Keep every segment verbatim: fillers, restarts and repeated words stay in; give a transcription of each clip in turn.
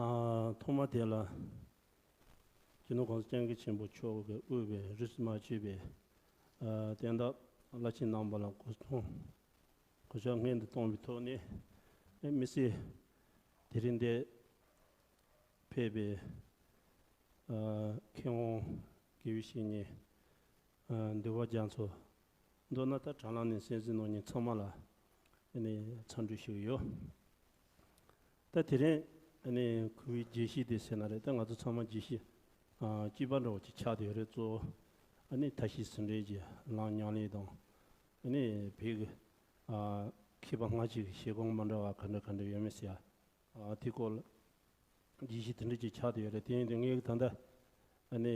ཨ། ཐོག་མ་དེ་ལ་སྤྱི་ནོར་༸གོང་ས་༸སྐྱབས་མགོན་ཆེན་པོ་མཆོག་གིས་དབུས་པའི་རིས་སུ་མ་ཆད་པའི་ཨ་བསྟན་བདག་བླ་ཆེན་རྣམ་པ་ལ་གོ་སྐོར་གོ་ཆ་སྔོན་དུ་བཏང་བའི་ཐོག་ནས། ཨེ། མི་སེར་དེ་རིང་འདིར་ཕེབས་པའི་ཨ་མཁས་དབང་དགེ་བའི་བཤེས་གཉེན། ཨ། འདུལ་བ་རྒྱ་མཚོ། མདོར་ན་ད་དྲ་ལམ་ནས་གསན་གཟིགས་གནང་མཁན་ཚང་མ་ལ་ཨ་ནི་འཚམས་འདྲི་ཞུ་གི་ཡོད། ད་དེ་རིང་ཨ་ནི་གོ་བའི་བརྗོད་གཞི་དེ་ཟེར་ན་རེད། ད་ང་ཚོ་ཚང་མ་བརྗོད་གཞི་ཨ་གཅིག་པ་འདྲ་བོ་ཅིག་ཆགས་བསྡད་ཡོད་རེད། གཙོ་བོ་ཨ་ནི་མཐའ་བཞི་ཟུང་འབྲེལ་གྱི་ལམ་ཉམས་ལེན་དང་། ཨ་ནི་བོད་ཀྱི་ཨ་མཁས་པ་སྔ་ཕྱི་གི་བཞེད་དགོངས་མ་འདྲ་བ་ག་འདྲ་ག་འདྲ་ཡོད་མེད་ཟེར་ཡ། ཨ། དེའི་སྐོར་ལ་བརྗོད་གཞི་དེ་འདྲ་ཅིག་ཆགས་བསྡད་ཡོད་རེད། དེ་ཡིན་དུས་ངས་ད་ལྟ་ཨ་ནི་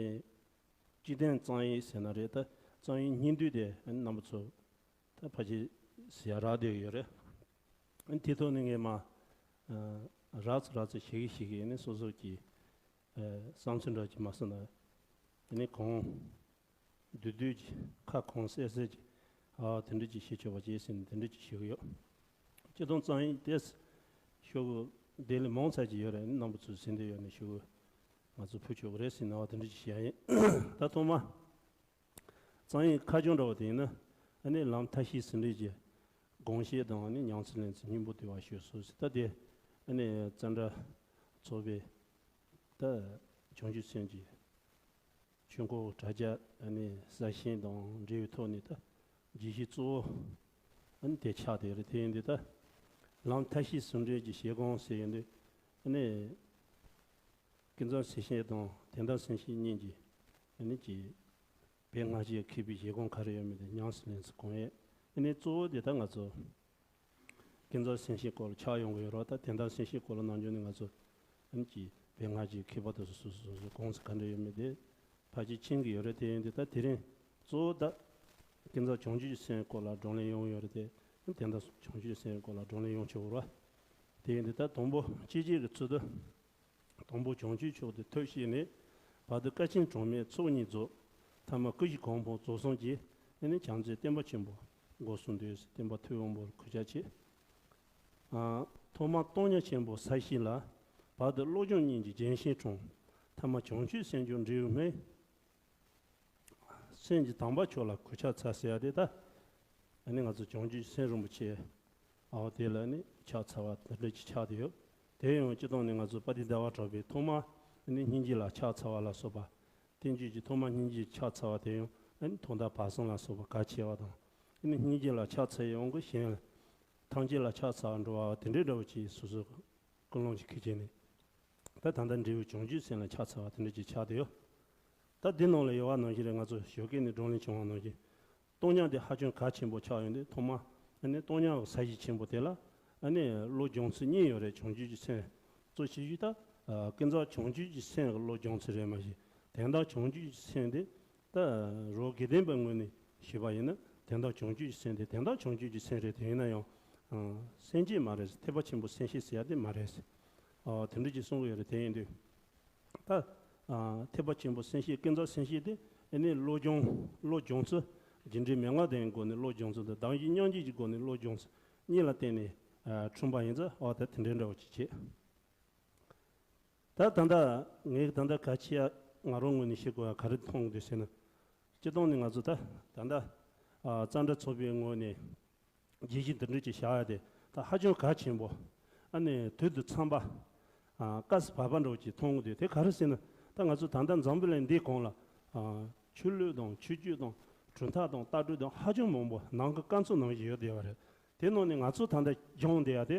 སྤྱི་དོན་རྩོམ་ཡིག་ཟེར་ན་རེད། ད་རྩོམ་ཡིག་སྙིང་བསྡུས་དེ་ཨ་ནི་རྣམ་པ་ཚོ་ད་ཕལ་ཆེར་ཟེར་ཡ་རག་བསྡད་ཡོད་རེད། ཨ་ནི་དེ་ཐོག་ནས་ངས་མར་ཨ་རགས་ཙམ་རགས་ཙམ་ཞུ་གི་ཞུ་གི་ཨ་ནི་སོ་སོ་གི་ཨ་བསམ་ཚུལ་འདྲ་ཅིག་མ་གསུངས་ན་ཨ་ནི་གང་། བསྡུས་བསྡུས་ཀྱི་ཁ་གང་གསལ་གསལ་གྱི་ཨ་དེ་འདྲ་ཅིག་བྱེད་ཆོག་པ་བྱེད་ཟིན་དེ་འདྲ་ཅིག་ཞུ་གི་ཡོད། སྤྱིར་བཏང་རྩོམ་ཡིག་དེ་ཞུ་དགོས་དེ་ལས་མང་ཙམ་ཅིག་ཡོད་རེད། རྣམ་པ་ཚོས་ཟིན་བསྡད་ཡོད་ན་ཞུ་དགོས། ང་ཚོ་ཕུལ་ཆོག་གི་རེད་ཟེར་ནས་ཨ་དེ་འདྲ་ཅིག་བཤད་ཡིན། ད་ཐོག་མ་རྩོམ་ཡིག་ཁ་བྱང་འདྲ་བ་དེ་ཡིན་ན་ཨ་ནི་ལམ་མཐའ་བཞི་ཟུང་འབྲེལ་གྱི་དགོངས་བཞེད་དང་ཨ་ནི་ཉམས་སུ་ལེན་ཚུལ་སྙིང་པོ་བསྡུས་པ་ཞུས་སོ་ཟེར། ད་དེ་ཨ་ནི་ཙནྡྲ་ཚོགས་པའི་ད་བྱང་ཆུབ་སེམས་ཀྱི་ཆོས་འཁོར་དྲ་རྒྱ་ཨ་ནི་གསར་བཞེངས་དང་འབྲེལ་བའི་ཐོག་ནས་ད་བརྗོད་གཞི་གཙོ་བོ་ཨ་ནི་དེ་ཆགས་བསྡད་རེད། དེ་ཡིན་དུས་ད་ལམ་མཐའ་བཞི་ཟུང་འབྲེལ་གྱི་བཞེད་དགོངས་ཟེར་ཡོང་དུས་ཨ་ནི་ཀུན་རྫོབ་སེམས་བསྐྱེད་དང་དོན་དམ་སེམས་བསྐྱེད་གཉིས་ཀྱི་ཨ་ནི་ཀྱི་བོད་སྔ་ཕྱིའི་མཁས་པའི་བཞེད་དགོངས་ག་རེ་ཡོད་མེད་དེ་ཉམས་སུ་ལེན་ཚུལ་དགོངས་ཡོད། ཨ་ནི་གཙོ་བོ་དེ་ད་ང་ཚོ་ཀུན་རྫོབ་སེམས་བསྐྱེད་སྐོར་ལ་ཆགས་ཡོང་གི་ཡོད་རེད། ད་དོན་དམ་སེམས་བསྐྱེད་སྐོར་ལ་ནམ་རྒྱུན་ནས་ང་ཚོ་ཨ་ནི་ཀྱི་བོད་སྔ་ཕྱིའི་མཁས་པ་དེ་ཚོ་སོ་སོ་སོ་སོའི་དགོངས་ཚུལ་ག་འདྲ་ཡོད་མེད་དེ་ཕལ་ཆེར་མཁྱེན་གྱི་ཡོད་རེད། དེ་ཡིན་དུས་ད་དེ་རིང་གཙོ་བོ་ད་ཀུན་རྫོབ་བྱང་ཆུབ་ཀྱི་སེམས་སྐོར་ལ་བགྲོ་གླེང་ཡོང་གི་ཡོད་རེད་དེ། དོན་དམ་བྱང་ཆུབ་ཀྱི་སེམས་སྐོར་ལ་བགྲོ་གླེང་ཡོང་ཆོག་གི་རེད། དེ་ཡིན་དུས་ད་དང་པོ་སྤྱི་སྤྱོད་ཀྱི་ཚུལ་དུ། དང་པོ་བྱང་ཆུབ་མཆོག་ཏུ་ཐུགས་བསྐྱེད་ནས། བར་དུ་དཀའ་ཆེན་གྲངས་མེད་ཚོགས་གཉིས་རྫོགས། ཐ་མ་སྐུ་བཞི་གོང་འཕེལ་རྫོགས་སངས་རྒྱས། ཨ་ནི་བྱང་རྩེ་བསྟན་པ་ཆེན་པོ་སྒོ་གསུམ་འདུས། བསྟན་པ་ཐུབ་དབང་པོར་གུས་ཕྱག་བྱེད། ཨ། ཐོག་མར་སྟོང་ཉིད་ཆེན་པོ་ས་བཞི་ལ། བར་དུ་བློ་སྦྱོང་གཉིས་ཀྱི་རྒྱན་ཤིང་དྲོངས། ཐ་མ་བྱང་ཆུབ་སེམས་མཆོག་འབྲས་བུ་སྨིན། སེམས་ཀྱི་དམ་པ་མཆོག་ལ་གུས་ཕྱག་འཚལ་ཟེར་ཡ་དེ་ད། ཨ་ནི་ང་ཚོ་བྱང་ཆུབ་སེམས་རིན་པོ་ཆེ། ཨའོ་དེ་ལ་ནི་ཕྱག་འཚལ་བ་དེ་འདྲ་ཅིག་ཆགས་བསྡད་ཡོད། དེ་ཡང་སྤྱིར་བཏང་ནི་ང་ཚོ་དཔལ་ལྡན་ཟླ་བ་གྲགས་པའི་ཐོག་མ་ནི་སྙིང་རྗེ་ལ་ཕྱག་འཚལ་བ་ལ་སོགས་པ། བསྟན་བཅོས་ཀྱི་ཐོག་མ་སྙིང་རྗེ་ཕྱག་འཚལ་བ་དེ་ཡང་ཨ་ནི་ཐོག་མཐའ་བར་གསུམ་ལ་སོགས་པ་གལ་ཆེ་བ་དང་། ཨ་ནི་སྙིང་རྗེ་ལ་ཕྱག་འཚལ་ཡོང་གི་གཞན་ཐམས་ཅད་ལ་ཕྱག་འཚལ་བར་འགྲོ་བ་དེ་འདྲའི་འདྲ་བོ་ཅིག་སོ་སོ་ཀུན་སློང་ཅིག་ཁེལ་བྱས་ནས། ད་ད་ལྟ་འབྲས་བུ་བྱང་ཆུབ་སེམས་ལ་ཕྱག་འཚལ་བ་དེ་འདྲ་ཅིག་ཆགས་བསྡད་ཡོད། ད་འདི་ནང་ལ་ཡོད་པ་ནང་བཞིན་རེད། ང་ཚོ་ཞོགས་ཀས་ནས་བགྲོ་གླེང་བྱུང་བ་ནང་བཞིན། སྟོང་ཉིད་དེ་ཧ་ཅང་གལ་ཆེན་པོ་ཆགས་ཡོང་དུས་ཐོག་མ་ཨ་ནི་སྟོང་ཉིད་ས་གཞི་ཆེན་པོ་དེ་ལ་ཨ་ནི་བློ་སྦྱོང་ཚུལ་གཉིས་ཡོད་རེད། བྱང་ཆུབ་ཀྱི་སེམས་གཙོ་ཆེ་ཤོས་ད་ཀུན་རྫོབ་བྱང་ཆུབ་ཀྱི་སེམས་ཀྱི་བློ་སྦྱོང་ཚུལ་རེད། མ་གཞི་དོན་དམ་བྱང་ཆུབ་ཀྱི་སེམས་དེ་ད་རོ་དགེ་ལྡན་པའི་ངོས་ནས་ཞུས་པ་ཡིན་ན་དོན་དམ་བྱང་ཆུབ་ཀྱི་སེམས་དེ་དོན་དམ་བྱང་ཆུབ་ཀྱི་སེམས་རེད། དེ་ཡིན་ན་ཡང་སེམས་བསྐྱེད་མ་རེད། ཐེག་པ་ཆེན་པོའི་སེམས་བསྐྱེད་ཟེར་ཡ་དེ་མ་རེད། དེ་འདྲ་ཅིག་གསུང་གི་ཡོད་རེད། དེ་ཡིན་དུས། ད། ཨ། ཐེག་པ་ཆེན་པོའི་སེམས་བསྐྱེད་ཀུན་རྫོབ་སེམས་བསྐྱེད་དེ་ཨ་ནི་བློ་སྦྱོང་བློ་སྦྱོང་ཚུལ། རྒྱུ་འབྲས་མན་ངག་ལྡན་སྒོ་ནས་བློ་སྦྱོང་ཚུལ་དང་གདམས་ཞིབ་མཉམ་བརྗེ་གི་སྒོ་ནས་བློ་སྦྱོང་ཚུལ་གཉིས་ལ་བརྟེན་ནས་ཨ་འཁྲུངས་པ་ཡིན་ཙང་འོ་ད་དེ་འདྲའི་འདྲ་བོ་ཅིག་བྱེད། ད་ད་ལྟ་ངས་ད་ལྟ་གལ་ཆེ་ང་རང་ངོས་ནས་བཤད་དགོས་ཡ་ག་རེ་མཐོང་གི་འདུག་ཟེར་ན། སྤྱིར་བཏང་ནས་ང་ཚོ་ད་ད་ལྟ་ཨ་ཙནྡྲ་ཚོགས་པའི་ངོས་ནས། རྒྱས་བཤད་འདི་འདྲ་ཅིག་བྱ་ཡ་དེ་ད་ཧ་ཅང་གལ་ཆེན་པོ། ཨ་ནི་དུས་དང་འཚམས་པ། ཨ། དཀའ་སྤྱད་བར་པ་འདྲ་བོ་ཅིག་མཐོང་གི་འདུག་དེ་ག་རེ་ཟེར་ན། ད་ང་ཚོ་ད་ལྟ་འཛམ་བུ་གླིང་འདིའི་གོང་ལ། ཨ། ཆོས་ལུགས་དང་ཆོས་བརྒྱུད་དང་གྲུབ་མཐའ་དང་ལྟ་གྲུབ་དང་ཧ་ཅང་མང་པོ་ནང་གི་སྐམ་ཚོ་ནང་བཞིན་ཡོད་བསྡད་པ་རེད། དེ་ནང་ནས་ང་ཚོ་ད་ལྟ་སྦྱོང་བསྡད་ཡ་དེ།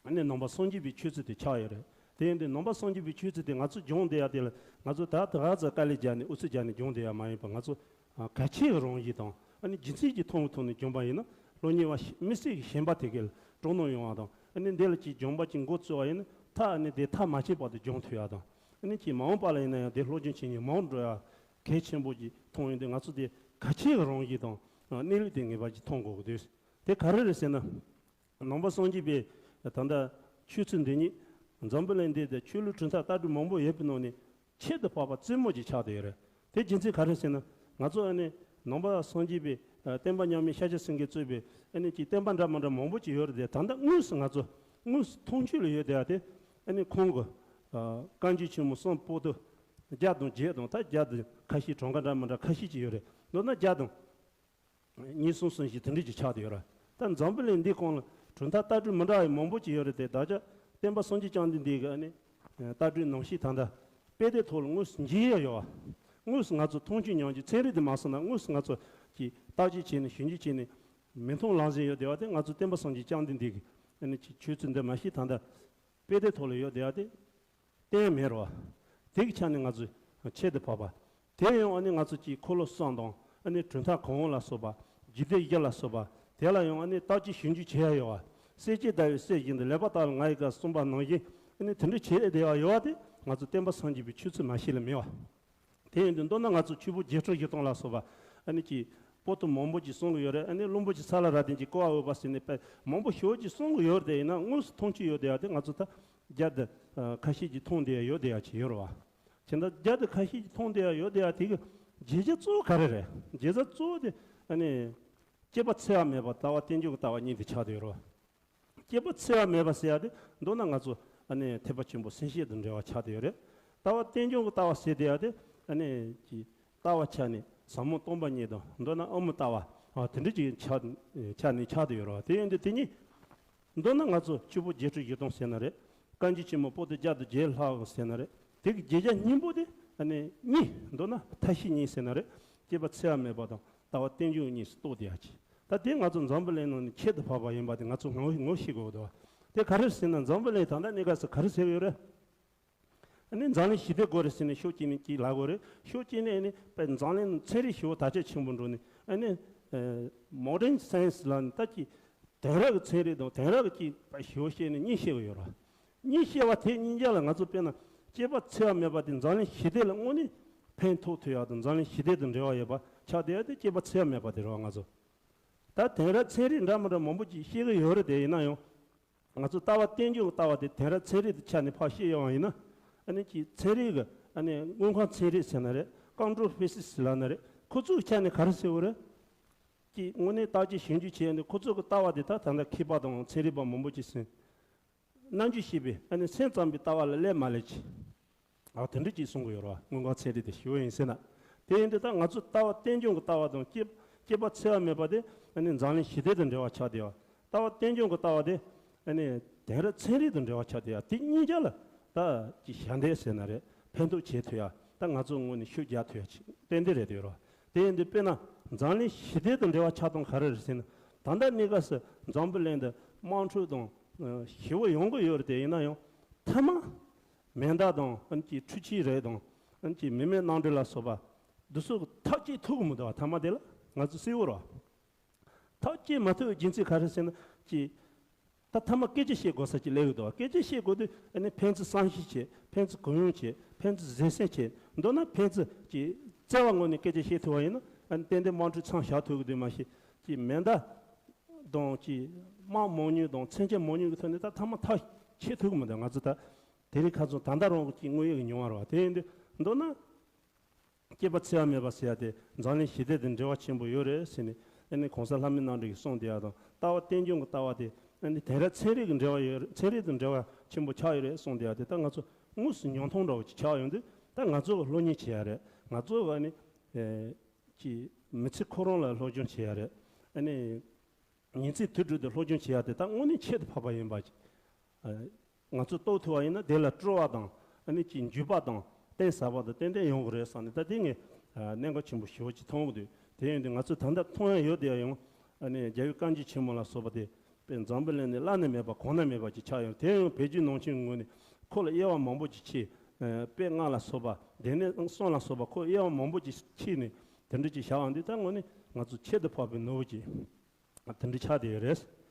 ཨ་ནི་ནང་པ་སངས་རྒྱས་པའི་ཆོས་ཚུལ་དེ་ཆགས་ཡོད་རེད། དེ་ཡིན་དུས་ནང་པ་སངས་རྒྱས་པའི་ཆོས་ཚུལ་དེ་ང་ཚོ་སྦྱོང་བསྡད་ཡ་དེ་ལ་ང་ཚོ་ད་དེ་ག་ཚོད་དཀའ་ལས་རྒྱག་ནས་ཨུ་ཚུགས་རྒྱག་ནས་སྦྱོང་བསྡད་ཡ་མ་ཡིན་པར་ང་ཚོ་གལ་ཆེ་བའི་རང་བཞིན་དང་ཨ་ནི་རྒྱུ་མཚན་གྱི་ཐོག་ནས་ཐོག་ནས་སྦྱོང་པ་ཡིན་ན་སློབ་གཉེར་བ་མི་སེར་གྱི་ཞེན་པ་དེ་གའི་སྤྲོ་སྣང་ཡོང་བ་དང་། ཨ་ནི་འདི་ལ་ཅིག་སྦྱོང་པ་ཅིག་འགོ་བཙུགས་པ་ཡིན་ན་མཐའ་ཨ་ནི་དེ་མཐའ་མ་ཕྱིན་བར་དུ་སྦྱོང་ཐུབ་ཡ་དང་། ཨ་ནི་ཅིག་མ་འོངས་པ་ལ་ཡིན་ན་ཡང་དེ་སློབ་སྦྱོང་བྱེད་མཁན་མང་འགྲོ་ཡ་གལ་ཆེན་པོ་ཅིག་མཐོང་ཡོང་དུས་ང་ཚོ་དེ་གལ་ཆེ་བའི་རང་བཞིན་དང་གནས་ལུགས་དེ་ངེས་པར་ཅིག་མཐོང་དགོས་ཀྱི་འདུག་དེ་ག་རེ་རེད་ཟེར་ན། ནང་པ་སངས་རྒྱས་པའི་ད་ལྟ་ཆོས་ཚུལ་འདི་ཉིད་འཛམ་བུ་གླིང་འདི་དང་ཆོས་ལུགས་གྲུབ་མཐའ་ལྟ་གྲུབ་མང་པོ་ཡོད་པའི་ནང་ནས་ཆེད་དུ་འཕགས་པ་རྩེ་མོ་ཅིག་ཆགས་བསྡད་ཡོད་རེད། དེ་རྒྱུ་མཚན་ག་རེ་ཟེར་ན། ང་ཚོ་ཨ་ནི་ནང་པ་སངས་རྒྱས་པའི་ཨ་བསྟན་པ་མཉམ་མེད་ཤཱཀྱ་སེང་གེས་གཙོས་པའི་ཨ་ནི་ཅིག་བསྟན་པ་འདྲ་མི་འདྲ་མང་པོ་ཅིག་ཡོད་རེད་དེ། ད་ལྟ་དངོས་སུ་ང་ཚོ་དངོས་སུ་མཐོང་ཆོས་ལ་ཡོད་བསྡད་ཡ་དེ། ཨ་ནི་ཁོང་གི་ཨ་བཀའ་འགྱུར་ཆེན་མོ་གསུམ་པོ་ཏི་བརྒྱ་དང་བརྒྱད་དང་ད་བརྒྱ་དང་ཁ་ཤས་གྲངས་ཀ་འདྲ་མི་འདྲ་ཁ་ཤས་ཅིག་ཡོད་རེད། མདོར་ན་བརྒྱ་དང་གཉིས་གསུམ་གསུམ་བཞི་དེ་འདྲས་ཅིག་ཆགས་བསྡད་ཡོད་རེད། ད་འཛམ་བུ་གླིང་འདིའི་སྒང་ལ་གྲུབ་མཐའ་ལྟ་གྲུབ་མི་འདྲ་བའི་མང་པོ་ཅིག་ཡོད་རེད་དེ། ད་ཆ་སྟོན་པ་སངས་རྒྱས་བཅོམ་ལྡན་འདས་ཀྱི་ཨ་ནི་ལྟ་གྲུབ་ནང་བཞིན་ད་ལྟ་དཔེ་དེབ་ཐོག་ལ་དངོས་སུ་མཇལ་ཡ་ཡོད་བ། དངོས་སུ་ང་ཚོ་མཐོང་ཆོས་མྱོང་ཆོས་ཚན་རིག་དེ་མ་སོང་ན་དངོས་སུ་ང་ཚོ་ཅིག་བརྟག་དཔྱད་བྱས་ནས་ཞིབ་འཇུག་བྱས་ནས་མིག་མཐོང་ལག་ཟིན་ཡོད་བསྡད་པ་དེ་ང་ཚོ་སྟོན་པ་སངས་རྒྱས་བཅོམ་ལྡན་འདས་ཀྱི་ཨ་ནི་ཅིག་ཆོས་ཚུལ་འདི་མ་གཞི་ད་ལྟ་དཔེ་དེབ་ཐོག་ལ་ཡོད་བསྡད་པ་དེ་གཏན་མེད་རོ། དེ་གི་ཆ་ནས་ང་ཚོ་ཆེད་དུ་ཕབ་པ། དེ་ཡང་ཨ་ནི་ང་ཚོ་ཅིག་འཁོར་ལོ་གསུམ་དང་ཨ་ནི་གྲུབ་མཐའ་གང་ལ་སོགས་པ། རྒྱུད་སྡེ་བཞི་ལ་སོགས་པ། དེ་ལ་ཡང་ཨ་ནི་བརྟག་དཔྱད་ཞིབ་འཇུག་བྱེད་ཡ་ཡོད་བ། གསལ་བྱེད་ཟླ་བའི་གསེར་བཞིན་དུ་ལེགས་པར་བརྟགས་པའི་ང་ཡི་བཀའ་གསུངས་པ་ནང་བཞིན་ཨ་ནི་དེ་འདྲ་བྱེད་བསྡད་ཡ་ཡོད་བ་དེ་ང་ཚོ་སྟོན་པ་སངས་རྒྱས་པའི་ཆོས་ཚུལ་མ་ཤེས་ལ་མེད་བ། དེ་ཡིན་དུས་མདོར་ན་ང་ཚོ་ཆོས་ཕུང་བརྒྱད་ཁྲི་བཞི་སྟོང་ལ་སོགས་པ་ཨ་ནི་ཅིག་པོ་ཏི་མང་པོ་ཅིག་གསུང་གི་ཡོད་རེད། ཨ་ནི་བློན་པོ་ཆེ་ས་ལ་ར་དན་གྱིས་བསྐོར་བ་འོས་པ་ཟེར་ནས་དཔེ་མང་པོ་ཞེ་པོ་ཅིག་གསུང་གི་ཡོད་རེད་དེ། ཡིན་ན་དངོས་སུ་མཐོང་ཆོས་ཡོད་བསྡད་ཡ་དེ་ང་ཚོ་ད་བརྒྱ་དང་ཁ་ཤས་ཅིག་མཐོང་བསྡད་ཡ་ཡོད་བསྡད་ཡ་ཅིག་ཡོད་རེད་བ། བྱས་ན་བརྒྱ་དང་ཁ་ཤས་ཅིག་མཐོང་བསྡད་ཡ་ཡོད་བསྡད་ཡ་དེ་གི་བརྗོད་བྱ་གཙོ་བོ་ག་རེ་རེད། བརྗོད་བྱ་གཙོ་བོ་དེ་ཨ་ནི་སྐྱེས་པ་འཚེ་བ་མེད་པ་ལྟ་བ་རྟེན་འབྱུང་གི་ལྟ་བ་གཉིས་དེ་ཆགས་བསྡད་ཡོད་རེད་བ། སྐྱེས་པ་འཚེ་བ་མེད་པ་ཟེར་ཡ་དེ་མདོར་ན་ང་ཚོ་ཨ་ནི་ཐེག་པ་ཆེན་པོ་སེམས་བསྐྱེད་དང་འབྲེལ་བ་ཆགས་བསྡད་ཡོད་རེད། ལྟ་བ་རྟེན་འབྱུང་གི་ལྟ་བ་ཟེར་བསྡད་ཡ་དེ་ཨ་ནི་ཀྱི་ལྟ་བ་ཆ་ནས་ཟབ་མོ་སྟོང་པ་ཉིད་དང་མདོར་ན་དབུ་མའི་ལྟ་བ་ཨ་དེ་འདྲ་ཅིག་ཆགས་ཆགས་ནས་ཆགས་བསྡད་ཡོད་རེད་བ། དེ་ཡིན་དུས་དེ་གཉིས་མདོར་ན་ང་ཚོ་ཆོས་ཕུང་བརྒྱད་ཁྲི་བཞི་སྟོང་ཟེར་ན་རེད། བཀའ་འགྱུར་ཆེན་མོ་པོ་ཏི་བརྒྱ་དང་བརྒྱད་ལྷག་ཟེར་ན་རེད། དེ་གི་བརྗོད་བྱ་སྙིང་པོ་དེ་ཨ་ནི་གཉིས། མདོར་ན་མཐའ་བཞི་གཉིས་ཟེར་ན་རེད། སྐྱེས་པ་འཚེ་བ་མེད་པ་དང་ལྟ་བ་རྟེན་འབྱུང་གཉིས་སུ་གཏོགས་བསྡད་ཡ་ཅིག་ད་དེ་ང་ཚོ་འཛམ་བུ་གླིང་ནང་ནས་ཁྱད་དུ་འཕགས་པ་ཡིན་པ་དེ་ང་ཚོ་ངོ་ངོ་ཤེས་དགོས་འདུག་དེ་ག་རེ་ཟེར་ན་འཛམ་བུ་གླིང་ད་ལྟ་གནས་སྐབས་སུ་ག་རེ་ཟེར་གྱི་ཡོད་རེད། ཨ་ནི་འཛམ་གླིང་ཞི་བདེ་དགོས་རེད་ཟེར་ནས་ཕྱོགས་གཅིག་ནས་ཅིག་ལབ་དགོས་རེད། ཕྱོགས་གཅིག་ནས་ཨ་ནི་དཔེ་འཛམ་གླིང་ཚན་རིག་ཞེ་པོ་དར་ཁྱབ་ཆེན་པོ་འགྲོ་ནས་ཨ་ནི་མོ་ཌན་སའེན་སི་ལབ་ནས་ད་ཅིག་དེང་རབས་ཀྱི་ཚན་རིག་དང་དེང་རབས་ཀྱི་ཅིག་དཔེ་ཞེ་པོ་བཤད་ནས་གཉིད་སད་གི་ཡོད་རེད། གཉིད་སད་པ་དེ་གཉིས་ཆ་ལ་ང་ཚོ་དཔེར་ན་སྐྱེས་པ་འཚེ་བ་མེད་པ་དེ་འཛམ་གླིང་ཞི་བདེ་ལ་དངོས་གནས་ཕན་ཐོགས་ཐུབ་ཡག་དང་འཛམ་གླིང་ཞི་བདེ་དང་འབྲེལ་བ་ཡོད་པ་ཆགས་བསྡད་ཡ་དེ་སྐྱེས་པ་འཚེ་བ་མེད་པ་དེ་རེད་བ། ང་ཚོ་ད་དེང་རབས་ཚན་རིག་འདྲ་མི་འདྲ་མང་པོ་ཅིག་བཤད་གི་ཡོད་རེད་དེ། ཡིན་ན་ཡང་ང་ཚོ་ལྟ་བ་རྟེན་འབྱུང་གི་ལྟ་བ་དེ་དེང་རབས་ཚན་རིག་དང་ཆ་ནས་ཕར་བཤད་ཡོང་བ་ཡིན་ན་ཨ་ནི་ཅིག་ཚན་རིག་གི་ཨ་ནི་དངོས་ཁམས་ཚན་རིག་ཟེར་ན་རེད། ཀོན་ཊོལ་ཕི་སི་སི་ལབ་ན་རེད། ཁོ་ཚོའི་ཆ་ནས་ག་རེ་ཟེར་བ་རེད། ཀྱི་དངོས་གནས་བརྟག་དཔྱད་ཞིབ་འཇུག་བྱས་ནས་ཁོ་ཚོ་གི་ལྟ་བ་དེ་དག་ད་ལྟ་མཁས་པ་དང་ཚན་རིག་པ་མང་པོ་ཅིག་ཟིན། རྣམ་འགྱུར་ཤེས་པའི་ཨ་ནི་སེམས་ཙམ་པའི་ལྟ་བ་ལ་སླེབས་མ་སླེབས་ཀྱི། ཨ་དེ་འདྲ་ཅིག་གསུང་གི་ཡོད་རེད་བ། དངོས་ཁམས་ཚན་རིག་དེ་ཞི་བ་ཡིན་ཟེར་ན། དེ་ཡིན་དུས་ད་ང་ཚོ་ལྟ་བ་རྟེན་འབྱུང་གི་ལྟ་བ་དང་སྐྱེས་སྐྱེས་པ་འཚེ་བ་མེད་པ་དེ་ཨ་ནི་འཛམ་གླིང་ཞི་བདེ་དང་འབྲེལ་བ་ཆགས་བསྡད་པ། ལྟ་བ་རྟེན་འབྱུང་གི་ལྟ་བ་དེ་ཨ་ནི་དེང་རབས་ཚན་རིག་དང་འབྲེལ་བ་ཆགས་བསྡད་ཡ་དེ་གཉིས་ཆ་ལ་ད་ཅིག་ཞབས་འདེགས་ཟེར་ན་རེད། ཕན་ཐོགས་བྱེད་ཐུབ་ཡ་ད་ང་ཚོ་ངོས་ནས་ཤུགས་རྒྱག་ཐུབ་ཡ་ཅིག་ཏན་ཏན་རེད་འདུག་རོ། དེ་ཡིན་དུས་དཔེར་ན་འཛམ་གླིང་ཞི་བདེ་དང་འབྲེལ་བ་ཆགས་སྟངས་ག་རེ་རེད་ཟེར་ན། ད་ལྟ་གནས་སྐབས་སུ་འཛམ་བུ་གླིང་འདི་དམག་འཁྲུག་དང་ཞི་བ་ཡོང་གི་ཡོད་རེད་དེ། ཡིན་ན་ཡང་མཐའ་མ་མེ་མདའ་དང་ཨ་ནི་ཅིག་འཕྲུལ་ཆས་རིགས་དང་ཨ་ནི་ཅིག་མི་མེད་གནམ་གྲུ་ལ་སོགས་པ་འདི་ཚོ་ཐག་བཅད་ཐུབ་ཀྱི་མི་འདུག་བ། མཐའ་མ་དེ་ལ་ང་ཚོ་གསལ་བོ་རེད་བ། ཐག་བཅད་མ་ཐུབ་པའི་རྒྱུ་མཚན་ག་རེ་ཟེར་ན་ཅིག་ད་མཐའ་མ་སྐད་ཆ་བཤད་དགོས་ས་ཅིག་སླེབས་ཡོད་དོ། སྐད་ཆ་བཤད་དགོས་དུས་ཨ་ནི་ཕན་ཚུན་བསམ་ཤེས་བྱེད། ཕན་ཚུན་གུ་ཡངས་བྱེད། ཕན་ཚུན་གཟབ་གསང་བྱེད། མདོར་ན་ཕན་ཚུན་གྱི་བརྩེ་བ་ངོས་ནས་སྐད་ཆ་བཤད་ཐུབ་པ་ཡིན་ན་ཨ་ནི་ཏན་ཏན་དམག་འཁྲུག་མཚམས་བཞག་ཐུབ་ཀྱི་འདུག་མ་གཞི་ཅིག་མེ་མདའ་དང་ཅིག་དམག་མང་ཉུང་དང་མཚོན་ཆ་མང་ཉུང་གི་ཐོག་ནས་ད་མཐའ་མ་ཐག་ཆོད་ཐུབ་ཀྱི་མི་འདུག་ང་ཚོ་ད་དེ་རིང་ཁ་སང་ད་ལྟ་རང་གི་ཅིག་དངོས་ཡོད་ཀྱི་མྱོང་བ་རེད་བ། དེ་ཡིན་དུས་མདོར་ན། སྐྱེས་པ་འཚེ་བ་མེད་པ་ཟེར་ཡ་དེ་འཛམ་གླིང་ཞི་བདེ་དང་འབྲེལ་བ་ཆེན་པོ་ཡོད་རེད་ཟེར་ནས་ཨ་ནི་གོང་ས་ལྷ་མིའི་རྣམ་འདྲེན་གྱིས་གསུངས་བསྡད་ཡ་དང་ལྟ་བ་རྟེན་འབྱུང་གི་ལྟ་བ་དེ་ཨ་ནི་དེང་རབས་ཚན་རིག་གི་འབྲེལ་བ་ཡོད་རེད། ཚན་རིག་དང་འབྲེལ་བ་ཆེན་པོ་ཆགས་ཡོད་རེད་གསུངས་བསྡད་ཡ་དེ་ད་ང་ཚོ་དངོས་སུ་མྱོང་མཐོང་འདྲ་བོ་ཅིག་ཆགས་ཡོང་དུས་ད་ང་ཚོ་གི་སློབ་གཉེར་བྱེད་ཡ་རེད། ང་ཚོ་གི་ཨ་ནི་ཨེ་ཅིག་མི་ཚེ་ཁོ་རང་ལ་སློབ་སྦྱོང་བྱེད་ཡ་རེད། ཨ་ནི། ཉིན་མཚན་དུས་དྲུག་ཏུ་སློབ་སྦྱོང་བྱེད་ཡ་དེ་ད་དངོས་གནས་ཁྱད་དུ་འཕགས་པ་ཡིན་པ་ཅིག་ཨ་ང་ཚོས་རྟོགས་ཐུབ་པ་ཡིན་ན་དེ་ལ་སྤྲོ་བ་དང་ཨ་ནི་ཅིག་འཇུག་པ་དང་གཏིང་ཟབ་པ་དང་ཏན་ཏན་ཡོང་གི་རེད་བསམ་ནས་ད་དེ་ངས་ཨ་གནད་འགག་ཆེན་པོ་ཞེ་པོ་ཅིག་མཐོང་གི་འདུག་དེ་ཡིན་དུས་ང་ཚོས་ད་ལྟ་མཐོང་ཡ་ཡོད་དེ་ཡང་ཨ་ནི་རྒྱལ་བའི་བཀའ་འགྱུར་ཆེན་མོ་ལ་སོགས་པ་དེ་དཔེ་འཛམ་བུ་གླིང་ནས་བླ་ན་མེད་པ་གོང་ན་མེད་པ་ཅིག་ཆགས་ཡོད། དེ་ཡང་བོད་བརྒྱུད་ནང་བསྟན་ངོས་ནས་ཁོ་ལ་དབྱེ་བ་མང་པོ་ཅིག་ཕྱེ། ཨ་དཔེ་ལྔ་ལ་སོགས་པ་སྡེ་སྣོད་གསུམ་ལ་སོགས་པ་ཁོ་དབྱེ་བ་མང་པོ་ཅིག་ཕྱེ་ནས་དེ་འདྲ་ཅིག་བཞག་ཡོང་དུས་ད་དངོས་གནས་ང་ཚོ་ཁྱད་དུ་འཕགས་པའི་ནོར་བུ་ཅིག་དེ་འདྲ་ཆགས་བསྡད་ཡོད་རེད།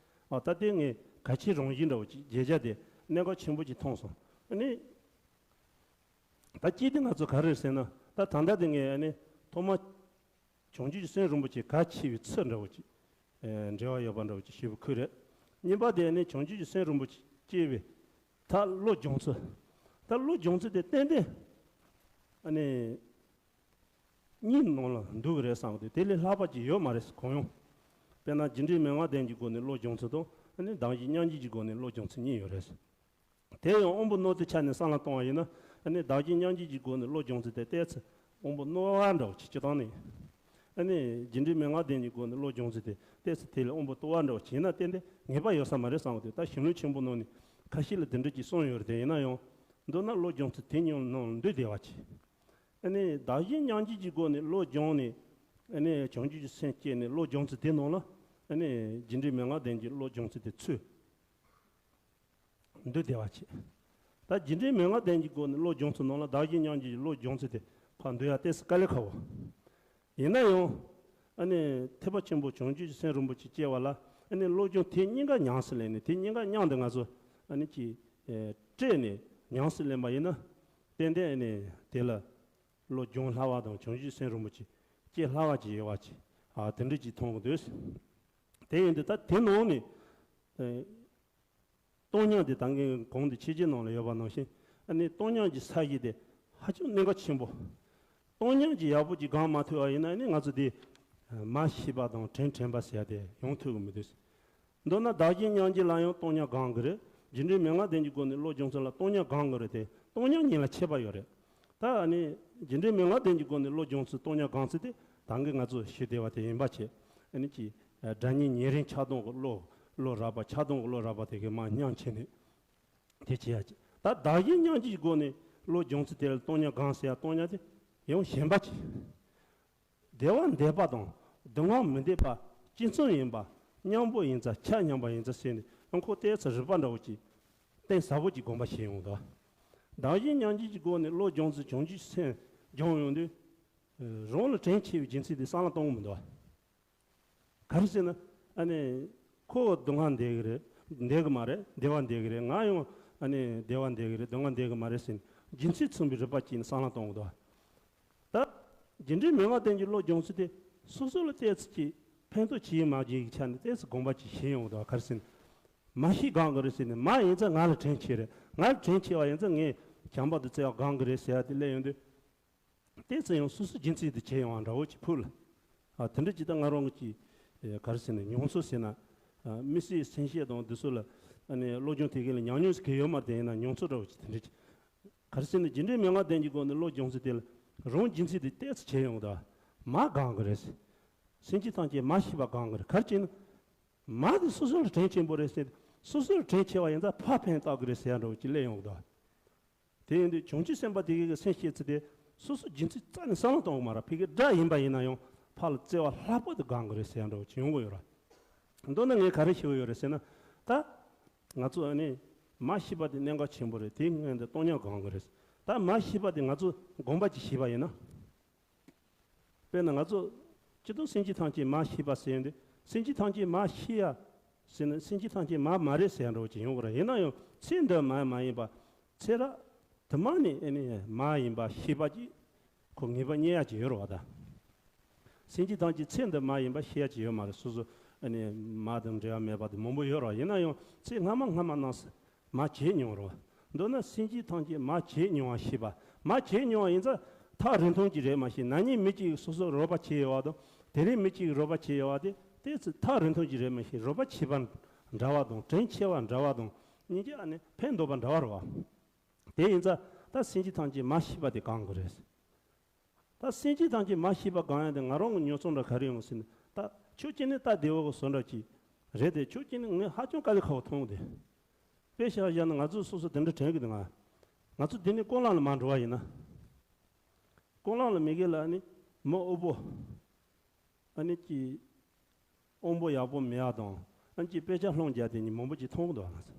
ཨ་ད་ལྟའི་ངས་གལ་ཆེ་རང་བཞིན་འདྲ་བོ་ཅིག་བརྗོད་བྱ་དེ་གནད་འགག་ཆེན་པོ་ཅིག་མཐོང་སོང་། ཨ་ནི་ད་གཅིག་དེ་ང་ཚོ་ག་རེ་རེད་ཟེར་ན་ད་ད་ལྟ་དེ་ངས་ཨ་ནི་ཐོག་མ་བྱང་ཆུབ་ཀྱི་སེམས་རིན་པོ་ཆེ་གལ་ཆེ་བའི་ཚུལ་འདྲ་བོ་ཅིག་ཨེ་འབྲེལ་བ་ཡོད་པ་འདྲ་བོ་ཅིག་ཞེ་པོ་ཁུལ་རེད། གཉིས་པ་དེ་ཨ་ནི་བྱང་ཆུབ་ཀྱི་སེམས་རིན་པོ་ཆེ་སྐྱེ་བའི་ད་བློ་སྦྱོང་ཚུལ། ད་བློ་སྦྱོང་ཚུལ་དེ་ཏན་ཏན་ཨ་ནི། གཉིས་ནང་ལ་འདུ་གི་རེད་བསམ་གི་འདུག་དེ་ལས་ལྷག་པ་ཅིག་ཡོད་མ་རེད་གང་ཡོང་། དཔེར་ན་རྒྱུ་འབྲས་མན་ངག་ལྡན་གྱི་སྒོ་ནས་བློ་སྦྱོང་ཚུལ་དང་ཨ་ནི་གདམས་ཞིབ་སྙན་ཞིབ་ཀྱི་སྒོ་ནས་བློ་སྦྱོང་ཚུལ་གཉིས་ཡོད་རེད། དེ་ཡང་དབང་པོ་རྣོ་རྟུལ་ཆ་ནས་བསམ་བློ་གཏོང་བ་ཡིན་ན། ཨ་ནི་བདག་གཞན་མཉམ་བརྗེ་གི་སྒོ་ནས་བློ་སྦྱོང་ཚུལ་དེ་ཏོག་ཙམ་དབང་པོ་རྣོ་བ་འདྲ་བོ་ཅིག་སྤྱིར་བཏང་ནས། ཨ་ནི་རྒྱུ་འབྲས་མན་ངག་ལྡན་གྱི་སྒོ་ནས་བློ་སྦྱོང་ཚུལ་དེ་ཏོག་ཙམ་དེ་ལས་དབང་པོ་རྟུལ་བ་འདྲ་བོ་ཅིག་ཡིན་ན། ཏན་ཏན་ངེས་པ་ཡོད་ས་མ་རེད་བསམ་གི་འདུག་ད་གཞུང་ལུགས་ཆེན་པོ་ནང་ནས་ཁ་ཤས་ལ་དེ་འདྲ་ཅིག་གསུངས་ཡོད་རེད། དེ་ཡིན་ན་ཡང་མདོར་ན་བློ་སྦྱོང་ཚུལ་དེ་ཉིད་ནང་འདུས་བདེ་བ་ཅིག་ཨ་ནི་བདག་གཞན་མཉམ་བརྗེ་གི་སྒོ་ནས་བློ་སྦྱོང་ནས། ཨ་ནི་བྱང་ཆུབ་ཀྱི་སེམས་བསྐྱེད་ནས་བློ་སྦྱོང་ཚུལ་དེ་ནང་ལ། ཨ་ནི་རྒྱུ་འབྲས་མན་ངག་ལྡན་གྱི་བློ་སྦྱོང་ཚུལ་དེ་ཚུད། འདུས་བདེ་བ་ཆེ། ད་རྒྱུ་འབྲས་མན་ངག་ལྡན་གྱི་སྒོ་ནས་བློ་སྦྱོང་ཚུལ་ནང་ལ་བདག་གཞན་མཉམ་བརྗེ་གི་བློ་སྦྱོང་ཚུལ་དེ་ཕར་འདུས་ཡ་ཏོག་ཙམ་དཀའ་ལས་ཁག་པོ། ཡིན་ན་ཡང་། ཨ་ནི་ཐེག་པ་ཆེན་པོ་བྱང་ཆུབ་ཀྱི་སེམས་རིན་པོ་ཆེ་སྐྱེ་བ་ལ། ཨ་ནི་བློ་སྦྱོང་དེ་གཉིས་ཀ་ཉམས་སུ་ལེན་ནས། དེ་གཉིས་ཀ་མཉམ་དུ་ང་ཚོ་ཨ་ནི་ཅིག་ཨེ་སྤྲད་ནས་ཉམས་སུ་ལེན་པ་ཡིན་ན། ཏན་ཏན་ཨ་ནི་དེ་ལ་བློ་སྦྱོང་སླ་བ་དང་བྱང་ཆུབ་སེམས་རིན་པོ་ཆེ་སྐྱེ་སླ་བ་ཅིག་ཡོད་པ་ཅིག་ཨ་དེ་འདྲ་ཅིག་མཐོང་གི་འདུག་དེ་ཡིན་དུས་ད་དེ་ནང་ནས། ཨེ། སྟོང་ཉིད་དེ་ད་གིན་གོང་དུ་ཆོས་བརྒྱད་ནང་ལ་ཡོད་པ་ནང་བཞིན། ཨ་ནི་སྟོང་ཉིད་ཀྱི་ས་གཞི་དེ་ཧ་ཅང་གནད་འགག་ཆེན་པོ། སྟོང་ཉིད་ཀྱི་ཡག་པོ་ཅིག་སྒོམ་མ་ཐུབ་པ་ཡིན་ན། ཨ་ནི་ང་ཚོ་དེ་མར་ཤེས་པ་དང་དྲིན་དྲན་པ་ཟེར་ཡ་དེ་ཡོང་ཐུབ་ཀྱི་མི་འདུག་མདོར་ན་བདག་གཞན་མཉམ་བརྗེ་ལ་ཡང་སྟོང་ཉིད་སྒོམ་དགོས་རེད། རྒྱུ་འབྲས་མན་ངག་ལྡན་གྱི་སྒོ་ནས་བློ་སྦྱོང་ཚུལ་ལ་སྟོང་ཉིད་སྒོམ་དགོས་རེད་དེ། སྟོང་ཉིད་གཉིས་ལ་ཁྱད་པར་ཡོད་རེད། ད་ཨ་ནི་རྒྱུ་འབྲས་མན་ངག་ལྡན་གྱི་སྒོ་ནས་བློ་སྦྱོང་ཚུལ་སྟོང་ཉིད་སྒོམ་ཚུལ་དེ་ད་གིན་ང་ཚོ་ཞུས་བསྡད་པ་དེ་ཡིན་པ་བྱས། ཨ་ནི་ཅིག་སྒྲ་སྙན་ཉེ་རིང་ཆགས་སྡང་གི་བློ། བློ་རགས་པ། ཆགས་སྡང་གི་བློ་རགས་པ་དེ་གིས་མར་མཉམ་བྱས་ནས་དེ་བྱེད་ཡ་ཅིག་ད་བདག་གཞན་མཉམ་བརྗེའི་སྒོ་ནས་བློ་སྦྱོང་ཚུལ་དེ་ལ་སྟོང་ཉིད་སྒོམ་ཟེར་ཡ། སྟོང་ཉིད་དེ་ཡང་གཞན་པ་ཅིག་བདེ་བ་འདོད་པ་དང་སྡུག་བསྔལ་མི་འདོད་པ། གཅིག་མཚུངས་ཡིན་པ། མཉམ་པོ་ཡིན་ཙང་། ཆ་མཉམ་པ་ཡིན་ཙང་ཟེར་ནས། ཨ་ཁོ་ཏོག་ཙམ་རིག་པ་འདྲ་བོ་ཅིག་གཏིང་ཟབ་པོ་ཅིག་སྒོམ་པ་བྱེད་ཡོང་དོ། བདག་གཞན་མཉམ་བརྗེ་གི་སྒོ་ནས་བློ་སྦྱོང་ཚུལ་བྱང་ཆུབ་སེམས་སྦྱོང་ཡོང་དུས། རང་ལ་དྲིན་ཆེ་བའི་རྒྱུ་མཚན་དེ་བསམ་བློ་གཏོང་གི་མི་འདུག་ག་རེ་ཟེར་ན། ཨ་ནི་ཁོ་སྡུག་བསྔལ་འདོད་ཀྱི་རེད། འདོད་ཀྱི་མ་རེད། བདེ་བ་འདོད་ཀྱི་རེད། ང་ཡང་ཨ་ནི་བདེ་བ་འདོད་ཀྱི་རེད། སྡུག་བསྔལ་འདོད་ཀྱི་མ་རེད་ཟེར་ནས་རྒྱུ་མཚན་མཚུངས་པའི་རིག་པ་བྱས་ནས་བསམ་བློ་གཏོང་གི་འདུག་ད་རྒྱུ་འབྲས་མན་ངག་ལྡན་གྱི་བློ་སྦྱོང་ཚུལ་དེ་སོ་སོ་ལ་ཏོག་ཙམ་ཅིག་ཕན་ཐོགས་བྱེད་མ་བྱེད་ཀྱི་ཆ་ནས་ཏོག་ཙམ་སྒོམ་པ་ཅིག་བྱེད་ཡོང་གི་འདུག་ག་རེ་ཟེར་ན། མ་ཤེས་སྒོམ་གི་རེད་ཟེར་ནས། མ་ཡིན་ཙང་ང་ལ་དྲིན་ཆེ་རེད། ང་ལ་དྲིན་ཆེ་བ་ཡིན་ཙང་ངས་བྱམས་པ་དང་བརྩེ་བ་སྒོམ་གི་རེད་ཟེར་ཡ་དེ་སླེབས་ཡོང་དུས། ཏོག་ཙམ་ཡང་སོ་སོའི་རྒྱུ་མཚན་དེ་བྱེད་ཡོང་བ་འདྲ་བོ་ཅིག་ཕུགས་ལ། ཨ་དེ་འདྲ་ཅིག་ད་ང་རང་གི་ཅིག་ཨེ་ག་རེ་ཟེར་ན། མྱོང་ཚོར་ཟེར་ན། ཨ་དམིགས་བསལ་སེམས་བསྐྱེད་དང་འདི་ཚོ་ལ། ཨ་ནི་བློ་སྦྱོང་དེ་ག་ལ་ཉམས་མྱོང་ཟེར་གྱི་ཡོད་མ་རེད། དེ་ཡིན་ན་མྱོང་ཚོར་འདྲ་བོ་ཅིག་དེ་འདྲ་ཅིག་ག་རེ་ཟེར་ན། རྒྱུ་འབྲས་མན་ངག་ལྡན་གྱི་སྒོ་ནས་བློ་སྦྱོང་ཚུལ་དེ་ལ་རང་རྒྱུ་མཚན་དེ་ཏོག་ཙམ་བྱེད་ཡོང་གི་འདུག་མ་སྒོམ་གི་རེད། སེམས་ཅན་ཐམས་ཅད་མ་ཤེས་པ་སྒོམ་གི་རེད། ག་རེ་བྱས་ན། མ་དེ་སོ་སོ་ལ་དྲིན་ཆེན་པོ་རེད་ཟེར། སོ་སོ་ལ་དྲིན་ཆེ་བ་ཡིན་ཙང་ཕར་ཕན་བཏགས་གི་རེད་ཟེར་ཡ་འདྲ་བོ་ཅིག་སླེབས་ཡོང་གི་འདུག་དེ་ཡིན་དུས་བྱང་ཆུབ་སེམས་དཔའ་དེ་གའི་སེམས་བསྐྱེད་ཚུལ་དེ་སོ་སོ་རྒྱུ་མཚན་རྩ་ནས་བསམ་བློ་གཏོང་གི་མ་རེད། ཕ་གིའི་དགྲ་ཡིན་པ་ཡིན་ན་ཡང་ཕར་ལ་བརྩེ་བ་ལྷག་པར་དུ་སྒོམ་གི་རེད་ཟེར་ཡ་འདྲ་བོ་ཅིག་ཡོང་གི་ཡོད་རེད། མདོར་ན་ངས་ག་རེ་ཞུ་གི་ཡོད་རེད་ཟེར་ན། ད་ང་ཚོ་ཨ་ནི་མ་ཤེས་པ་དེ་གནད་འགག་ཆེན་པོ་རེད། དེའི་སྔོན་དུ་སྟོང་ཉིད་སྒོམ་གི་རེད། ད་མ་ཤེས་པ་དེ་ང་ཚོ་སྒོམ་པ་ཅིག་བྱས་པ་ཡིན་ན། དཔེར་ན་ང་ཚོ་སྤྱིར་བཏང་སེམས་ཅན་ཐམས་ཅད་མ་ཤེས་པ་ཟེར་ཡོང་དུས། སེམས་ཅན་ཐམས་ཅད་མ་ཤེས་ཡ་ཟེར་ན། སེམས་ཅན་ཐམས་ཅད་མ་མ་རེད་ཟེར་ཡ་འདྲ་བོ་ཅིག་ཡོང་གི་རེད། ཡིན་ན་ཡང་ཚེ་འདི་མ་མ་ཡིན་པ། ཚེ་རབས་དུ་མ་ནས་ཨ་ནི་མ་ཡིན་པ་ཤེས་པ་ཅིག་ཁོ་ངེས་པ་རྙེད་ཡ་ཅིག་ཡོད་རེད་བ། ད་སེམས་ཅན་ཐམས་ཅད་ཚེ་འདི་མ་ཡིན་པ་ཤེས་ཡ་ཅིག་ཡོད་མ་རེད། སོ་སོ་ཨ་ནི་མ་དང་འབྲེལ་བ་མེད་པ་དེ་མང་པོ་ཡོད་རེད་བ། ཡིན་ན་ཡང་ཚེ་སྔ་མ་སྔ་མ་ནང་བཞིན་མ་བྱས་མྱོང་རོགས། མདོར་ན་སེམས་ཅན་ཐམས་ཅད་མ་བྱས་མྱོང་བ་ཤེས་པ། མ་བྱས་མྱོང་བ་ཡིན་ཙང་ཐག་རིང་ཐུང་ཅིག་རེད་མ་གཞི། ན་ནིང་མི་གཅིག་གིས་སོ་སོར་རོགས་པ་བྱས་ཡོད་པ་དང་། དེ་རིང་མི་གཅིག་གིས་རོགས་པ་བྱས་ཡོད་པ་དེ་ཏོག་ཙམ་ཐག་རིང་ཐུང་ཅིག་རེད་མ་གཞི། རོགས་པ་བྱས་པ་འདྲ་བ་དང་། དྲིན་ཆེ་བ་འདྲ་བ་དང་། སྙིང་རྗེ་ཨ་ནི་ཕན་འདོགས་པ་འདྲ་བ་རེད་བ། དེ་ཡིན་ཙང་ད་སེམས་ཅན་ཐམས་ཅད་མ་ཤེས་པ་དེ་སྒོམ་དགོས་རེད། ད་སེམས་ཅན་ཐམས་ཅད་མ་ཤེས་པ་སྒོམ་ཡ་དེ་ང་རང་གི་མྱོང་ཚོར་འདྲ་ག་རེ་ཡོང་ཟེར་ན། ད་ཕྱོགས་གཅིག་ནས་སྟབས་བདེ་བོ་གི་བཟོ་འདྲ་ཅིག་རེད་དེ། ཕྱོགས་གཅིག་ནས་ངས་ཧ་ཅང་དཀའ་ལས་ཁག་པོ་མཐོང་གི་དེ། དཔེ་བཞག་བཞག་ན་ང་ཚོས་སོ་སོ་དེ་འདྲ་དྲན་གི་འདུག་ང་། ང་ཚོ་འདི་ནས་ཀོ་ལང་ལ་མར་འགྲོ་བ་ཡིན་ན། ཀོ་ལང་ལ་མི་གེ་ལ་ཨ་ནི་མི་དབུལ་པོ། ཨ་ནི་ཀྱི་དབང་པོ་ཡག་པོ་མེད་ཡ་དང་། ཨ་ནི་ཀྱི་དཔེ་ཆ་ལྷུང་རྒྱག་དེ་གཉིས་མང་པོ་ཅིག་མཐོང་གི་འདུག་ང་ཚོ།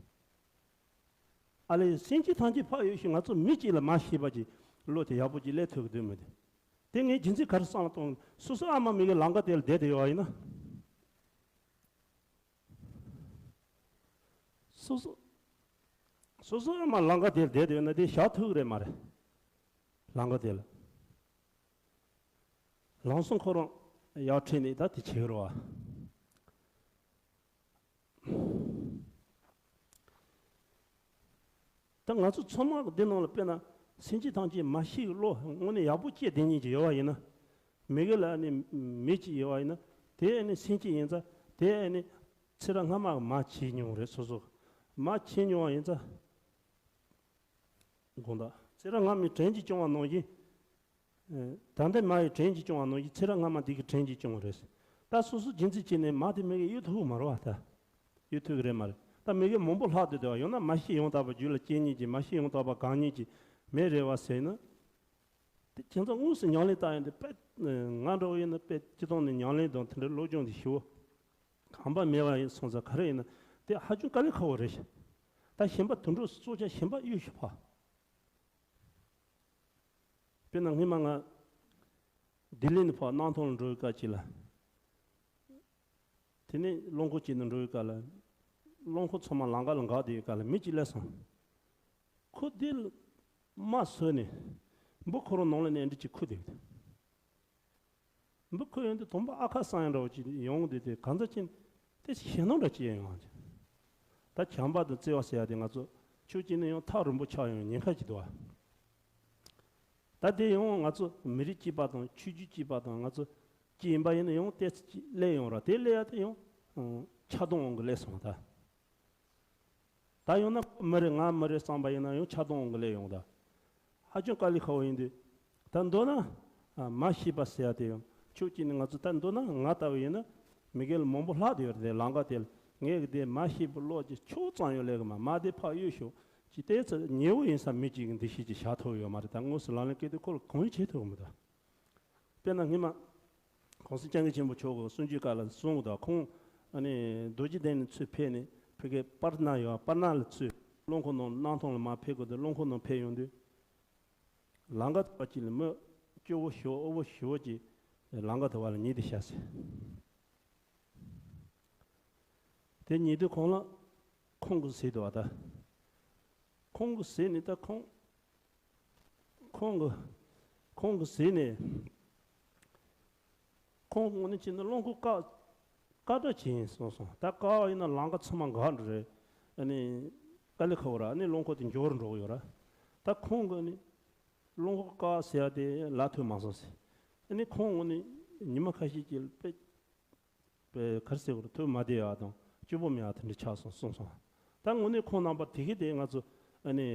ཨ་ལས་སེམས་ཅན་ཐམས་ཅད་ཕར་ཡོད་ཞིག་ང་ཚོ་མི་གཅིག་ལ་མ་ཤེས་པ་ཅིག་བློ་དེ་ཡག་པོ་ཅིག་སླེབས་ཐུབ་ཀྱི་འདུག་མི་འདུག་དེ་ངས་རྒྱུ་མཚན་ག་རེ་བསམ་བློ་གཏོང་། སོ་སོ་ཨ་མ་མི་གི་ལམ་ཁ་དེ་ལ་བསྡད་དེ་ཡོད་པ་ཡིན་ན། སོ་སོ། སོ་སོ་ཨ་མ་ལམ་ཁ་དེ་ལ་བསྡད་དེ་ཡོད་ན་དེ་བཞག་ཐུབ་ཀྱི་རེད་མ་རེད། ལམ་ཁ་དེ་ལ། ལམ་སང་ཁོ་རང་ཡར་ཁྲིད་ནས་ད་དེ་བྱེད་ཀྱི་རེད་བ། ད་ང་ཚོ་ཚང་མ་འདི་ནང་ལ་དཔེར་ན་སེམས་ཅན་ཐམས་ཅད་མ་ཤེས་ཀྱི་བློ་དངོས་གནས་ཡག་པོ་སྐྱེས་བསྡད་མཁན་ཅིག་ཡོད་པ་ཡིན་ན། མི་གི་ལ་ནི་མི་གཅིག་ཡོད་པ་ཡིན་ན། དེ་ནི་སེམས་ཅན་ཡིན་ཙང་། དེ་ནི་ཚེ་རབས་སྔ་མ་གི་མ་བྱས་མྱོང་རེད། སོ་སོ་མ་བྱས་མྱོང་བ་ཡིན་ཙང་། དགོངས་དག་ཚེ་རབས་སྔ་མའི་དྲིན་གྱིས་སྐྱོང་བ་ནང་བཞིན། ཨེ། ད་ལྟའི་མ་ཡི་དྲིན་གྱིས་སྐྱོང་བ་ནང་བཞིན་ཚེ་རབས་སྔ་མ་འདི་གི་དྲིན་གྱིས་སྐྱོང་བ་རེད། ད་སོ་སོ་རྒྱུན་འཛིན་བྱས་ནས་མ་དེ་མི་གི་གཡུལ་ཐུབ་མ་རེད་བ་ད། གཡུལ་ཐུབ་གི་རེད་མ་རེད། ད་མི་གི་མང་པོ་ལྷག་བསྡད་འདུག་བ། ཡང་ན་མ་ཤི་ཡང་དག་པ་རྒྱུད་ལ་སྐྱེ་ཉིད་ཀྱི་མ་ཤི་ཡང་དག་པ་གང་ཉིད་ཀྱི་མི་རེད་བ་ཟེར་ན། དེ་ཁྱེད་ཚོ་དངོས་སུ་ཉམས་ལེན་བསྟར་ཡོང་དུས་དཔེ་ང་འདྲ་བོ་ཡིན་ན་དཔེ་སྤྱི་བཏང་ནས་ཉམས་ལེན་དང་དེ་འདྲའི་སློབ་སྦྱོང་དེ་ཞེ་པོ་གོམས་པ་མེད་པ་ཡིན་སོང་ཙང་ག་རེ་ཡིན་ན་དེ་ཧ་ཅང་དཀའ་ལས་ཁག་པོ་རེད་ཤག་ད་གཞན་པ་དུད་འགྲོ་སྲོག་ཆགས་གཞན་པ་གཡུལ་ཞིག་ཕ། དཔེར་ན་སྔོན་མ་ང་ལྡི་ལི་ནས་ཕར་སྣང་ཐང་ལ་འགྲོ་བའི་སྐབས་ཅིག་ལ། དེ་ནས་རླངས་འཁོར་གཅིག་ནང་འགྲོ་བའི་སྐབས་ལ། རླངས་འཁོར་ཚང་མ་ལམ་ཁ་ལ་འགག་བསྡད་པའི་སྐབས་ལ་མི་གཅིག་སླེབས་སོང་། ཁོ་དེ་ལ་རྨ་བཟོས་ནས་འབུ་ཁོ་རང་ནང་ལ་ནས་འདྲི་གཅིག་ཁུར་བསྡད་ཡོད། འབུ་ཁོ་ཡོང་དུས་དང་པོ་ཨ་ཁ་སང་ཡང་འདྲ་བོ་ཅིག་ཡོང་བསྡད་དེ་གང་ཟག་ཅིག་དེ་ཞེད་སྣང་འདྲ་ཅིག་ཡོང་བ་ཅིག་ད་བྱམས་པ་དང་བརྩེ་བ་ཟེར་ཡ་དེ་ང་ཚོ་ཕྱོགས་གཅིག་ནས་ཡང་ཐག་རིང་པོ་ཆགས་ཡོང་ཉེན་ཁ་ཅིག་འདུག་བ། ད་དེ་ཡང་ང་ཚོ་མི་རིགས་གཅིག་པ་དང་ཆོས་བརྒྱུད་གཅིག་པ་དང་ང་ཚོ་གཅིག་ཡིན་པ་ཡིན་ན་ཡང་ཏོག་ཙམ་ཅིག་སླེབས་ཡོང་ར། དེ་སླེབས་ཡ་དེ་ཡང་ཆགས་སྡང་དབང་གིས་སླེབས་སོང་ད། ད་ཡང་ན་མི་རེད་ང་མི་རེད་བསམ་པ་ཡིན་ན་ཡང་ཆགས་སྡང་དབང་གིས་སླེབས་ཡོང་ད། ཧ་ཅང་དཀའ་ལས་ཁག་པོ་ཡིན་དུས། ད་མདོར་ན། ཨ། མ་ཤེས་པ་ཟེར་ཡ་དེ་ཡང་ཕྱོགས་གཅིག་ནས་ང་ཚོ་ད་མདོར་ན་ང་ལྟ་བུ་ཡིན་ན་མི་སྒེར་ལ་མང་པོ་ལྷག་བསྡད་ཡོད་རེད་དེ་ལམ་ཁ་དེ་ལ་ངས་གི་དེ་མ་ཤེས་པའི་བློ་ཅིག་ཆོག་ཙམ་ཡང་སླེབས་གི་མ། མ་དེ་ཕར་གཡུག་ཞོག་ཅིག་ཏོག་ཙམ་ཉེ་བོ་ཡིན་ས་མི་གཅིག་གི་འདུ་ཤེས་ཅིག་བཞག་ཐུབ་ཡོད་མ་རེད། ད་དངོས་སུ་ལག་ལེན་བཀལ་དུས་ཁོ་ལ་གང་ཡང་བྱེད་ཐུབ་གི་མི་འདུག་དཔེར་ན་སྔོན་མ། གོང་ས་སྐྱབས་མགོན་ཆེན་པོ་མཆོག་གི་གསུང་ཆོས་སྐབས་ལ་གསུངས་འདུག་ཁོང་ཨ་ནི་རྡོ་རྗེ་གདན་ནས་ཚུར་ཕེབས་ནས་ཕ་གིའི་པར་ན་ཡོད་པར་ན་ལ་ཚུར་རླངས་འཁོར་ནང་སྣང་ཐང་ལ་མར་ཕེབས་དགོས་འདུག་རླངས་འཁོར་ནང་ཕེབས་ཡོང་དུས། ལམ་ཁ་ཐོག་གཅིག་ལ་མི་སྐྱོ་བོ་ཞེ་པོ་དབུལ་བོ་ཞེ་པོ་ཅིག་ལམ་ཁ་ཐོག་ལ་ཉལ་དེ་བཞག་ཟེར། དེ་ཉལ་དུས་ཁོང་ལ་ཁོང་གིས་གཟིགས་འདུག་བ་ད། ཁོང་གིས་གཟིགས་ནས་ད་ཁོང་ཁོང་གིས་ཁོང་གིས་གཟིགས་ནས། ཁོང་ངོས་ནས་བྱས་ན་རླངས་འཁོར་བཀག་བཀག་འདྲ་བྱས་ཡིན་གསུངས་སོང་། ད་བཀག་པ་ཡིན་ན་ལམ་ཁ་ཚང་མ་འགག་འགྲོ་རེད། ཨ་ནི་དཀའ་ལས་ཁག་པོ་ར། ཨ་ནི་རླངས་འཁོར་དེ་མགྱོགས་རུ་འགྲོ་གི་ཡོད་ར། ད་ཁོང་གིས་ཨ་ནི་རླངས་འཁོར་བཀག་ཟེར་ཡ་དེ་ལབ་ཐུབ་མ་སོང་ཟེར། ཨ་ནི་ཁོང་ངོས་ནས་ཉི་མ་ཁ་ཤས་ཀྱི་དཔེ་དཔེ་ག་རེ་ཟེར་དགོས་རེད། ཐུགས་མ་བདེ་ཡ་དང་སྐྱིད་པོ་མེད་ཡ་དེ་འདྲ་ཆགས་སོང་གསུངས་སོང་། ད་དངོས་གནས་ཁོང་རྣམ་པ་དེ་གི་དེ་ང་ཚོ་ཨ་ནི་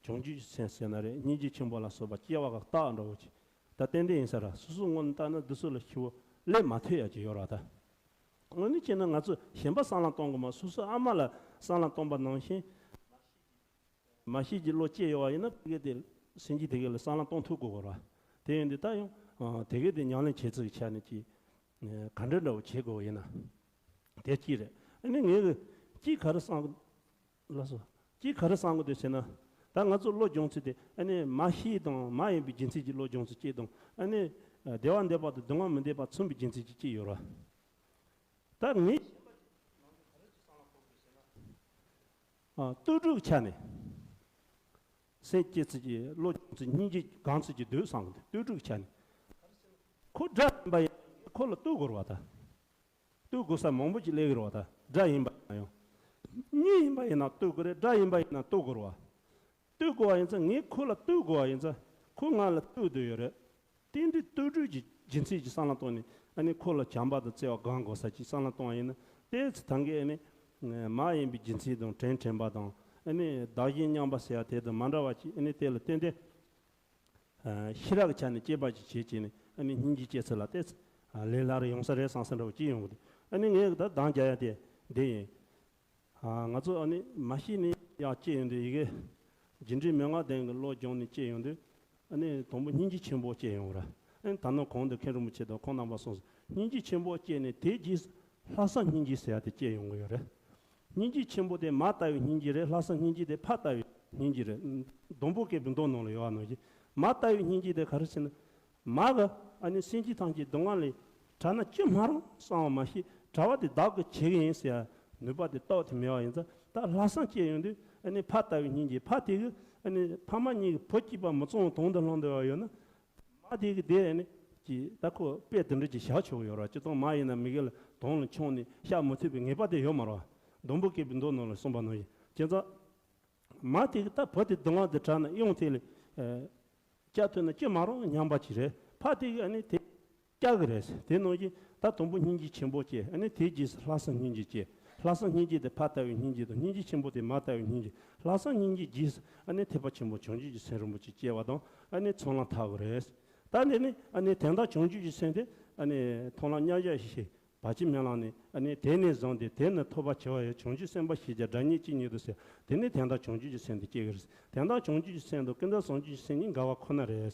བྱང་ཆུབ་ཀྱི་སེམས་ཟེར་ན་རེད། སྙིང་རྗེ་ཆེན་པོ་ལ་སོགས་པ་སྐྱེ་བ་གི་རྟགས་འདྲ་བོ་ཅིག་ད་ཏན་ཏན་ཡིན་ས་ར། སོ་སོའི་ངོས་ནས་བལྟས་ན་འདི་ཚོ་ལ་ཞེ་པོ་སླེབས་མ་ཐུབ་ཡ་ཅིག་ཡོད་ར་ད། དངོས་གནས་བྱས་ན་ང་ཚོ་གཞན་པ་བསམ་བློ་གཏོང་དགོས་མ། སོ་སོའི་ཨ་མ་ལ་བསམ་བློ་གཏོང་པ་ནང་བཞིན། མ་ཤེས་ཀྱི་བློ་སྐྱེས་ཡོད་པ་ཡིན་ན་ཕ་གི་དེ་སེམས་ཅན་དེ་ག་ལ་བསམ་བློ་གཏོང་ཐུབ་དགོས་གོ་ར། དེ་ཡིན་དུས་ད་ཡང་ཨ་དེ་ག་དེ་ཉམས་ལེན་བྱེད་ཚུལ་གྱི་ཆ་ནས་ཀྱི་ག་འདྲ་འདྲ་བོ་བྱེད་དགོས་ཡིན་ན། དེ་གཅིག་རེད། ཨ་ནི་ངས་གཅིག་ག་རེ་བསམ་གི་ལགས་སོ། གཅིག་ག་རེ་བསམ་གི་འདུག་ཟེར་ན། ད་ང་ཚོ་བློ་སྦྱོང་ཚུལ་དེ་ཨ་ནི་མ་ཤེས་དང་མ་ཡིན་པའི་རྒྱུ་མཚན་གྱིས་བློ་སྦྱོང་ཚུལ་གཅིག་དང་ཨ་ནི་བདེ་བ་འདོད་པ་དང་སྡུག་བསྔལ་མི་འདོད་པ་མཚུངས་པའི་རྒྱུ་མཚན་གྱིས་གཅིག་ཡོད་ར། ད་ངས་ཨ་ལྟོས་གྲོས་ཀྱི་ཆ་ནས། སེམས་བསྐྱེད་ཚུལ་གྱི་བློ་སྦྱོང་ཚུལ་སྙིང་རྗེ་སྒོམ་ཚུལ་གྱི་འདུག་བསམ་གི་འདུག་ལྟོས་གྲོས་ཀྱི་ཆ་ནས། ཁོ་དགྲ་ཡིན་པ་ཡིན་ན་ཁོ་ལ་ལྟོས་དགོས་རེད་བ་ད། ལྟོས་དགོས་ས་མང་པོ་ཅིག་སླེབས་ཀྱི་རེད་བ་ད། དགྲ་ཡིན་པ་ཡིན་ན་ཡང་། གཉེན་ཡིན་པ་ཡིན་ན་ལྟོས་དགོས་རེད། དགྲ་ཡིན་པ་ཡིན་ན་ལྟོས་དགོས་རེད་བ། ལྟོས་དགོས་པ་ཡིན་ཙང་ངས་ཁོ་ལ་ལྟོས་དགོས་པ་ཡིན་ཙང་ཁོ་ང་ལ་ལྟོས་བསྡད་ཡོད་རེད། རྟེན་འབྲེལ་ལྟོས་གྲོས་ཀྱི་རྒྱུ་མཚན་གྱི་བསམ་བློ་བཏང་ནས་ཨ་ནི་ཁོ་ལ་བྱམས་པ་དང་བརྩེ་བ་སྒོམ་དགོས་ས་ཅིག་བསམ་བློ་བཏང་བ་ཡིན་ན་ཏོག་ཙམ་ད་གིན་ཨ་ནི་མ་ཡིན་པའི་རྒྱུ་མཚན་དང་དྲིན་དྲན་པ་དང་ཨ་ནི་བདག་གཞན་མཉམ་པ་ཟེར་ཡ་དེ་དང་མ་འདྲ་བ་ཅིག་ཨ་ནི་དེ་ལ་ཏན་ཏན་ཨ་ཤེས་རབ་ཀྱི་ཆ་ནས་དཔྱད་པ་ཅིག་བྱེད་བྱས་ནས་ཨ་ནི་སྙིང་རྗེ་སྐྱེ་ཚུལ་ལ་ཏོག་ཙམ་ལས་སླ་རུ་ཡོང་ས་རེད་བསམ་ས་འདྲ་བོ་ཅིག་ཡོང་གི་འདུག་ཨ་ནི་ངས་ད་འདང་རྒྱག་ཡ་དེ་འདི་ཡིན། ང་ཚོ་ཨ་ནི་མ་ཤེས་ནས་ཡག་སྐྱེས་ཡོང་དུས་ཡི་གེ་རྒྱུ་འབྲས་མན་ངག་ལྡན་གྱི་བློ་སྦྱོང་ནས་སྐྱེས་ཡོང་དུས་ཨ་ནི་དང་པོ་སྙིང་རྗེ་ཆེན་པོ་སྐྱེས་ཡོང་ར། ཨ་ནི་ད་ནང་གོང་དུ་མཁན་རིན་པོ་ཆེ་དང་ཁོང་རྣམ་པ་གསུངས་སོང་། སྙིང་རྗེ་ཆེན་པོ་སྐྱེས་ནས་དེའི་རྗེས་སུ་ལྷག་བསམ་སྙིང་རྗེ་ཟེར་ཡ་དེ་སྐྱེས་ཡོང་གི་ཡོད་རེད། སྙིང་རྗེ་ཆེན་པོ་དེ་མ་ལྟ་བུའི་སྙིང་རྗེ་རེད། ལྷག་བསམ་སྙིང་རྗེ་དེ་ཕ་ལྟ་བུའི་སྙིང་རྗེ་རེད། སྡོང་པོ་སྐྱེས་པའི་མདོ་ནང་ལ་ཡོད་པ་ནང་བཞིན་མ་ལྟ་བུའི་སྙིང་རྗེ་དེ་ག་རེ་ཟེར་ན། མ་གི་ཨ་ནི་སེམས་ཅན་ཐམས་ཅད་སྡུག་བསྔལ་ལས་བྲལ་ན་ཅི་མ་རུང་བསམ་པ་མ་ཤེས། བྲལ་བ་དེ་བདག་གིས་བྱེད་ཀྱི་ཡིན་ཟེར་ཡ་ནུས་པ་དེ་སྟོབས་དེ་མེད་པ་ཡིན་ཙང་ད་ལྷག་བསམ་སྐྱེས་ཡོང་དུས་ཨ་ནི་ཕ་ལྟ་བུའི་སྙིང་རྗེ། ཕ་དེ་གིས་ཨ་ནི་ཕ་མ་གཉིས་ཀྱི་བུ་གཅིག་པ་མི་གཙང་བོ་དོན་དུ་བླངས་བསྡད་པ་ཡོད་ན། མ་དེ་གིས་དེ་ཨ་ནི་ཀྱི་ད་ཁོ་དཔེ་དེ་འདྲ་ཅིག་བཞག་ཆོག་གི་ཡོད་རེད། སྤྱིར་བཏང་མ་ཡིན་ན་མི་གི་ལ་དོན་ལ་མཆོང་ནས་བཤགས་མི་ཐུབ་པའི་ངེས་པ་དེ་ཡོད་མ་རེད་བ། སྡོང་པོ་སྐྱེས་པའི་མདོ་ནང་ལ་གསུངས་པ་ནང་བཞིན་བྱས་ཙང་། མ་དེ་གིས་ད་བུ་དེ་སྡུག་བསྔལ་དུ་བྲལ་ན་གཡང་དེ་ལ་ཨ་བསྐྱབ་ཐུབ་ན་ཅི་མ་རུང་སྙམ་པ་ཅིག་རེད། ཕ་དེ་གིས་ཨ་ནི་དེ་བསྐྱབ་གི་རེད། དེ་ནང་བཞིན་ད་དང་པོ་སྙིང་རྗེ་ཆེན་པོ་སྐྱེས། ཨ་ནི་དེའི་རྗེས་སུ་ལྷག་བསམ་སྙིང་རྗེ་སྐྱེས། ལྷག་བསམ་སྙིང་རྗེ་དེ་ཕ་ལྟ་བུའི་སྙིང་རྗེ་དང་། སྙིང་རྗེ་ཆེན་པོ་དེ་མ་ལྟ་བུའི་སྙིང་རྗེ། ལྷག་བསམ་སྙིང་རྗེ་རྗེས་སུ་ཨ་ནི་ཐེག་པ་ཆེན་པོ་བྱང་ཆུབ་ཀྱི་སེམས་རིན་པོ་ཆེ་སྐྱེ་བ་དང་། ཨ་ནི་ཚོགས་ལམ་ཐར་དགོས་རེད། ད་འདི་ནི་ཨ་ནི་དོན་དམ་བྱང་ཆུབ་ཀྱི་སེམས་དེ་ཨ་ནི་མཐོང་ལམ་མཉམ་གཞག་ཞེས་བར་ཆད་མེད་ལམ་ནས། ཨ་ནི་དེ་ནས་བཟུང་སྟེ་དེ་ནི་ཐོབ་པར་བྱ་བ་ཡི། བྱང་ཆུབ་སེམས་དཔའ་ཞེས་བྱ་སྒྲ་སྙན་གཅིག་ཉིད་དུ་ཟེར། དེ་ནི་དོན་དམ་བྱང་ཆུབ་ཀྱི་སེམས་དེ་སྐྱེ་གི་རེད། དོན་དམ་བྱང་ཆུབ་ཀྱི་སེམས་དང་ཀུན་རྫོབ་བྱང་ཆུབ་ཀྱི་སེམས་གཉིས་འགལ་བ་ཁོ་ན་རེད།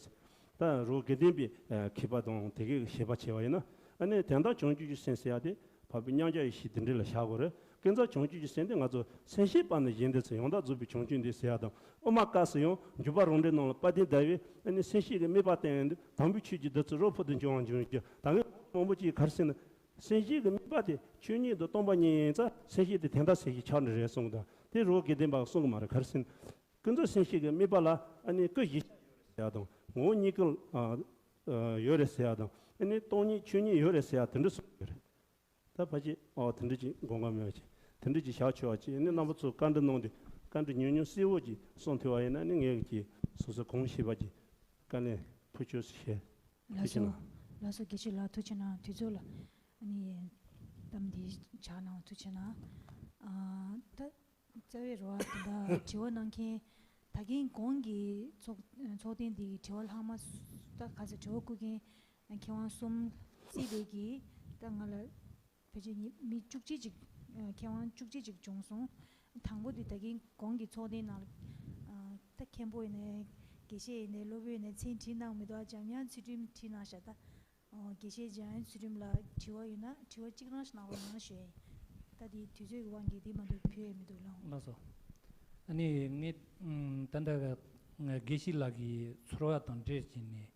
ད་རོ་དགེ་ལྡན་པའི་ཨ་མཁས་པ་དང་དེ་གའི་བཤད་པ་བྱས་པ་ཡིན་ན། ཨ་ནི་དོན་དམ་བྱང་ཆུབ་ཀྱི་སེམས་ཟེར་ཡ་དེ་འཕགས་པའི་མཉམ་གཞག་ཡེ་ཤེས་དེ་འདྲ་ལ་བཞག་དགོས་རེད། ཀུན་རྫོབ་བྱང་ཆུབ་ཀྱི་སེམས་དེ་ང་ཚོ་སེམས་ཤེས་པ་ནི་གཞན་དོན་ཆེད། ཡང་དག་རྫོགས་པའི་བྱང་ཆུབ་འདོད་ཟེར་ཡ་དང་། དབུ་མ་སྐབས་སུ་ཡང་འཇུག་པ་རང་འགྲེལ་ནང་ལ་དཔལ་ལྡན་ཟླ་བས་ཨ་ནི་སེམས་ཤེས་ཀྱི་དམིགས་པ་བསྟན་ཡོད་དུས། དམ་པའི་ཆོས་ཀྱི་བདུད་རྩི་རོ་ཕུལ་དུ་བྱུང་བ་འབྱུང་གི། ད་ངས་མང་པོ་ཅིག་ག་རེ་ཟེར་ན། སེམས་ཤེས་ཀྱི་དམིགས་པ་དེ་ཆོས་ཉིད་དུ་སྟོང་པ་ཉིད་ཡིན་ཙང་སེམས་ཤེས་དེ་དོན་དམ་སེམས་ཤེས་ཆགས་ནི་རེད་གསུངས་དང་། དེ་རོ་དགེ་ལྡན་པ་གསུང་གི་མ་རེད། ག་རེ་ཟེར་ན། ཀུན་རྫོབ་སེམས་ཤེས་ཀྱི་དམིགས་པ་ལ་ཨ་ནི་སྐུ་གཞི་ཡོད་རེད་ཟེར་ཡ་དང་། ངོ་བོ་ཉིད་ཀྱི་ཨ་ཨ་ཡོད་རེད་ཟེར་ཡ་དང་། ཨ་ནི་སྟོང་ཉིད་ཆོས་ཉིད་ཡོད་རེད་ཟེར་ཡ་དེ་འདྲ་གསུངས་ཡོད་རེད། ད་ཕལ་ཆེར་ཨོ་དེ་འདྲ་ཅིག་དགོངས་པ་མེད་པ་ཅིག་དེ་འདྲ་ཅིག་བཞག་ཆོག་པ་ཅིག་ཨ་ནི་རྣམ་པ་ཚོས་བཀའ་འདྲི་གནང་དུས་བཀའ་འདྲི་ཉུང་ཉུང་གསལ་བོ་ཅིག་གསུང་ཐུབ་པ་ཡིན་ན། ཨ་ནི་ངས་ཀྱིས་སོ་སོ་གང་ཤེས་པ་ཅིག་དཀའ་ལས་ཕུལ་ཆོག་ཟེར་བཤད། ལགས་ཐུགས་རྗེ་སོ། གནང་། ལགས་སོ། དགེ་བཤེས་ལགས་ཐུགས་རྗེ་གནང་། དུས་ཚོད་ལ་ཨ་ནི་གཏམ་འདི་ཕྱག་གནང་བ་ཐུགས་རྗེ་གནང་། ཨ་ད། རྩ་བའི་རོ་ཨ་དེ་འདྲ་དྲི་བ་གནང་མཁན། ད་གིན་གོང་གི་ཚོགས་ཚོགས་ཐེངས་འདིའི་དྲི་བ་ལྷག་མ་ད་ག་ཚོད་དྲི་བ་བསྐུར་མཁན་མཁས་དབང་གསུམ་བརྩིས་པའི་གི་ད་ང་ལ་ཕལ་ཆེར་མི་བཅུ་གཅིག་ཅིག་མཁས་དབང་བཅུ་གཅིག་ཅིག་བྱུང་སོང་། དང་པོ་དེ་ད་གིན་གོང་གི་ཚོགས་ཐེངས་ནང་ལ་ད་མཁན་པོ་ཡིན་ནའི་དགེ་བཤེས་ཡིན་ནའི་སློབ་དཔོན་ཡིན་ནའི་མཚན་བྲིས་གནང་མི་འདུག་ཨ་འཇམ་དབྱངས་ཚུལ་ཁྲིམས་བྲིས་གནང་ཤག་ད། ཨོ། དགེ་བཤེས་འཇམ་དབྱངས་ཚུལ་ཁྲིམས་ལགས་དྲི་བ་ཡོད་ན་དྲི་བ་གཅིག་རང་ཞིག་གནང་རོགས་གནང་ཞུ་ཡ་ཡིན། ད་དེ་དུས་ཚོད་ཀྱི་དབང་གིས་དེ་མ་གཏོགས་ཕུལ་ཡ་མི་འདུག་ལགས། ལགས་སོ། ཨ་ནི་ངས་ཨམ་ད་ལྟ་གི་དགེ་བཤེས་ལགས་ཀྱི་ཚོར་བ་དང་འབྲེལ་བྱས་ནས།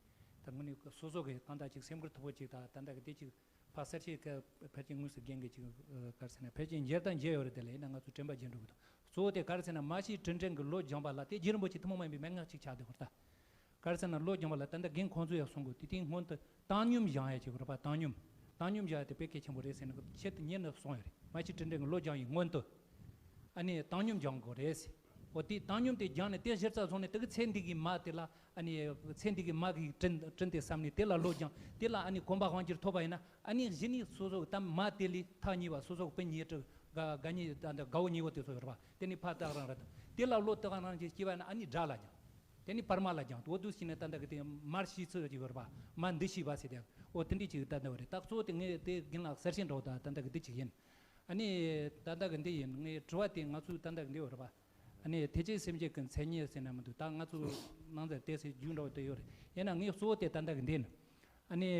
ད་དངོས་གནས་སོ་སོ་གི་གང་ལྟར་ཅིག་སེམས་ཁུར་མཐུག་པོ་ཅིག་དང་། ད་ལྟ་གི་དེ་ཅིག་ཕར་གསལ་བཤད་ཀྱི་ཕལ་ཆེར་དངོས་སུ་རྒན་གྱི་ཅིག་ག་རེ་ཟེར་ན། ཕལ་ཆེར་མཇལ་དང་མཇལ་ཡོད་རེད། དེ་ལ་ཡིན་ན་ང་ཚོ་དྲན་པ་བརྗེད་འགྲོ་གི་འདུག་གཙོ་བོ་དེ་ག་རེ་ཟེར་ན། མ་གཞི་དྲིན་དྲན་གྱི་བློ་སྦྱངས་པ་ལ་དེ་རྗེ་རིན་པོ་ཆེ་ཐུན་མོང་མ་ཡིན་པའི་མན་ངག་ཅིག་ཆགས་བསྡད་ཡོད་རེད་ད། ག་རེ་ཟེར་ན་བློ་སྦྱོང་བ་ལ་ད་ལྟ་རྒན་ཁོང་ཚོས་ཡང་གསུང་གོ། དེ་དུས་སྔོན་དུ་བཏང་སྙོམས་སྦྱང་ཡ་ཅིག་ཡོད་རེད་པ། བཏང་སྙོམས། བཏང་སྙོམས་སྦྱང་ཡ་དེ་དཔེ་གལ་ཆེན་པོ་རེད་ཟེར་ནས་ཆེད་དུ་ཉེར་ནས་གསུངས་ཡོད་རེད། མ་གཞི་དྲིན་དྲན་གྱི་བློ་སྦྱང་ཡི་སྔོན་དུ་ཨ་ནི་བཏང་སྙོམས་སྦྱང་དགོས་རེད་ཟེར། འོ་དེ་བཏང་སྙོམས་དེ་སྦྱངས་ནས་དེ་གཞིར་རྩ་བཟུང་ནས་དེ་གི་ཚེ་འདི་གི་མ་དེ་ལ་ཨ་ནི་ཚེ་འདི་གི་མ་གི་དྲིན་དྲིན་དེ་བསམ་ནས་དེ་ལ་བློ་སྦྱངས། དེ་ལ་ཨ་ནི་གོམས་པ་དབང་བསྒྱུར་ཐོབ་པ་ཡིན་ན། ཨ་ནི་གཞི་ནས་སོ་སོ་གི་ད་མ་དེ་ལས་ཐག་ཉེ་བ། སོ་སོ་གི་སྤུན་ཉེ་དྲུག་དགའ་དགའ་ཉེ་ད་ད་དགའ་བོ་ཉེ་བོ་དེ་ཚོ་ཡོད་རེད་པ། དེ་ནི་ཕ་སྟག་རང་རེད། དེ་ལ་བློ་སྟག་རང་རང་གི་སྐྱེ་བ་ན་ཨ་ནི་དགྲ་ལ་སྦྱང་། དེ་ནི་བར་མ་ལ་སྦྱང་། འོ་འདུག་བྱས་ནས་ད་ལྟ་གི་དེ་མར་ཤེས་ཚུལ་གྱི་བར་པ། མ་འདི་ཤེས་པ་ཟེར་ཏེ། འོ་དེ་འདྲས་ཅིག་ད་ལྟ་བ་རེད། ད་གཙོ་བོ་དེ་ངས་དེ་རྒན་ལགས་གསལ་བཤད་འདྲ་བོ་ད་ད་ལྟ་གི་འདི་ཅིག་ཡིན། ཨ་ནི་ད་ལྟ་གི་འདི་ཡིན། ངའི་དྲི་བ་དེ་ང་ཚོས་ད་ལྟ་གི་འདི་བར་པ། ཨ་ནི་ཐེག་ཆེན་སེམས་བསྐྱེད་ཀྱི་མཚན་ཉིད་ཟེར་ན་མི་འདུག་ད་ང་ཚོ་ནང་ཚན་ཏོག་ཙམ་རྒྱུས་འདྲ་བོ་དེ་ཡོད་རེད། ཡིན་ན་ངའི་གཙོ་བོ་དེ་ད་ལྟ་གི་འདི་ཡིན། ཨ་ནི་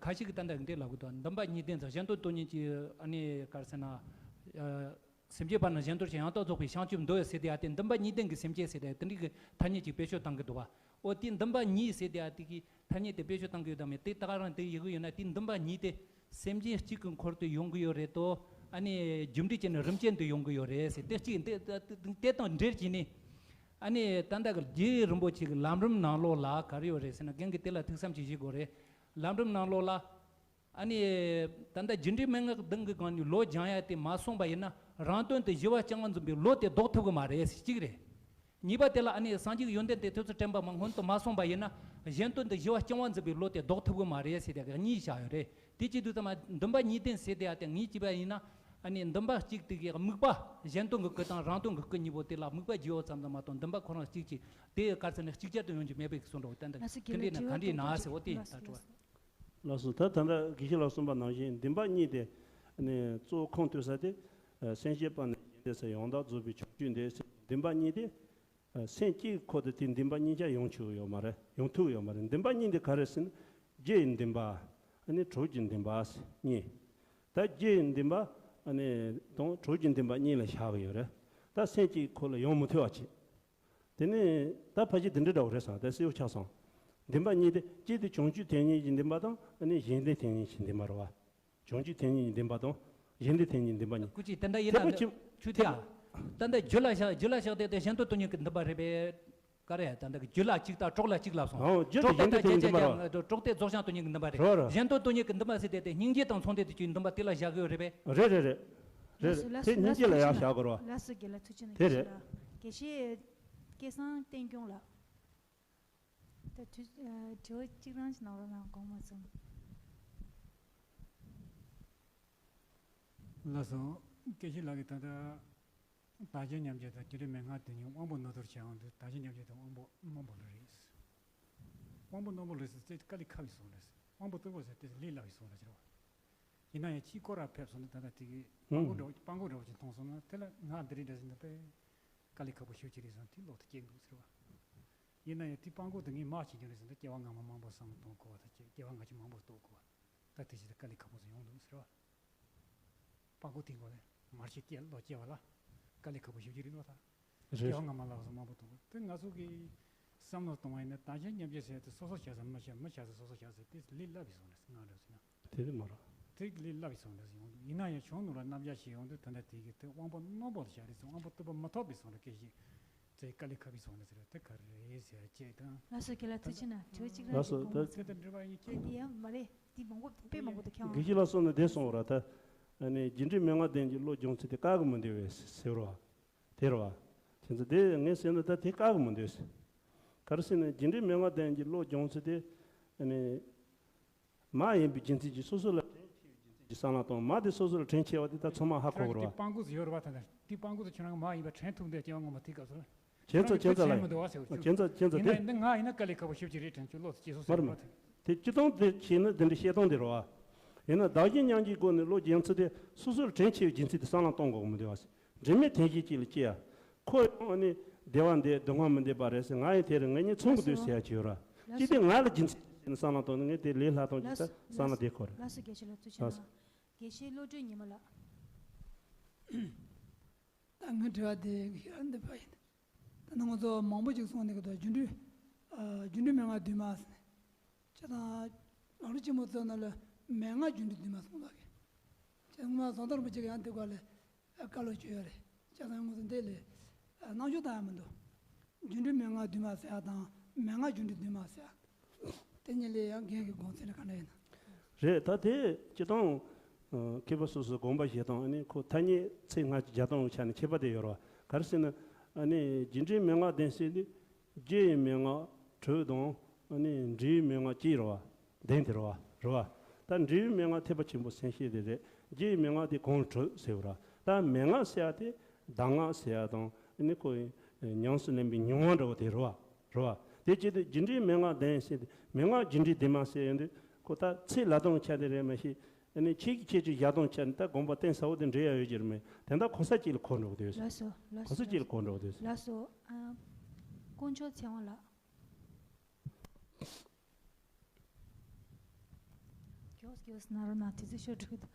ཁ་ཤས་ཀྱིས་ད་ལྟ་གི་འདི་ལབ་གི་འདུག་འདུན་པ་གཉིས་ལྡན་ཟེར། གཞན་དོན་དོན་གཉེར་གྱི་ཨ་ནི་ག་རེ་ཟེར་ན། ཨ། སེམས་བསྐྱེད་པ་ནི་གཞན་དོན་ཆེད། ཡང་དག་རྫོགས་པའི་བྱང་ཆུབ་འདོད་ཟེར་དེ་ཡ་དེ་འདུན་པ་གཉིས་ལྡན་གྱི་སེམས་བསྐྱེད་ཟེར་དེ་དེ་འདྲའི་གི་ཐ་སྙད་ཅིག་བེད་སྤྱོད་བཏང་གི་འདུག་བ། འོ་དེ་འདུན་པ་གཉིས་ཟེར་དེ་ཡ་དེ་གི་ཐ་སྙད་དེ་བེད་སྤྱོད་བཏང་གི་ཡོད་དམ་མེད་དེ་ད་ག་རང་དེ་ཡི་གི་ཡོད་ན། དེ་འདུན་པ་གཉིས་དེ་སེམས་ཅན་གཅིག་གི་འཁོར་དུ་ཡོང་གི་ཡོད་རེད་དོ། ཨ་ནི་རྒྱུ་འབྲས་ཅན་ནི་རིམ་ཅན་དུ་ཡོང་གི་ཡོད་རེད་ཟེར། དེ་གཅིག་དེ་དེ་དང་འབྲེལ་གྱིས་ནི། ཨ་ནི་ད་ལྟ་གི་རྗེ་རིན་པོ་ཆེ་གི་ལམ་རིམ་ནང་ལོགས་ལ་ག་རེ་ཡོད་རེད་ཟེར་ན། རྒན་གྱིས་དེ་ལ་ཐུགས་བསམ་ཅིག་བཞེས་དགོས་རེད། ལམ་རིམ་ནང་ལོགས་ལ། ཨ་ནི། ད་ལྟ་རྒྱུ་འབྲས་མན་ངག་གདིང་གི་སྒང་ནས་བློ་སྦྱང་ཡ་དེ་མ་སོང་པ་ཡིན་ན། རང་དོན་དུ་ཞི་བ་བཅིང་བ་འཛིན་པའི་བློ་དེ་ལྡོག་ཐུབ་ཀྱི་མ་རེད་ཟེར་གཅིག་རེད། གཉིས་པ་དེ་ལ་ཨ་ནི་སངས་རྒྱས་ཀྱི་ཡོན་ཏན་དེ་ཐོས་བརྩེ་དྲན་པ་མ་སྔོན་དུ་མ་སོང་པ་ཡིན་ན། གཞན་དོན་དུ་ཞི་བ་བཅིང་བ་འཛིན་པའི་བློ་དེ་ལྡོག་ཐུབ་ཀྱི་མ་རེད་ཟེར་དེ་གཉིས་བཞག་ཡོད་རེད། དེ་བྱེད་དུས་ཙམ་པ་འདུན་པ་གཉིས་ལྡན་ཟེར་དེ་ཡ་དེ་ངས་བྱས་པ་ཡིན་ན། ཨ་ནི་འདུན་པ་གཅིག་དེ་གི་དམིགས་པ། གཞན་དོན་གྱི་སྐུ་དང་རང་དོན་གྱི་སྐུ་གཉིས་པོ་དེ་ལ་དམིགས་པ་བརྗེ་བ་ཙམ་དུ་མ་གཏོགས་འདུན་པ་ཁོ་རང་གཅིག་གཅིག་དེ་ག་རེ་ཟེར་ན་གཅིག་ཅར་དུ་ཡོང་རྒྱུ་མེད་པའི་གསུང་འདྲ་བོ་ཏན་ཏན་ལགས་སོ། དེ་འདྲས་ན་ག་འདྲས་ན་ཟེར་བ་དེ་ཡིན། ད་དྲི་བ། ལགས་སོ། ད་ད་ལྟ་དགེ་བཤེས་ལགས་གསུངས་པ་ནང་བཞིན་འདུན་པ་གཉིས་དེ་ནི་གཙོ་བོ་ཁུངས་གཏུགས་ས་དེ། སེམས་བསྐྱེད་པ་ནི་གཞན་དོན་ཆེད། ཡང་དག་རྫོགས་པའི་བྱང་ཆུབ་འདོད་ཟེར། འདུན་པ་གཉིས་དེ་སེམས་བསྐྱེད་ཁོ་དེ་དེ་འདུན་པ་གཉིས་ཆ་ཡོང་ཆོག་ཡོད་མ་རེད། ཡོང་ཐུབ་ཡོད་མ་རེད། འདུན་པ་གཉིས་དེ་ག་རེ་ཟེར་ན། རྒྱུ་ཡི་འདུན་པ། ཨ་ནི་གྲོགས་ཀྱི་འདུན་པ་གཉིས། ད་རྒྱུ་ཡི་འདུན་པ་ཨ་ནི་དང་གྲོགས་ཀྱི་འདུན་པ་གཉིས་ལ་བཞག་གི་ཡོད་རེད། ད་སེམས་བསྐྱེད་ཁོ་ལ་ཡོང་མི་ཐུབ་པ་བྱེད། དེ་ནས་ད་ཕལ་ཆེར་དེ་འདྲ་འདྲ་བོ་རེད་ཟེར། ད་གསལ་བོ་ཆགས་སོང་། འདུན་པ་གཉིས་དེ་གཅིག་དེ་བྱང་ཆུབ་ཐེག་དམན་གྱི་འདུན་པ་དང་། ཨ་ནི་གཞན་དོན་ཐེག་དམན་གྱི་འདུན་པ་རེད་བ། བྱང་ཆུབ་ཐེག་དམན་གྱི་འདུན་པ་དང་གཞན་དོན་ཐེག་དམན་གྱི་འདུན་པ་གཉིས། སྐུ་མཁྱེན། ད་ལྟ་ཡིན་ན་ཐེག་པ་ཆེན། ཆུ་ཐེག་ད་ལྟ་རྒྱུ་ལ་བཞག་རྒྱུ་ལ་བཞག་དེ་དེ་གཞན་དོན་དོན་གཉེར་གྱི་འདུན་པ་རེད་པས། ག་རེ། ད་ལྟ་གི་རྒྱུ་ལ་གཅིག་དང་གྲོགས་ལ་གཅིག་ལབ་སོང་། ཨོ། རྒྱུ་དེ་གཞན་དོན་ཐེག་དམན་གྱི་འདུན་པ་རེད། གྲོགས་དེ་རྫོགས་བྱང་དོན་གཉེར་གྱི་འདུན་པ་རེད། རེད་རེད། གཞན་དོན་དོན་གཉེར་གྱི་འདུན་པ་ཟེར་དེ་དེ་སྙིང་རྗེ་དང་མཚུངས་ལྡན་དུ་གྱུར་འདུན་པ་དེ་ལ་བཞག་གི་ཡོད་རེད་པས། རེད་རེད་རེད། རེད། ལགས་སོ། དེ་སྙིང་རྗེ་ལ་ཡང་བཞག་དགོས་རེད་བ། ལགས་སོ། དགེ་ལགས་ཐུགས་རྗེ་གནང་། དེ་རེད། དགེ་བཤེས་སྐལ་བཟང་བསྟན་སྐྱོང་ལགས། ད་དུས་ཨ་དྲི་བ་གཅིག་རང་ཞིག་གནང་རོགས་གནང་། དགོངས་པ་ཚོམ། ལགས་སོ། སྐད་ཆ་ལགས་ཀྱིས་ད་ལྟ་བདག་གཞན་མཉམ་བརྗེ་དང་རྒྱུ་འབྲས་མན་ངག་དེ་གཉིས་དབང་པོ་རྣོ་རྟུལ་བྱས་འོང་དུས་བདག་གཞན་མཉམ་བརྗེ་དང་དབང་པོ་རྣོན་པོ་ལ་རེད། དབང་པོ་རྣོན་པོ་ལ་རེད་ཟེར་ཏེ་དཀའ་ལས་ཁག་པའི་བཟོ་འདྲ་ཟེར། དབང་པོ་རྟུལ་པོ་ཟེར་ཏེ་ལས་སླ་བའི་བཟོ་འདྲ་ཟེར་བ། ཡིན་ན་ཡང་ཕྱིས་སྐོར་ར་ཕེབས་སོང་ན་ད་ལྟ་དེ་གི་སྤང་སྒོ་འདྲ་བོ་སྤང་སྒོ་འདྲ་བོ་ཅིག་མཐོང་སོང་ན་དེ་ལ་ང་འདི་རིགས་འདྲ་ཟེར་ན་དཔེ་དཀའ་ལས་ཁག་པོ་ཞེ་པོ་ཅིག་རེད་བསམ་དེ་བློ་དུ་སྐྱེས་འདུག་ཟེར་བ། ཡིན་ན་ཡང་དེ་སྤང་སྒོ་དེ་ངས་མར་ཕྱིན་རྒྱུ་རེད་ཟེར་ན་སྐྱེ་བ་སྔ་མ་མང་པོ་བསམ་བློ་གཏོང་དགོས་པ་དང་སྐྱེ་སྐྱེ་བ་སྔ་ཕྱི་མང་པོ་རྟོགས་དགོས་པ། ད་དེ་ཕྱིར་དཀའ་ལས་ཁག་པོ་ཟིག་ཡོང་འདུག་ཟེར་བ། སྤང་སྒོ་དེའི་སྒོ་ནས་མར་ཕྱིན་སྐྱེ་ལོ་སྐྱེ་བ་ལ་དཀའ་ལས་ཁག་པོ་ཞེ་པོ་ཅིག་རེད་ལོ་ད། རེད། སྐྱེ་བ་སྔ་མ་ལ་སོགས་མང་པོ་གཏོང་དགོས། དེ་ང་ཚོ་གིས་བསམ་བློ་གཏོང་བ་ཡིན་ན་བདག་གཞན་མཉམ་བརྗེ་ཟེར་ཡ་དེ་སོ་སོ་བྱ་ཟེར་མི་བྱ་མི་བྱ་ཟེར་སོ་སོ་བྱ་ཟེར་དེ་ལས་སླ་བའི་བཟོ་འདྲ་ཟེར་ང་འདྲ་ཟེར་ན། དེ་རེད་མ་རེད། དེ་ལས་སླ་བའི་བཟོ་འདྲ་ཟེར་ཡོང་འདུག་ཡིན་ན་ཡང་གཞུང་ནང་ལ་རྣམ་གཞག་ཞིག་ཡོང་དུས་ད་ལྟ་དེ་གི་དེ་དབང་པོ་རྣོན་པོ་ལ་བྱ་རེད་ཟེར་དབང་པོ་རྟུལ་པོ་མི་ཐོབ་པའི་བཟོ་འདྲ་སྐད་ཞིག་དེ་དཀའ་ལས་ཁག་པའི་བཟོ་འདྲ་ཟེར་བ་དེ་ག་རེ་རེད་ཟེར་བ་བཅས་དང་། ལགས་སོ་རྒན་ལགས་ཐུགས་རྗེ་གནང་དྲི་བ་གཅིག་རང་ལགས་སོ་ཞིག་ད། དགོངས་པ་ཚེ་དང་འབྲེལ་བ་ཡིན་ཁྱེད་དེ་ཡང་མ་རེད་དེ་མང་པོ་དཔེ་མང་པོ་དུ་ཁྱོད་དགེ་བཤེས་ལགས་སོགས་ནས་བསྡད་སོང་བ་ར་ད། ཨ་ནི་རྒྱུ་འབྲས་མན་ངག་ལྡན་གྱི་བློ་སྦྱོང་ཚུལ་དེ་བཀག་གི་མི་འདུག་བས་ཟེར་བ། དེ་རེད་བ། དེ་ཚོ་དེ་ངས་ཟེར་ན་ད་དེ་བཀག་གི་མི་འདུག་ག་རེ་ཟེར་ན་རྒྱུ་འབྲས་མན་ངག་ལྡན་གྱི་བློ་སྦྱོང་ཚུལ་དེ་ཨ་ནི་མ་ཡིན་པའི་རྒྱུ་མཚན་གྱིས་སོ་སོ་ལ་དྲན་ཆེ་བའི་རྒྱུ་མཚན་གྱིས་བསམ་བློ་གཏོང་མ་དེ་སོ་སོ་ལ་དྲན་ཆེ་བ་དེ་ད་ཚང་མ་ཧ་གོ་གི་རེད་བ། དེ་སྤང་སྒོ་ཟེར་ཡོད་རེད་བ་ད་ལྟ་དེ་སྤང་སྒོ་དེ་ཁྱོད་རང་མ་ཡིན་པ་དྲན་ཐུབ་འདོད་སྐྱེ་བ་ངོ་མ་དེ་སྐབས་སུ། ཁྱེད་ཚོ་ཁྱེད་ཚོ་ལ་ཁྱེད་ཚོ་ཁྱེད་ཚོ་དེ་ཡིན་ན་ཡིན་ན་ང་ཡིན་ན་དཀའ་ལས་ཁག་པོ་ཞེ་པོ་ཅིག་རེད་དྲན་ཆོག་བློ་དེ་སྐྱེ་སོང་ཟེར་མ་རེད་བ་མ་དེ། དེ་སྤྱི་སྟངས་དེ་བྱས་ན་དེ་འདྲ་བཤད་སྟངས་དེ་རེད་བ། ཡིན་ན་བདག་གཞན་མཉམ་བརྗེའི་སྒོ་ནས་བློ་སྦྱང་ཚུལ་དེ་སོ་སོར་དྲན་ཆེ་བའི་རྒྱུ་མཚན་དེ་བསམ་བློ་གཏོང་དགོས་མི་འདུག་བ། འབྲེལ་མེད་དོན་གཞན་ཅིག་ལ་སྐྱེ་ཡ། ཁོ་ཡང་ནི་བདེ་བ་འདོད་སྡུག་བསྔལ་མི་འདོད་པ་རེད་ཟེར་ང་ཡང་དེ་རེད་ངེད་གཉིས་མཚུངས་ཀྱི་འདུག་ཟེར་ཡ་ཅིག་ཡོད་ར། ཅི་སྟེ་ང་ལ་རྒྱུ་མཚན་ཅིག་བྱས་ནས་བསམ་བློ་གཏོང་ན་ངས་དེ་ལས་སླ་གཏོང་རྒྱུ་ད་བསམ་བློ་དེ་འཁོར། ལགས་སོ་དགེ་བཤེས་ལགས་ཐུགས་རྗེ་གནང་། དགེ་བཤེས་བློ་གྲོས་ཉི་མ་ལགས། ད་ངའི་དྲི་བ་དེ་ཡང་འདི་པ་ཡིན། ད་ནི་ང་ཚོ་མང་པོ་ཅིག་གསུངས་ནས་གི་ད་རྒྱུ་འབྲས། ཨ་རྒྱུ་འབྲས་མན་ངག་བདུན་མ་ཟེར་ནས། ཅེས་དང་། ལམ་རིམ་ཆེན་མོ་ཚོ་ནང་ལ་མན་ངག་རྒྱུ་འབྲས་བདུན་མ་གསུངས་པ་གི། ཅེས་ངོ་མ་ཟང་ཐང་རིན་པོ་ཆེ་གི་ཡང་འདི་སྐོར་ལ་བཀའ་སློབ་བྱོས་ཡོད་རེད། ཅེས་དང་ང་ཚོ་འདི་ལས་རྣམ་འགྱུར་བཏང་ཡ་མི་འདུག་རྒྱུ་འབྲས་མན་ངག་བདུན་མ་ཟེར་ཡ་དང་མན་ངག་རྒྱུ་འབྲས་བདུན་མ་ཟེར་ཡ། དེ་གཉིས་ལས་ཡང་རྒན་གྱི་དགོངས་ཚུལ་ནི་ག་འདྲ་ཡིན་ན། རེད་ད་དེ་སྤྱི་དང་། མཁས་པ་སོ་སོའི་དགོངས་པ་བཞེས་སྟངས་ཨ་ནི་ཁོ་ཐ་སྙད་ཚིག་སྔ་ཕྱི་སྦྱར་སྟངས་ཀྱི་ཆ་ནས་ཁྱད་པར་དེ་ཡོད་རེད་བ། ག་རེ་ཟེར་ན། ཨ་ནི་རྒྱུ་འབྲས་མན་ངག་ལྡན་ཟེར་དུས། རྒྱུ་ཡི་མན་ངག་དྲུག་དང་ཨ་ནི་འབྲས་བུའི་མན་ངག་གཅིག་རེད་བ། ལྡན་དེ་རེད་བ་རེད་བ། ད་འབྲས་བུའི་མན་ངག་ཐེག་པ་ཆེན་པོའི་སེམས་བསྐྱེད་དེ་རེད། རྒྱུ་ཡི་མན་ངག་དེ་གང་དྲུག་ཟེར་བ་རེད། ད་མན་ངག་ཟེར་ཡ་དེ་གདམས་ངག་ཟེར་ཡ་དང་ཨ་ནི་ཁོ་ཉམས་སུ་ལེན་པའི་མྱོང་བ་འདྲ་བོ་དེ་རེད་བ། རེད་བ། དེ་བྱེད་དུས་རྒྱུ་འབྲས་མན་ངག་ལྡན་ཟེར་ཏེ་མན་ངག་རྒྱུ་འབྲས་ལྡན་མ་ཟེར་ཡོང་དུས་ཁོ་ད་ཚིག་ལབ་སྟངས་ཆ་དེ་རེད་མ་གཞི། ཨ་ནི་ཁྱེད་ཀྱི་ཁྱད་ཆོས་བཞག་སྟངས་ཆ་ནི་ད་དགོངས་པ་གཏིང་ཟབ་པོ་དེ་འདྲ་ཡ་ཡོད་ཀྱི་རེད་མེད་དེ་འདྲ་གོ་ས་གཅིག་ལ་གོ་འགྲོ་གི་འདུག་ལགས་སོ་ལགས་གོ་ས་སོ་གཅིག་ལ་གོ་འགྲོ་གི་འདུག་ལགས་སོ། ཨ། དཀོན་མཆོག་ཚེ་དབང་ལགས། མགྱོགས་མགྱོགས་གནང་རོགས་གནང་དུས་ཚོད་ཤོར་འགྲོ་གི་འདུག་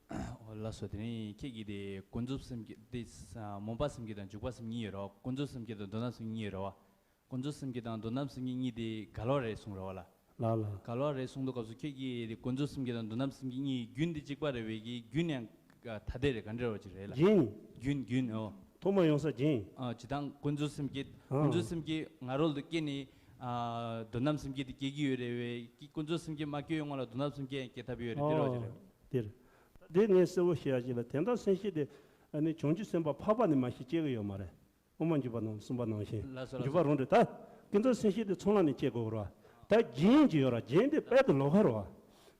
ཨོ་ལགས་སོ། དེ་ནས་ཁྱེད་ཀྱིས་དེ་ཀུན་རྫོབ་སེམས་བསྐྱེད་དེ་ས་སྨོན་པ་སེམས་བསྐྱེད་དང་འཇུག་པ་སེམས་གཉིས་ཡོད་རེད་བ། ཀུན་རྫོབ་སེམས་བསྐྱེད་དང་དོན་དམ་སེམས་བསྐྱེད་གཉིས་ཡོད་རེད་བ། ཀུན་རྫོབ་སེམས་བསྐྱེད་དང་དོན་དམ་སེམས་བསྐྱེད་གཉིས་དེ་འགལ་བ་རེད་གསུངས་རེད་བ་ལ། ལགས་ལགས། འགལ་བ་རེད་གསུངས་དུས་སྐབས་སུ་ཁྱེད་ཀྱིས་དེ་ཀུན་རྫོབ་སེམས་བསྐྱེད་དང་དོན་དམ་སེམས་བསྐྱེད་གཉིས་རྒྱུན་དེ་གཅིག་པ་རེད་བས་ཀྱི་རྒྱུན་ཡང་ཐ་དད་རེད་ག་འདྲ་བ་ཅིག་རེད་ལ། རྒྱུན། རྒྱུན་རྒྱུན་ཨོ། ཐོག་མ་ཡོང་ས་རྒྱུན། ཨ་ཇི་ལྟར་ཀུན་རྫོབ་སེམས་བསྐྱེད་ཨ། ཀུན་རྫོབ་སེམས་བསྐྱེད་ང་རོ་ལ་སྐྱེས་ནས་ཨ་དོན་དམ་སེམས་བསྐྱེད་དེ་སྐྱེ་གི་ཡོད་རེད་བས་ཀྱི་ཀུན་རྫོབ་སེམས་བསྐྱེད་མ་སྐྱེ་བའི་སྔོན་ལ་དོན་དམ་སེམས་བསྐྱེད་ཡང་སྐྱེ་ཐབས་ཡོད་རེད་དེ་རོ་ཅི་རེད། དེར། དེ་ངས་གསལ་བོ་ཤེས་ཡ་ཅིག་ལ་དོན་དམ་སེམས་བསྐྱེད་དེ་ཨ་ནི་བྱང་ཆུབ་སེམས་དཔའ་འཕགས་པ་ནས་མ་གཞི་སྐྱེ་གི་ཡོད་མ་རེད། དབུ་མ་འཇུག་པ་ནང་གསུངས་པ་ནང་བཞིན་ལགས་སོ་ལགས་སོ། འཇུག་པ་རང་རེད་ད། ཀུན་རྫོབ་སེམས་བསྐྱེད་དེ་ཚོགས་ལམ་ནས་སྐྱེ་དགོས་རེད་བ། ད་རྒྱུན་གྱི་ཡོད་ར་རྒྱུན་དེ་དཔལ་དུ་ལོག་ཁ་རེད་བ།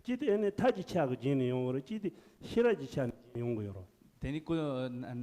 གཅིག་དེ་ཨ་ནི་ཐབས་ཀྱི་ཆ་གི་རྒྱུན་ནས་ཡོང་གི་རེད་གཅིག་དེ་ཤེས་རབ་ཀྱི་ཆ་ནས་ཡོང་གི་ཡོད་རེད། དེ་ནི་ཀུན་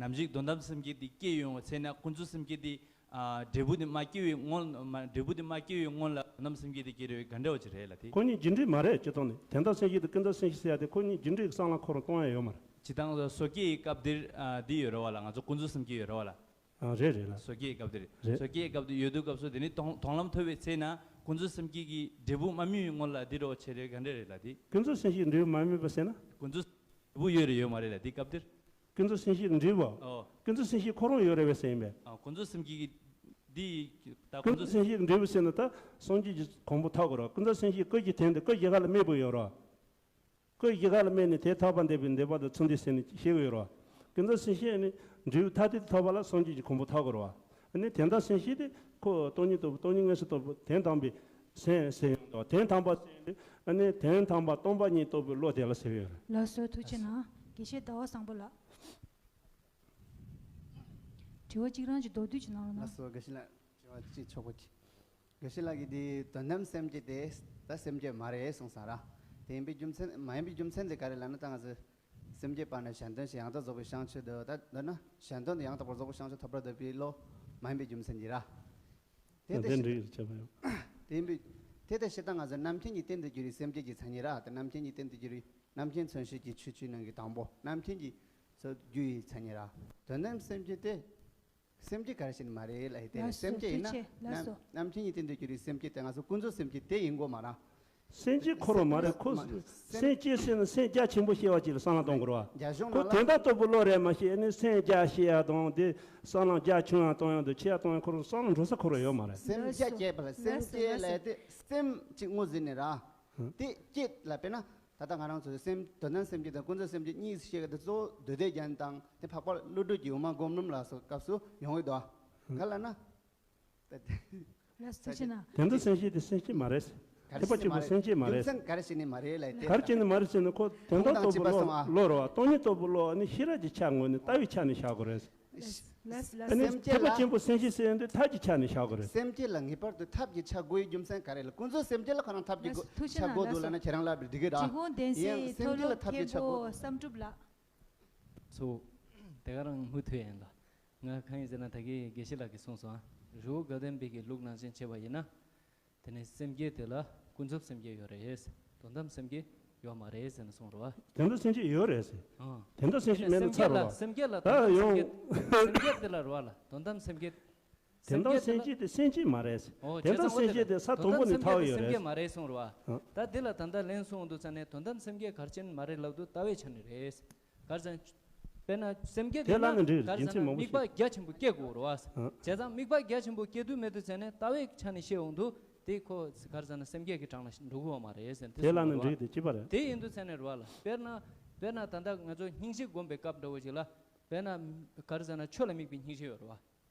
ནམ་ཞིག་དོན་དམ་སེམས་བསྐྱེད་དེ་སྐྱེ་ཡོང་བ་ཚེ་ན་ཀུན་རྫོབ་སེམས་བསྐྱེད་དེ་ཨ་འབྲས་བུ་དེ་མ་སྐྱེ་བའི་སྔོན་མ་འབྲས་བུ་དེ་མ་སྐྱེ་བའི་སྔོན་ལ་དོན་དམ་སེམས་བསྐྱེད་དེ་སྐྱེ་རེད་བའི་ག་འདྲ་བ་ཅིག་རེད་ལ་དེ། ཁོ་གཉིས་རྒྱུ་འབྲས་མ་རེད་སྤྱིར་བཏང་ནས་དོན་དམ་སེམས་བསྐྱེད་དེ་ཀུན་རྫོབ་སེམས་བསྐྱེད་ཟེར་ཡ་དེ་ཁོ་གཉིས་རྒྱུ་འབྲས་ཀྱི་བསམ་བློ་ཁོ་རང་གཏོང་ཡ་ཡོད་མ་རེད། ཇི་ལྟར་སོ་སྐྱེ་ཡི་སྐབས་དེར་ཨ་འདི་ཡོད་རེད་བ་ལ་ང་ཚོ་ཀུན་རྫོབ་སེམས་བསྐྱེད་ཡོད་རེད་བ་ལ། ཨ་རེད་རེད་ལ། སོ་སྐྱེའི་སྐབས་དེར། རེད། སོ་སྐྱེའི་སྐབས་དེ་ཡོད་དུས་སྐབས་སུ་དེ་ནི་མཐོང་མཐོང་ལམ་ཐོབ་པའི་ཚེ་ན་ཀུན་རྫོབ་སེམས་བསྐྱེད་ཀྱི་འབྲས་བུ་མ་སྨིན་པའི་སྔོན་ལ་འདི་རོ་ཆེ་རེད་ག་འདྲ་རེད་ལ་དེ། ཀུན་རྫོབ་སེམས་བསྐྱེད་འབྲས་བུ་མ་སྨིན་པ་ཟེར་ན། ཀུན་རྫོབ་འབྲས་བུ་ཡོད་རེད་ཡོད་མ་རེད་ལ་དེ་སྐབས་དེར། ཀུན་རྫོབ་སེམས་བསྐྱེད་འབྲས་བུ། ཨོ། ཀུན་རྫོབ་སེམས་བསྐྱེད་ཁོ་རང་ཡོད་རེད་བས་ཟེར་ཡིན་པས། ཨ་ཀུན་རྫོབ་སེམས་བསྐྱེད་ཀྱི་འདི་ད་ཀུན་ཀུན་རྫོབ་རྫོབ་སེམས་བསྐྱེད་འབྲས་བུ་ཟེར་ན་ད་སངས་རྒྱས་ཀྱི་གོ་འཕང་ཐོབ་དགོས་རེད་ཀུན་རྫོབ་སེམས་བསྐྱེད་ཀུན་གྱི་དོན་དུ་ཀུན་གཞི་ག་ལ་དམིགས་པ་ཡོད་རེད། ཀུན་གཞི་ག་ལ་དམིགས་ནས་དེ་ཐོབ་པར་འདོད་པའི་འདོད་པ་དང་མཚུངས་ལྡན་ཟེར་ནས་བཤད་ཀྱི་ཡོད་རེད་བ། ཀུན་རྫོབ་སེམས་བསྐྱེད་ནི་འབྲས་བུ་ཐ་དད་དུ་ཐོབ་པ་ལ་སངས་རྒྱས་ཀྱི་གོ་འཕང་ཐོབ་དགོས་རེད་བ། ཨ་ནི་དོན་དམ་སེམས་བསྐྱེད་དེ་ཁོ་སྟོང་ཉིད་རྟོགས་པ་སྟོང་ཉིད་དངོས་སུ་རྟོགས་པ་དོན་དམ་པའི་སེམས་ཟེར་ཡོང་དོ་དོན་དམ་པ་ཟེར་ཡོང་དུས་ཨ་ནི་དོན་དམ་པ་སྟོང་པ་ཉིད་རྟོགས་པའི་བློ་དེ་ལ་ཟེར་ཡོད་རེད། ལགས་སོ་ཐུགས་རྗེ་གནང་དགེ་བཤེས་ཟླ་བ་བཟང་པོ་ལགས། དྲི་བ་གཅིག་རང་གཅིག་མདོར་བསྡུས་ཅིག་གནང་རོགས་གནང་། ལགས་སོ་དགེ་བཤེས་ལགས་དྲི་བ་གཅིག་ཆོག་པ་གཅིག་དགེ་བཤེས་ལགས་ཀྱིས་འདི་དོན་དམ་སེམས་བསྐྱེད་དེ་ད་སེམས་བསྐྱེད་མ་རེད་གསུངས་སོང་ར། དེ་ཡིན་པའི་རྒྱུ་མཚན་མ་ཡིན་པའི་རྒྱུ་མཚན་དེ་ག་རེ་ལབ་ན། ད་ང་ཚོས་སེམས་བསྐྱེད་པ་ནི་གཞན་དོན་ཞེས་ཡང་དག་རྫོགས་པའི་བྱང་ཆུབ་ཏུ། ད་འདོད་ན་གཞན་དོན་དུ་ཡང་དག་པར་རྫོགས་པའི་བྱང་ཆུབ་ཐོབ་པར་འདོད་པའི་བློ་མ་ཡིན་པའི་རྒྱུ་མཚན་གྱིས་ར། དེ་ལྟ་དེ་ཞིག་འགྲིག་བྱས་པ་ཡོད། དེ་ཡིན་པའི་དེ་ལྟ་ཞིག་ད་ང་ཚོ་རྣམ་མཁྱེན་གྱི་རྟེན་དུ་གྱུར་པའི་སེམས་བསྐྱེད་ཀྱི་མཚན་ཉིད་ར། དེ་རྣམ་མཁྱེན་གྱི་རྟེན་དུ་གྱུར་པའི་རྣམ་མཁྱེན་མཚོན་བྱེད་ཀྱི་ཆོས་བཅུའི་ནང་གི་དང་པོ་རྣམ་མཁྱེན་གྱི་སོ་རྒྱུ་ཡི་མཚན་ཉིད་ར། དོན་དམ་སེམས་བསྐྱེད་དེ། སེམས་བསྐྱེད་ག་རེ་ཞིག་མ་རེད་ལ། ཡི་དེ་ལགས་སོ། སེམས་བསྐྱེད་ཡིན་ན་ཐུགས་རྗེ་ཆེ། ལགས་སོ། རྣམ་རྣམ་མཁྱེན་གྱི་རྟེན་དུ་གྱུར་པའི་སེམས་བསྐྱེད་དེ་ང་ཚོ་ཀུན་རྫོབ་སེམས་བསྐྱེད་དེ་ཡིན་དགོས་མ་ར། སེམས་བསྐྱེད་ཁོ་རང་མ་རེད། ཁོ་སེམས་སེམས་བསྐྱེད་ཟེར་ན་སེམས་རྒྱ་ཆེན་པོ་ཤེས་པ་ཅིག་ལ་བསམ་བློ་གཏོང་དགོས་ར། རྒྱ་གཞུང་ཁོ་ནང་ལ་དོན་དག་རྟོགས་པའི་བློ་རེད་མ་ཤེས་ནི་སེམས་རྒྱ་ཤེས་ཡ་དང་དེ་བསམ་བློ་རྒྱ་ཆུང་ཡ་གཏོང་ཡ་དང་ཆེ་ཡ་གཏོང་ཡ་ཁོ་རང་བསམ་བློ་འགྲོ་ས་ཁོ་རང་ཡོད་མ་རེད། སེམས་རྒྱ་བསྐྱེད་པ་ལ་སེམས་བསྐྱེད་ལ་དེ་སེམས་ཅིག་ངོས་ཟིན་ནས་ར། དེ་བསྐྱེད་ལ་དཔེར་ན། ད་ལྟ་ང་རང་ཚོའི་སེམས་དོན་དམ་སེམས་བསྐྱེད་དང་ཀུན་རྫོབ་སེམས་བསྐྱེད་གཉིས་ཤེས་ཀྱི་དེ་གཙོ་བོ་མདོ་སྡེ་རྒྱན་དང་དེ་འཕགས་པ་ཀླུ་སྒྲུབ་ཀྱི་དབུ་མ་སྒོམ་རིམ་ལ་སོགས་སྐབས་སུ་ཡོང་གི་འདུག་ག་ལ་ན། ལགས་སོ། ཐུགས་རྗེ་གནང་། དེ་འདྲ་སེམས་བསྐྱེད་དེ་སེམས་བསྐྱེད་མ་རེད། ག་རེ་ཐེག་པ་ཞིག་གཅིག་པུ་མ་རེད། སེམས་བསྐྱེད་མ་རེད། རྒྱུ་མཚན་ག་རེ་ཞིག་ནི་མ་རེད་ལ་དེ། ག་རེ་བྱས་ནས་མ་རེད་ཟེར་ན་ཁོ་དོན་དམ་རྟོགས་པའི་བློ་བློ་རེད་བ། སྟོང་ཉིད་རྟོགས་པའི་བློ་ནི་ཤེས་རབ་ཀྱི་ཆ་ངོས་ནས་ལྟ་བའི་ཆ་ནས་བཞག་དགོས་རེད། ལགས་ལགས། ཨ་ནི་སེམས་བསྐྱེད་ཐེག་པ་ལ་ཆེན་པོ་སེམས་བསྐྱེད་ཟེར་ཡོང་དུས་ཐབས་ཀྱི་ཆ་ནས་བཞག་དགོས་རེད། སེམས་བསྐྱེད་ལ་ངེས་པར་དུ་ཐབས་ཀྱི་ཆ་དགོས་ཡའི་རྒྱུ་མཚན་ག་རེ་ལ། ཀུན་རྫོབ་སེམས་བསྐྱེད་ལ་ཁོ་རང་ཐབས་ཀྱི་ལགས་སོ། ཐུགས་རྗེ་གནང་། ཆ་དགོས་འདུག་ལགས་སོ། ལབ་ན་ཁྱེད་རང་ལབ་པའི་འགྲིག་གི་ར། ཇི་གོང་དན་ཡང་སེམས་སྲིད་མཐོ་བསླབ་ཐབས་ཀྱི་ཆ་མཁན་པོ་དགོས། བསམ་གྲུབ་ལགས། ཚོ། དེ་ག་རང་མུ་མཐུད་ཡིན་ལ། ང་གང་ཡིན་ཟེར་ན་ད་གིན་དགེ་བཤེས་ལགས་ཀྱིས་གསུངས་སོང་ཨ། རི་བོ་དགའ་ལྡན་པའི་གི་ལུགས་ནང་བཞིན་བྱས་པ་ཡིན་ན། དེ་ནས་སེམས་བསྐྱེད་དེ་ལ་ཀུན་རྫོབ་སེམས་བསྐྱེད་ཡོད་རེད། དོན་དམ་སེམས་བསྐྱེད་ཡོད་མ་རེད་ཟེར་ནས་གསུངས་རེད་བ། དོན་དམ་སེམས་བསྐྱེད་ཡོད་རེད་ཟེར། ཨང་། དོན་དམ་སེམས་བསྐྱེད་མེད་ན་ཚར་བ། སེམས་བསྐྱེད་ལ་སེམས་བསྐྱེད་ལ་ད་དོན་དམ་ཡོང་། སེམས་བསྐྱེད་སེམས་བསྐྱེད་དེ་ལ་རེད་བ་ལ། དོན་དམ་སེམས་བསྐྱེད། དོན་དམ་སེམས་བསྐྱེད་དེ་སེམས་བསྐྱེད་མ་རེད་ཟེར། ཨོ། དོན་དམ་སེམས་བསྐྱེད་དེ་ས་དང་པོ་ནས་ཐར་བ་ཡོད་རེད། སེམས་བསྐྱེད་མ་རེད་གསུངས་རེད་བ། ཨང་། ད་འདི་ལ་ད་ལྟ་ལན་གསུངས་འདུག་ཙང་ནས་དོན་དམ་སེམས་བསྐྱེད་གལ་ཆེན་མ་རེད་ལབ་འདུག་ལྟ་བའི་ཆ་ནས་རེད། ག་རེ་ཟེར་ན། དཔེར་ན་སེམས་བསྐྱེད་དེ་ལ་ནི་འགྲིག་རེད། རྒྱུ་མཚན་མང་པོ་ཞིག་དམིགས་པ་རྒྱ་ཆེན་པོ་སྐྱེ་དགོས་རེད་བ། ཨ། བྱས་ཙང་དམིགས་པ་རྒྱ་ཆེན་པོ་སྐྱེ་དུས་མེད་དུས་ཟེར་ནས་ལྟ་བའི་ཆ་ནས་བཤད་འོང་དུས་དེ་ཁོ་ག་རེ་ཟེར་ན་སེམས་བསྐྱེད་ཀྱི་གྲངས་ལ་འགྲོ་གི་ཡོད་མ་རེད་ཟེར་ནས་དེ་ལ་ནི་འགྲིག་དེ་ཅི་པ་རེད། དེ་ཡིན་དུས་ཟེར་ནས་རེད་བ་ལ། དཔེར་ན་དཔེར་ན་ད་ལྟ་ང་ཚོ་སྙིང་རྗེ་སྒོམ་པའི་སྐབས་འདྲ་བོ་ཞིག་ལ། དཔེར་ན་ག་རེ་ཟེར་ན་ཆོས་ལ་དམིགས་པའི་སྙིང་རྗེ་ཡོད་རེད་བ།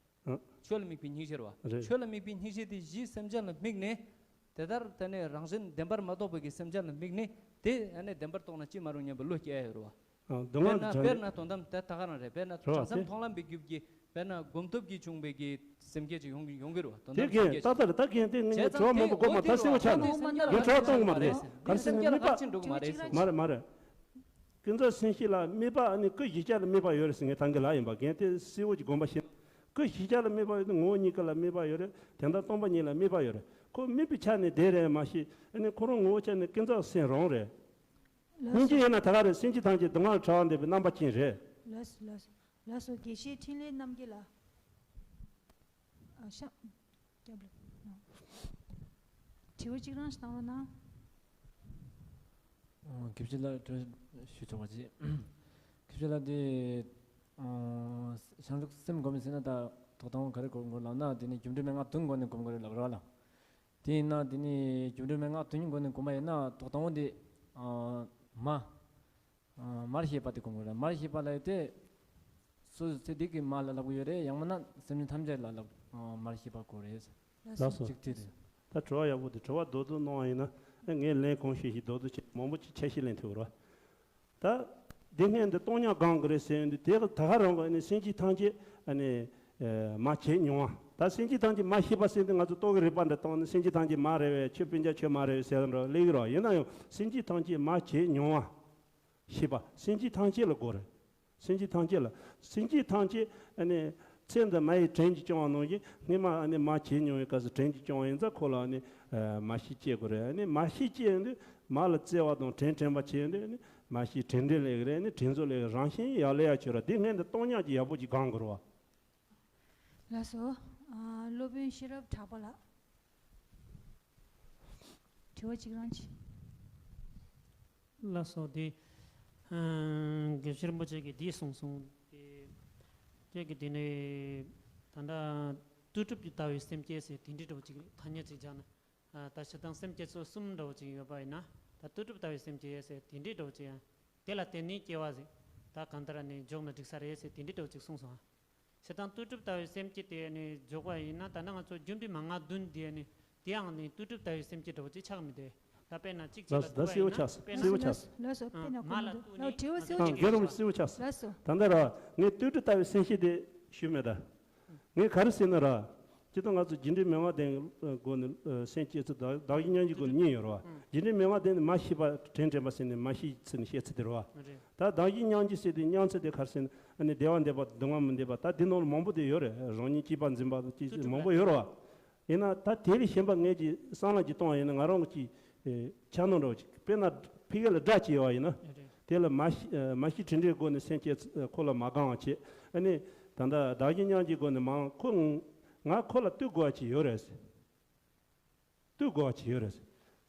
ཨ། ཆོས་ལ་དམིགས་པའི་སྙིང་རྗེ་རེད་བ། རེད། ཆོས་ལ་དམིགས་པའི་སྙིང་རྗེ་དེ་གཞི་སེམས་ཅན་ལ་དམིགས་ནས། དེ་ལྟར་དེ་ནས་རང་བཞིན་བདེན་པར་མ་རྟོགས་པའི་གི་སེམས་ཅན་ལ་དམིགས་ནས་དེ་ཨ་ནི་བདེན་པར་རྟོགས་ན་ཅི་མ་རུང་སྙམ་པའི་བློ་སྐྱེ་ཡ་ཡོད་རེད་བ། ཨ། སྡུག་བསྔལ་དེ་དྲན། དཔེར་ན་དོན་དམ་དེ་ད་ག་རང་རེད། དཔེར་ན་རེད་བ། དྲང་སེམས་དེ་མཐོང་ལམ་པའི་རྒྱུད་ཀྱི་དཔེར་ན་སྒོམ་སྟོབས་ཀྱིས་བྱུང་བའི་གི་སེམས་བསྐྱེད་ཅིག་ཡོང་གི་ཡོང་གི་རེད་བ། དོན་དམ་དེ་སེམས་གན་བསྐྱེད་ད་ཅིག་ལྟར་ད་གན་དེ་ངས་བྱ་བ་མང་པོ་སྒོམ་མ་ད་གསལ་བོ་ཆགས་ན་ངས་བྱ་བ་གཏོང་གི་མ་རེད། ག་རེ་ཟེར་ན་དམིགས་པ། མ་རེད་མ་རེད། ཀུན་རྫོབ་སེམས་བསྐྱེད་ལ་དམིགས་པ་ཨ་ནི་ཀུན་གཞི་རྒྱ་ལ་དམིགས་པ་ཡོད་རེད་ཟེར་ངས་ད་གིན་ལ་ཡིན་པ་གན་དེ་གསལ་བོ་ཅིག་སྒོམ་པ་ཤེས། ཀུན་གཞི་རྒྱ་ལ་དམིགས་པ་ཡོད་དེ་ངོ་བོ་ཉིད་ཀ་ལ་དམིགས་པ་ཡོད་རེད། དོན་དམ་སྟོང་པ་ཉིད་ལ་དམིགས་པ་ཡོད་རེད། ཁོ་དམིགས་པའི་ཆ་ནས་དེ་རེད་མ་གཞི་ཨ་ནི་ཁོ་རང་ངོ་བོ་ཆ་ནས་ཀུན་རྫོབ་སེམས་རང་རེད། ལགས་སོ། སྙིང་རྗེ་ཡིན་ན་ད་ག་རེད། སེམས་ཅན་ཐམས་ཅད་སྡུག་བསྔལ་བྲལ་བར་འདོད་པའི་རྣམ་པ་ཅན་རེད། ལགས་སོ་ལགས་སོ་ལགས་སོ། དགེ་བཤེས་འཕྲིན་ལས་རྣམ་རྒྱལ་ལགས། ཨ་ཤ། སྐྱབས་ལ། དྲི་བ་གཅིག་རང་ཞིག་བཏང་རོགས་གནང་། ཨོ། དགེ་བཤེས་ལགས་དྲི་བ་ཞུ་ཆོག་པ་ཅིག་དགེ་བཤེས་ལགས་འདི། ཨོ། བྱང་ཆུབ་སེམས་སྒོམ་ཟེར་ན་ད་ཐོག་དང་པོ་ག་རེ་སྒོམ་དགོས་ལབ་ན་དེ་ནི་སྒྱུ་འཕྲུལ་མན་ངག་བདུན་སྒོམ་ནས་སྒོམ་དགོས་རེད་ལབ་ར་ལ། དེ་ཡིན་ན་དེ་ནི་སྒྱུ་འཕྲུལ་མན་ངག་བདུན་སྒོམ་ནས་སྒོམ་པ་ཡིན་ན་ཐོག་དང་པོ་འདི། ཨོ། མ། ཨ། མར་ཤེས་པ་དེ་སྒོམ་དགོས་རེད། མར་ཤེས་པ་ལབ་ཡས་དེ། སོ་སོ་ཚེ་འདི་གི་མ་ལ་ལབ་ཀྱི་ཡོད་རེད། ཡང་མིན་ན་སེམས་ཅན་ཐམས་ཅད་ལ་ལབ། ཨ། མར་ཤེས་པ་དགོས་རེད། ལགས་སོ། གཅིག་དེ་རེད། ད་དྲི་བ་ཡག་པོ་དེ་དྲི་བ་རྡོག་རྡོག་གནང་བ་ཡིན་ན་ཨ་ངས་ལན་གང་ཤེས་ཤིག་རྡོག་རྡོག་བྱས་མང་པོ་ཅིག་ཆ་ཤས་ལེན་ཐུབ་རོགས། ད། འདི་སྔོན་དུ་སྟོང་ཉིད་སྒོམ་དགོས་རེད་ཟེར་ཡོང་དུས་དེ་ད་ག་རང་གི་ནི་སེམས་ཅན་ཐམས་ཅད་ཨ་ནི། མ་བྱས་མྱོང་བ། ད་སེམས་ཅན་ཐམས་ཅད་མ་ཤེས་པ་ཟེར་དུས་ང་ཚོ་རྟོག་གེའི་རིགས་པ་འདྲ་བཏང་ནས་སེམས་ཅན་ཐམས་ཅད་མ་རེད་པས་ཁྱོད་སྤུན་ཀྱག་ཁྱོད་མ་རེད་པས་ཟེར་འགྲོ་ལེགས་རོགས། ཡིན་ན་ཡང་སེམས་ཅན་ཐམས་ཅད་མ་བྱས་མྱོང་བ། ཤེས་པ་སེམས་ཅན་ཐམས་ཅད་ལ་དགོས་རེད། སེམས་ཅན་ཐམས་ཅད་ལ། སེམས་ཅན་ཐམས་ཅད་ཨ་ནི། ཚེ་འདི་མ་ཡིས་བྲན་གྱིས་སྐྱོང་བ་ནང་བཞིན་སྔོན་མ་ཨ་ནི་མ་བྱས་མྱོང་བའི་སྐབས་སུ་བྲན་གྱིས་སྐྱོང་བ་ཡིན་ཙང་ཁོ་ལ་ཨ་ནི། མ་ཤི་སྐྱེ་དགོས་རེད། ཨ་ནི་མ་ཤི་སྐྱེ་ཡོང་དུས་མ་ལ་བརྩེ་བ་དང་བྲན་དྲན་པ་བྱས་ཡོང་དུས་ཨ་ནི་མ་ཤི་བྲན་དྲན་ལེགས་རེད། ཨ་ནི་བྲན་གཟུགས་ལེགས་རང་བཞིན་ཡག་ལེ་ཡག་ཆོས་ར། འདི་སྔོན་དུ་སྟོང་ཉིད་ཀྱི་ཡག་པོ་ཅིག་སྒོམ་དགོས་རེད་བ། ལགས་སོ། ཨ། སློབ་དཔོན་ཤེས་རབ་གྲགས་པ་ལགས། དྲི་བ་གཅིག་རང་གཅིག་ལགས་སོ། དེ། ཨ། དགེ་བཤེས་རིན་པོ་ཆེ་གིས་འདི་གསུངས་སོང་། དེ། ཁྱེད་ཀྱིས་དེ་ནས་ད་ལྟ་ལྟོས་གྲུབ་ཀྱི་ལྟ་བའི་སེམས་བསྐྱེད་ཟེར་དེ་འདྲའི་འདྲ་བོ་ཅིག་ཐ་སྙད་ཅིག་སྦྱར་ན། ཨ། ད་སྤྱིར་བཏང་སེམས་བསྐྱེད་ཚོ་གསུམ་འདྲ་བོ་ཅིག་ཡོད་པ་ཡིན་ན། ད་ལྟོས་གྲུབ་ལྟ་བའི་སེམས་བསྐྱེད་ཟེར་དེ་འདྲའི་འདྲ་བོ་ཅིག་ཡང་། དེ་ལ་བརྟེན་ནས་སྐྱེ་བ་ཟེར། ད་གང་ལྟར་ནས་འཇོག་ན་འགྲིག་ས་རེད་ཟེར་དེ་འདྲའི་འདྲ་བོ་ཅིག་གསུངས་སོང་ཨ། བྱས་ཙང་ལྟོས་གྲུབ་ལྟ་བའི་སེམས་བསྐྱེད་དེ་ནི་འཇོག་པ་ཡིན་ན་ད་ནི་ང་ཚོ་སྒྱུ་འཕྲུལ་མན་ངག་བདུན་དེ་ནི་དེའང་ནི་ལྟོས་གྲུབ་ལྟ་བའི་སེམས་བསྐྱེད་འདྲ་བོ་ཅིག་ཆགས་མི་འདུག་ད་དཔེར་ན་གཅིག་གཅིག་ལ་ལགས་སོ། ད་ཐུག་པ་ཡིན་ན་གསལ་བོ་ཆགས་སོང་། དཔེར་ན་གསལ་བོ་ཆགས་སོང་། ལགས་སོ། དཔེར་ན་མ་ལ་གོང་དུ་ལྟོས་ནས། ལགས་དྲི་བ་གསལ་བོ་ཨ་ཆགས་རྒན་རབས་སོང་། གསལ་བོ་ཆགས་སོང་། ལགས་སོ། ད་ལྟ་ར་ངས་ལྟོས་གྲུབ་ལྟ་བའི་སེམས་བསྐྱེད་དེ་ཞུས་མེད་ད། ངས་ག་རེ་ཟེར་ན་ར། སྤྱིར་བཏང་ང་ཚོ་རྒྱུ་འབྲས་མི་མངའ་ལྡན་སྒོ་ནས་སེམས་བསྐྱེད་ཚུལ་དང་གདགས་གཞི་མཉམ་བརྗེའི་སྒོ་ནས་གཉིས་ཡོད་རེད་བ། རྒྱུ་འབྲས་མི་མངའ་ལྡན་ནི་མ་ཤེས་པ་དྲན་དྲན་པ་ཟེར་ནས་མ་ཤེས་ཚུལ་ནས་བཤད་ཚུལ་དེ་རེད་བ། ད་གདགས་གཞི་མཉམ་བརྗེ་ཟེར་དུས་མཉམ་ཚུལ་དེ་ག་རེ་ཟེར་ན་ཨ་ནི་བདེ་བ་འདོད་པ་སྡུག་བསྔལ་མི་འདོད་པ་ད་འདི་ནང་ལ་མང་པོ་དེ་ཡོད་རེད། རང་ཉིད་སྐྱིད་པ་འཛིན་པ་ཅིག་མང་པོ་ཡོད་རེད་བ། ཡིན་ན་ད་དེ་ལས་གཞན་པ་ངས་ཀྱི་བསམ་བློ་ཅིག་གཏོང་བ་ཡིན་ན་ང་རང་གི་ཅིག་ཆ་ནང་འདྲ་བ་ཅིག་དཔེར་ན་ཕ་གི་ལ་དགྲ་ཅིག་ཡོད་བ་ཡིན་ན་དེ་ལ་མ་ཤེས་མ་ཤེས་དྲིན་དྲན་སྒོ་ནས་སེམས་བསྐྱེད་ཁོ་ལ་མ་དགའ་བ་བྱེད། ཨ་ནི་ད་ལྟ་གདགས་གཞི་མཉམ་བརྗེའི་སྒོ་ནས་མ་ཁོ་ང་ཁོ་ལ་ལྟོས་དགོས་པ་ཅིག་ཡོད་རེད། ལྟོས་དགོས་པ་ཅིག་ཡོད་རེད།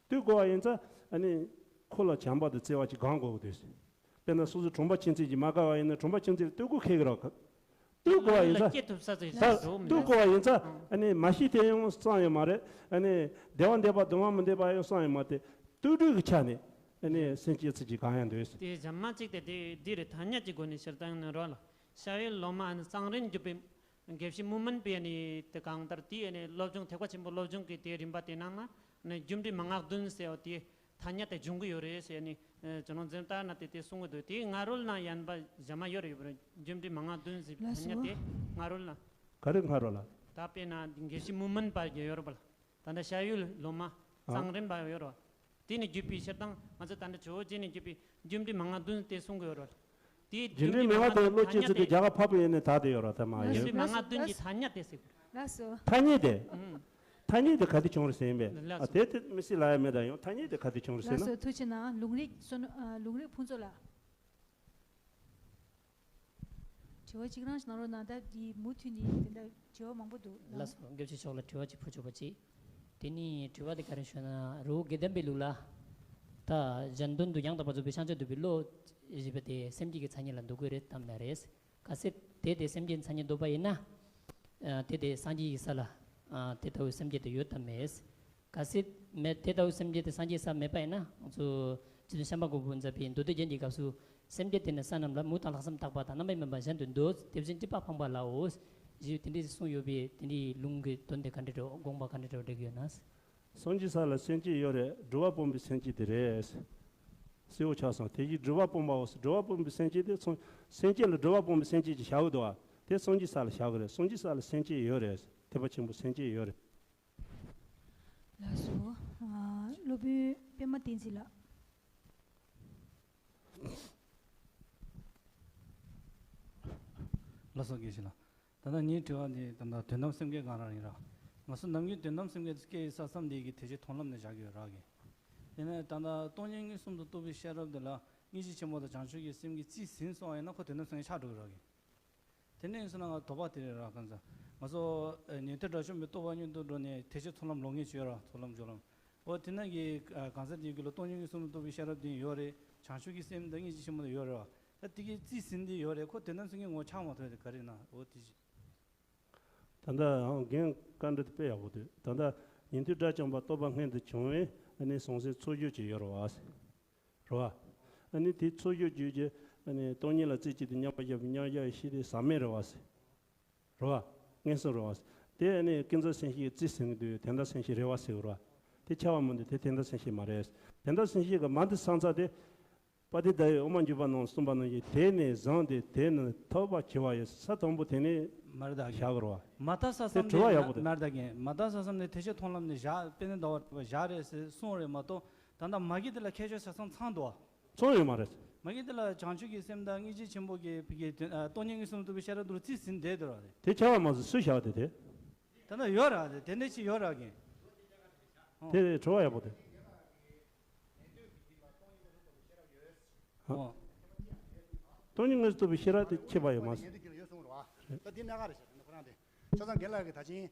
ལྟོས་དགོས་པ་ཡིན་ཙང་ཨ་ནི་ཁོ་ལ་བྱམས་པ་དང་བརྩེ་བ་ཅིག་སྒོམ་དགོས་ཀྱི་འདུག་དཔེར་ན་སོ་སོའི་གྲོང་པ་ཁྱིམ་མཚེས་ཀྱིས་མ་དགའ་བ་ཡིན་ན་གྲོང་པ་ཁྱིམ་མཚེས་ལ་ལྟོས་དགོས་ཁེལ་གི་རེད། ལྟོས་དགོས་པ་ཡིན་ཙང་ལ་སྐྱེ་ཐུབ་ས་ཚོད་ད་ཡིན་ན་འགྲོ་མི་ལྟོས་འདུག་དགོས་པ་ཡིན་ཙང་ཨ་ནི་མ་ཤེས་དེ་ཡང་བསམ་ཡོད་མ་རེད། ཨ་ནི་བདེ་བ་འདོད་པ་སྡུག་བསྔལ་མི་འདོད་པ་ཡང་བསམ་ཡོད་མ་རེད། ལྟོས་གྲོས་ཀྱི་ཆ་ནས་ཨ་ནི་སེམས་བསྐྱེད་ཚུལ་གྱིས་གང་ཡང་འདོད། དེ་གཞན་མ་གཅིག་དེ་དེ་འདི་རེད། ཐ་སྙད་ཀྱི་སྒོ་ནས་སྤྱིར་བཏང་ནི་རོ་ལ་ཤ་ཡུལ་ལོ་མ་ཨ་ནི་གཙང་རིན་བརྒྱུད་པའི་དགེ་བཤེས་མུ་མན་པའི་ནི་དེ་གང་ལྟར་དེའི་ནི་སློབ་སྦྱོང་ཐེག་པ་ཆེན་པོའི་སློབ་སྦྱོང་གི་དེ་རིམ་པ་དེ་ནང་ན་ནི་རྒྱུ་འབྲས་མན་ངག་བདུན་ཟེར་བ་དེ་ཐ་སྙད་དེ་འབྱུང་གི་ཡོད་རེད་ཟེར་ནི་ཇོ་ནང་འཛིན་ལྟར་ན་དེ་དེ་གསུང་གི་འདུག་དེའི་སྔ་རོལ་ན་ཡན་པ་གཞན་མ་ཡོད་རེད། ཡོད་པ་རེད། རྒྱུ་འབྲས་མན་ངག་བདུན་ཟེར་ཐ་ལགས་སོ། སྙད་དེ་སྔ་རོལ་ན་ག་རེ་སྔ་རོལ་ལ། ད་དཔེར་ན་དགེ་བཤེས་མུ་མན་པ་ཡོད་རེད་པ་ལ། ད་ལྟ་ཤ་ཡུལ་ལོ་མ་ཨ། གཙང་རིན་པ་ཡོད་རེད་པ། དེ་ནས་བརྒྱུད་པའི་སྤྱིར་བཏང་ང་ཚོ་ད་ལྟ་ཇོ་བོ་རྗེ་ནས་བརྒྱུད་པའི་རྒྱུ་འབྲས་མན་ངག་བདུན་དེ་གསུང་གི་ཡོད་རེད། དེའི་རྒྱུ་འབྲས་མན་ངག་དེ་བློ་སྐྱེད་ཚུལ་དེ་རྒྱ་གར་འཕགས་པའི་ཡུལ་ནས་དར་ཏེ་ཡོད་རེད། ད་མ་ཡིན། རྒྱུ་འབྲས་མན་ངག་བདུན་གྱི་ཐ་སྙད་དེ་ཟེར་གི་རེད། ལགས་སོ། ཐ་སྙད་དེ། ཨང་། ཐ་སྙད་དེ་ག་དུས་བྱུང་རེད་ཟེར་ཡིན་པས། ལགས་ཨ་སོ། དེ་དེ་མི་སྲིད་ལ་ཡ་མེད། ད་ཡང་ཐ་སྙད་དེ་ག་དུས་བྱུང་རེད་ཟེར་ལགས་ན། སོ། ཐུགས་རྗེ་གནང་། ལུང་རིགས་བསོད་ནམས་ཨ། ལུང་རིགས་ཕུན་ཚོགས་ལགས། དྲི་བ་གཅིག་རང་ཞིག་གནང་རོགས་གནང་། ད་འདི་མུ་མཐུད་ནས་དེ་འདྲ་དྲི་བ་མང་པོ་འདུག་ལགས། ལགས་སོ། དགེ་བཤེས་མཆོག་ལ་དྲི་བ་གཅིག་ཕུལ་ཆོག་པ་གཅིག་དེ་ནི་དྲི་བ་དེ་ག་རེ་ཞུ་ན་རི་བོ་དགེ་ལྡན་པའི་ལུགས་ལ། ད་གཞན་དོན་དུ་ཡང་དག་པར་རྫོགས་པའི་ཕྱག་རྒྱ་སྒྲུབ་པའི་བློ་ཞེས་པ་དེ་སེམས་བསྐྱེད་ཀྱི་མཚན་ཉིད་ལ་འདུ་དགོས་རེད་དམ་ལ་རེད། གལ་སྲིད་དེ་དེ་སེམས་བསྐྱེད་མཚན་ཉིད་འདོད་པ་ཡིན་ན། ཨ། དེ་དེ་སངས་རྒྱས་ཀྱི་ས་ལ། ཨ། དེ་ལྟ་བུའི་སེམས་བསྐྱེད་དེ་ཡོད་དམ་མེད། གལ་སྲིད་མེད། དེ་ལྟ་བུའི་སེམས་བསྐྱེད་དེ་སངས་རྒྱས་ས་མེད་པ་ཡིན་ན་ང་ཚོ་རྗེ་བཙུན་བྱམས་པ་མགོན་པོས་མཛད་པའི་མདོ་སྡེ་རྒྱན་གྱི་སྐབས་སུ་སེམས་བསྐྱེད་དེ་ནི་ས་རྣམས་ལ་མུ་དང་ལྷག་བསམ་དག་པ་དང་རྣམ་པར་སྨིན་པ་གཞན་དུ་འདོད། དེ་བཞིན་སྒྲིབ་པ་སྤངས་པ་ལའོ། ཞེས་དེ་འདྲའི་གསུངས་ཡོད་པས་དེ་འདྲའི་ལུང་གི་དོན་དེ་ག་འདྲ་འདྲ་དགོངས་པ་ག་འདྲ་འདྲ་འགྲིག་ཡོད་ན། སངས་རྒྱས་ས་ལ་སེམས་བསྐྱེད་ཡོད་རེད། སྒྲུབ་པ་སྤངས་པའི་སེམས་བསྐྱེད་དེ་རེད། གསལ་བོ་ཆགས་སོང་། དེ་བཞིན་སྒྲུབ་པ་སྤངས་པའོ། སྒྲུབ་པ་སྤངས་པའི་སེམས་བསྐྱེད་དེ་སངས་སེམས་བསྐྱེད་ལ་སྒྲུབ་པ་སྤངས་པའི་སེམས་བསྐྱེད་ཅེས་བྱ་གི་འདུག་བ། དེ་སངས་རྒྱས་ས་ལ་བཞག་གི་རེད། སངས་རྒྱས་ས་ལ་སེམས་བསྐྱེད་ཡོད་རེད། ཐེག་པ་ཆེན་པོ་སེམས་བསྐྱེད་ཡོད་རེད། ལགས་སོ། ཨ། སློབ་དཔོན་པད་མ་བསྟན་འཛིན་ལགས། ལགས་སོ། དགེ་བཤེས་ལགས། ད་ལྟ་ངའི་དྲི་བ་འདི་ད་ལྟ་དོན་དམ་སེམས་བསྐྱེད་གང་རང་ཡིན་ར། ང་ཚོ་ནམ་རྒྱུན་དོན་དམ་སེམས་བསྐྱེད་སྐྱེ་ཡི་ས་མཚམས་འདི་གི་དེ་བཞིན་མཐོང་ལམ་ནས་བཞག་གི་ཡོད་ར་གི། དེ་ནས་ད་ལྟ་སྟོང་ཉིད་མངོན་སུམ་དུ་རྟོགས་པའི་ཤེས་རབ་འདི་ལ་དངོས་གཞི་ཆེན་པོ་དང་བྱང་ཆུབ་ཀྱི་སེམས་ཀྱིས་རྩིས་ཟིན་སོང་བ་ཡིན་ན་ཁོ་དོན་དམ་སེམས་བསྐྱེད་ཆགས་འགྲོ་གི་ར་གི། དེ་ནས་ཡིན་སོང་ན་ང་དོགས་པ་དེ་རེད་ར། གང་ཟེར་ང་ཚོ་ཨ་ཉན་ཐོས་དགྲ་བཅོམ་པའི་རྟོགས་པ་མངོན་དུ་འགྲོ་ནས་དེ་བཞིན་མཐོང་ལམ་ལོག་ངེས་བྱོས་ར། མཐོང་ལམ་སྦྱོར་ལམ། འོ་དེ་ན་གི་ཨ་གང་ཟག་དེའི་རྒྱུད་ལ་སྟོང་ཉིད་མངོན་སུམ་དུ་རྟོགས་པའི་ཤེས་རབ་དེ་ཡོད་རེད། བྱང་ཆུབ་ཀྱི་སེམས་དང་དངོས་གཞི་ཆེན་པོ་དེ་ཡོད་རེད་བ། ད་དེ་གི་རྩིས་ཟིན་དེ་ཡོད་རེད། ཁོ་དོན་དམ་སེམས་བསྐྱེད་ངོ་ཆགས་མ་ཐུབ་དེ་ག་རེ་ན། འོ་དེ་བཞིན། ད་ལྟ་རྒན་བཀའ་འདྲི་དེ་དཔེ་ཡག་པོ་འདུག་ད་ལྟ་ཉན་ཐོས་དགྲ་བཅོམ་པ་རྟོགས་པ་མངོན་དུ་བྱུང་བས་ཨ་ནི་གསུང་སའི་ཚོགས་སྦྱོར་ཅིག་ཡོད་རེད་བ། རེད་བ། ཨ་ནི་དེ་ཚོགས་སྦྱོར་བརྗོད་ཀྱི་ཨ་ནི་སྟོང་ཉིད་ལ་རྩིས་གཅིག་ཏུ་མཉམ་པར་བཞག་པའི་མཉམ་བཞག་པའི་ཤེས་དེ་ཟག་མེད་རེད་བ། རེད་བ། མངོན་སུམ་རེད་བ། དེ་ཨ་ནི་ཀུན་རྫོབ་སེམས་བསྐྱེད་ཀྱི་རྩིས་ཟིན་གྱི་འདུག་དོན་དམ་སེམས་བསྐྱེད་རེད་བ་ཟེར་བ་རེད་བ། དེ་ཁྱབ་པ་མི་འདུག་དེ་དོན་དམ་སེམས་བསྐྱེད་མ་རེད། དོན་དམ་སེམས་བསྐྱེད་ཀྱི་མ་འདི་ས་མཚམས་དེ། དཔལ་ལྡན་ཟླ་བའི་དབུ་མ་འཇུག་པ་ནང་གསུངས་པ་ནང་བཞིན་དེ་ནས་བཟུང་སྟེ་དེ་ནི་ཐོབ་པར་གྱུར་པ་ཡོད། ས་དང་པོ་དེ་ནས་མར་དག་བཞག་གི་རེད་བ། མ་དག་ས་མཚམས་དེ་དྲི་བ་ནས་ཡག་པོ་འདུག་མར་དག་གིན་མ་དག་ས་མཚམས་ནས་དེ་བཞིན་མཐོང་ལམ་ནས་བཞག་དཔལ་ལྡན་ཟླ་བ་བཞག་རེད་ཟེར་གསུངས་རེད་མ་གཏོགས། ད་ལྟ་མ་གི་དེ་ལ་ཁྱད་ཆོས་ཆ་ཚང་ཚང་འདུག་བ། ཚང་ཡོད་མ་རེད། མ་གི་དེ་ལ་བྱང་ཆུབ་ཀྱི་སེམས་དང་དངོས་གཞི་ཆེན་པོ་གི་ཕ་གི་དོན་ཨ་སྟོང་ཉིད་མངོན་སུམ་རྟོགས་པའི་ཤེས་རབ་འདུག་རྩིས་ཟིན་བསྡད་འདུག་ར་རེད། དེ་ཁྱབ་པ་མ་ཟད་སུས་བཞག་དེ་དེ། ད་ལྟ་ཡོད་ར་རེད། དེ་འདྲ་ཅིག་ཡོད་ར་གིན། ཨོ། དེ་དྲི་བ་ཡག་པོ་དེ། ཨོ། སྟོང་ཉིད་མངོན་སུམ་རྟོགས་པའི་ཤེས་རབ་དེ་ཁྱད་པར་ཡོད་མ་རེད། ཉན་ཐོས་ཀྱི་ལ་ཡོད་གསུངས་རེད་བ། ད་འདི་གནད་འགག་རེད་ཤག་ད་ཁོ་རང་དེ། ཆ་ཚང་རྒན་ལགས་ཀྱིས་ད་ཕྱིན།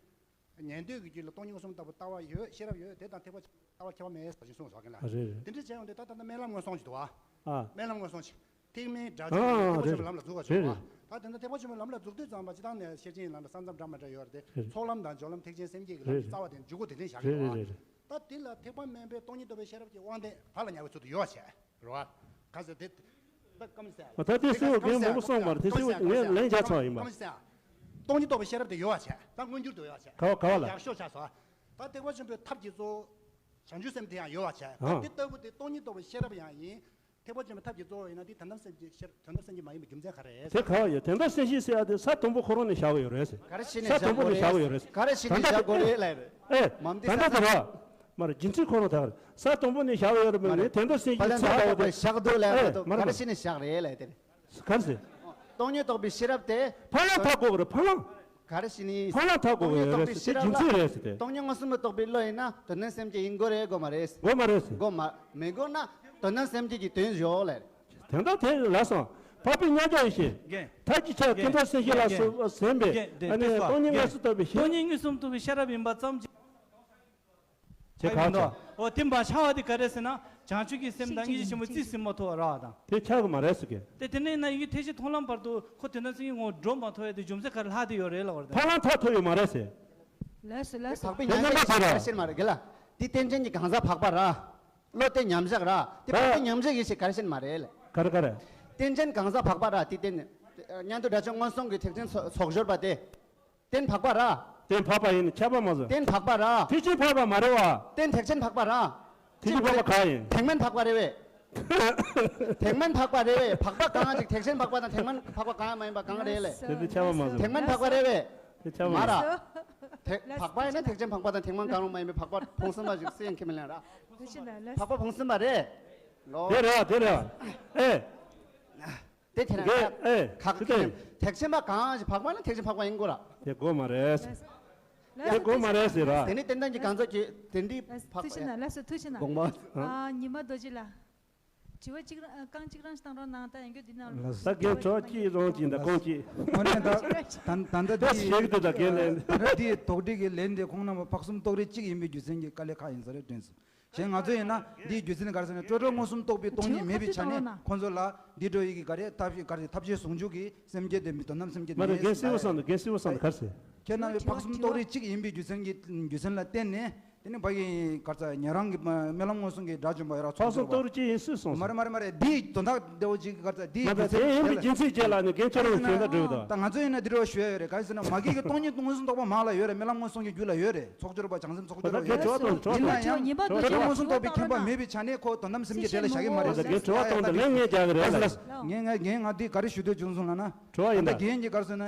ཉན་ཐོས་ཀྱི་རྒྱུད་ལ་སྟོང་ཉིད་མངོན་སུམ་རྟོགས་པའི་ལྟ་བ་ཡོད། ཤེས་རབ་ཡོད། དེ་དང་ཐེག་པ་ཆེན་པོའི་ལྟ་བ་ཁྱད་པར་མེད་ཟེར་བཞིན་གསུངས་སོ་རྒན་ལགས། ཨ་རེད་རེད། དེ་འདྲ་བྱས་ཡོང་དུས་ད་ད་ལྟ་སྨོན་ལམ་སྔོན་སོང་ཅིག་འདུག་བ། ཨ། སྨོན་ལམ་སྔོན་སོང་ཅིག་ཐེག་དམན་དགྲ་བཅོམ་ཨ་ཐེག་པ་ཆེན་པོའི་ལམ་ལ་འཛུགས་པ་ཅིག་རེད་འདུག་བ། རེད། ད་དེ་འདྲ་ཐེག་པ་ཆེན་པོའི་ལམ་ལ་འཛུགས་དུས་ཙམ་པ་སྤྱིར་བཏང་ནས་ཤེར་ཕྱིན་ལམ་ལ་ས་མཚམས་འདྲ་མི་འདྲ་ཡོད་རེད་དེ། རེད། ཚོགས་ལམ་དང་སྦྱོར་ལམ་ཐེག་ཆེན་སེམས་བསྐྱེད་ཀྱི་ལམ་གྱི་རེད། རྩ་བ་དེ་འཇུག་སྒོ་དེ་འདྲ་བཞག་གི་རེད་འདུག་རེད་བ། རེད་རེད། ད་དེ་ལ་ཐེག་པ་དམན་པའི་སྟོང་ཉིད་རྟོགས་པའི་ཤེས་རབ་ཀྱི་དབང་དེ་བར་ལ་ཉར་བའི་ཚུལ་དུ་ཡོད་པ་བྱས། རེད་བ། ག་ཟེར་དེ། ད་སྐམ་སེ། ཨ་ད་དེ་སེ་བ་རྒན་མང་པོ་གསུངས་མ་རེད། དེ་སེ་བ་ངས་ལན་རྒྱག་ཚར་བ་ཡིན་པ། སྟོང་ཉིད་རྟོགས་པའི་ཤེས་རབ་དེ་ཡོད་པ་བྱས། ད་མངོན་གྱུར་དུ་ཡོད་པ་བྱས། ག་བ་ག་བ་ལ། ཡག་ཤོས་ཆགས་སོང་། ད་ཐེག་པ་ཆེན་པོའི་ཐབས་ཀྱི་གཙོ་བོ། བྱང་ཆུབ་སེམས་དེ་ཡང་ཡོད་པ་བྱས། ད་ཨ། དེ་ལྟ་བུ་དེ་སྟོང་ཉིད་རྟོགས་པའི་ཤེས་རབ་ཡང་ཡིན། ཐེག་པ་ཆེན་པོའི་ཐབས་ཀྱི་གཙོ་བོ་ཡིན་ན་འདི་དོན་དམ་སེམས་ཀྱི་ཤེས་རབ། དོན་དམ་སེམས་བསྐྱེད་མ་ཡིན་པའི་རྒྱུ་མཚན་ག་རེ་རེད་ཟེར། དེ་ག་བ་ཡོད། དོན་དམ་སེམས་བསྐྱེད་ཟེར་ཡ་དེ་ས་དུམ་བུ་ཁོ་རང་ནས་བཞག་གི་ཡོད་རེད་ཟེར། ག་རེ་བྱས་ནས་ས་བཞག་དུམ་བུ་དགོས་ནས་བཞག་གི་རེད། ཡོད་རེད་ཟེར། ག་རེ་བྱས་ནས་བཞག་དགོས་རེད་ལབ་རེད། ཨེ། མ་འདི་ས་དེ་ར། མ་རེད། རྒྱུ་མཚན་ཁོ་རང་དེ་ག་རེད། ས་དུམ་བུ་ནས་བཞག་ཡོད་རེད། མ་མིན་རེད། དོན་དམ་སེམས་བཀྱེད་ཚིག་ལྟ་བུ་དེ་བཞག་འདུག་ལབ་ཨེ་མ་རེད། ག་རེ་བྱས་ནས་བཞག་རེད་ལབ་དེ་རེད། ག་རེ་ཟེར། སྟོང་ཉིད་རྟོགས་པའི་ཤེས་རབ་དེ། ཕ་ལ་ཐག་གོ་གི་རེད། ཕ་ལ། ག་རེ་བྱས་ནས། ཕ་ལ་ཐག་གོ་གི་ཡོད་རེད་ཟེར། དེ་རྒྱུ་མཚན་རེད་ཟེར་ཏེ། སྟོང་ཉིད་མངོན་སུམ་དུ་རྟོགས་པའི་བློ་ཡིན་ན་དོན་དམ་སེམས་བསྐྱེད་ཡིན་དགོས་རེད། དགོས་མ་རེད། དགོས་མ་རེད་ཟེར། དགོས་མ། མི་དགོས་ན་དོན་དམ་སེམས་བསྐྱེད་ཀྱི་དོན་བཞག་ལ། དེ་འདྲ་དེ་ལ་སོང་། འཕགས་པའི་མཉམ་གཞག་ཡེ་ཤེས། རྒན། མཐའ་གཅིག་ཆར། རྒན། སྐྱེ་འགྲོ་སེམས་བསྐྱེད་ལ་རྒན། སོགས་ཟིན་པས། རྒན། དེ་ཨ་ནི་དེ་སྟོང་ཉིད་མངོན་སུམ་རྟོགས་པའི་ཤེས། སྟོང་ཉིད་མངོན་སུམ་རྟོགས་པའི་ཤེས་རབ་ཡིན་པ་ཙམ་གྱིས། ཆེ་ཁག་ཆེ། འོ་དེ་མ་ཆགས་པ་དེ་ག་རེ་ཟེར་ན། བྱང་ཆུབ་ཀྱི་སེམས་དང་སྙིང་རྗེ་ཆེན་པོ་རྩིས་ཟིན་མ་ཐུབ་པ་རག་དང་། དེ་ཆགས་ཀྱི་མ་རེད་ཟེར་གི། དེ་དེ་ནས་ན་ཡིན་གྱི་ཐེག་ཆེན་མཐོང་ལམ་བར་དུ་ཁོ་དོན་དམ་སེམས་ཀྱི་ངོ་བོ་འགྲོ་མ་ཐུབ་ཡ་དེ་རྒྱུ་མཚན་ག་རེ་ལྷག་བསྡད་ཡོད་རེད་ལབ་པ་རེད། ཕ་ལ་ཐག་ཐུབ་ཡོད་མ་རེད་ཟེར། ལགས་སོ་ལགས་སོ། འཕགས་པའི་མཉམ་གཞག་ཡེ་ཤེས་ག་རེ་བཤད་མ་རེད་གི་ལ། དེ་རྟེན་ཅན་གྱི་གང་ཟག་འཕགས་པ་ར། བློ་རྟེན་མཉམ་གཞག་ར། དེ་འཕགས་པའི་མཉམ་གཞག་ཡེ་ཤེས་ག་རེ་བཤད་མ་རེད་ལ། ག་རེ་ག་རེ། རྟེན་ཅན་གང་ཟག་འཕགས་པ་ར། དེ་རྟེན། མཉན་ཐོས་དགྲ་བཅོམ་མངོན་སུམ་གྱི་ཐེག་ཆེན་ཚོགས་སྦྱོར་བ་དེ། རྟེན་འཕགས་པ་ར། རྟེན་འཕགས་པ་ཡིན་ན་ཁྱབ་པ་མ་བཟོ། རྟེན་འཕགས་པ་ར། ཐེག་ཆེན་འཕགས་པ་མ་རེད་བ། རྟེན་ཐེག་ཆེན་འཕགས་པ་ར། ཐེག་ཆེན་འཕགས་པ་གང་ཡིན། ཐེག་དམན་འཕགས་པ་རེད་བས། ཐེག་དམན་འཕགས་པ་རེད་བས། འཕགས་པ་གང་ཅིག་ཐེག་ཆེན་འཕགས་པ་དང་ཐེག་དམན་འཕགས་པ་གང་ཡང་མ་ཡིན་པ་གང་རེད་ལས། དེ་དེ་ཁྱབ་པ་མ་བཟོ། ཐེག་དམན་འཕགས་པ་རེད་བས། དེ་ཁྱབ་པ་མ་མ་ར། བཟོ། ཐེག་ལགས་འཕགས་པ་ཡིན་ན་ཐེག་ཆེན་འཕགས་པ་དང་ཐེག་དམན་གང་རུང་མ་ཡིན་པའི་འཕགས་པ་ཕུང་གསུམ་པ་ཞིག་སུ་ཡང་ཁས་མི་ལེན་ར། ཐུགས་རྗེ་གནང་ལགས། འཕགས་པ་ཕུང་གསུམ་པ་རེད། ལོ། དེ་རེད་བ་དེ་རེད་བ། ཨེ། དེ་དེ་ན་རྒན། ཨེ། ཁག་དེ་ཁེ་ཐེག་ཆེན་པ་གང་ཞིག་འཕགས་པ་ན་ཐེག་ཆེན་འཕགས་པ་ཡིན་དགོས་ར། དེ་དགོས་མ་རེད། དེ་དགོས་མ་རེད་ཟེར་ར། དེ་ནི་རྟེན་དོན་གྱི་གང་ཟག་གི་དེ་འདྲའི་འཕགས་པ་ཡ། ཐུགས་རྗེ་གནང་ལགས་སོ། ཐུགས་རྗེ་གནང་། དགོངས་པ། ཨ། ཉི་མ་རྡོ་རྗེ་ལགས། དྲི་བ་གཅིག་རང་རྐང་གཅིག་རང་ཞིག་བཏང་རོགས་གནང་། ད་ཡང་བསྐྱར་འདི་ནང་ལ། ད་རྒན་ཁྱོད་གཅིག་རང་གཅིག་འདི་རྐང་གཅིག་ཁོ་ནས་ད་ད་ད་ད་ད་ཞིག་ཏུ་ད་རྒན་ལན། ད་ད་འདི་དོགས་འདྲི་གི་ལན་དེ་ཁོང་རྣམ་པ་འཕགས་གསུམ་རྟོགས་རིགས་གཅིག་ཡིན་པའི་རྒྱུ་མཚན་གྱིས་དཀའ་ལས་ཁག་ཡིན་ས་རེད་དྲན་སོང་། གཞན་ང་ཚོ་ཡིན་ན་འདིའི་རྒྱུ་མཚན་ག་རེ་ཟེར་ན། སྤྲོས་བྲལ་མངོན་སུམ་རྟོགས་པའི་སྟོང་ཉིད་མེད་པའི་ཆ་ནས་ཁོང་ཚོ་ལ་འདི་འགྲོ་ཡི་གི་ག་རེ་ཐབས་ཤེས་ག་རེ་ཐབས་ཤེས་ཟུང་འཇུག་གི་སེམས་བསྐྱེད་དེ་མི་དོན་དམ་སེམས་བསྐྱེད་མ་རེད། རྒན་སེ་བ་སང་དུ་རྒན་སེ་བ་སང་དུ་ག་རེ་ཟེར། ཁྱེད་རྣམ་པའི་འཕགས་གསུམ་རྟོགས་རིགས་གཅིག་ཡིན་པའི་རྒྱུ་མཚན་གྱི་རྒྱུ་མཚན་ལ་བརྟེན་ནས། དེ་ནི་ཕ་གི་ག་རེ་ཟེར། ཉན་རང་གི་སྨོན་ལམ་མངོན་སུམ་གྱི་དགྲ་བཅོམ་པ་ཡོད་ར། ཚོགས་གསུམ་རྟོགས་རིགས་གཅིག་ཡིན་སུས་གསུངས་སོང་། མ་རེད་མ་རེད་མ་རེད། འདིའི་དོན་དག་འདྲ་བོ་ཅིག་ག་རེ་ཟེར། འདིའི་མ་རྒྱུ་མཚན་རེད་ལ། དེ་ཡིན་པའི་རྒྱུ་མཚན་བཅས་ལ་ནི་རྒན་ཁྱོད་རང་དོན་དག་འགྲུབ་དང་། ད་ང་ཚོ་ཡིན་ན་འདི་འདྲ་བ་ཞུ་ཡ་ཡོད་རེད། ག་རེ་ཟེར་ན་མ་གི་གི་སྟོང་ཉིད་མངོན་སུམ་རྟོགས་པ་མ་ལ་ཡོད་རེད། སྨོན་ལམ་མངོན་སུམ་གྱི་རྒྱུད་ལ་ཡོད་རེད། ཚོགས་སྦྱོར་བ་བྱང་སེམས་ཚོགས་སྦྱོར་བ་ཡོད་རེད། ཡིན་ན་ཡང་དྲི་བ་དྲི་བ་དྲི་བ་མངོན་སུམ་རྟོགས་པའི་མཁྱེན་པ་མེད་པའི་ཆ་ནས་ཁོ་དོན་དམ་སེམས་བསྐྱེད་དེ་ལ་བཞག་གི་མ་རེད་ཟེར། རྒན་དྲི་བ་དྲང་དུ་ལན་ངས་རྒྱག་གི་རེད་ལ། ངས་ངས་ངས་ང་འདི་ག་རེ་ཞུ་འདོད་བྱུང་སོང་ལབ་ན། དྲི་བ་ཡིན་ད་ད། རྒན་གྱིས་ག་རེ་ཟེར་ན།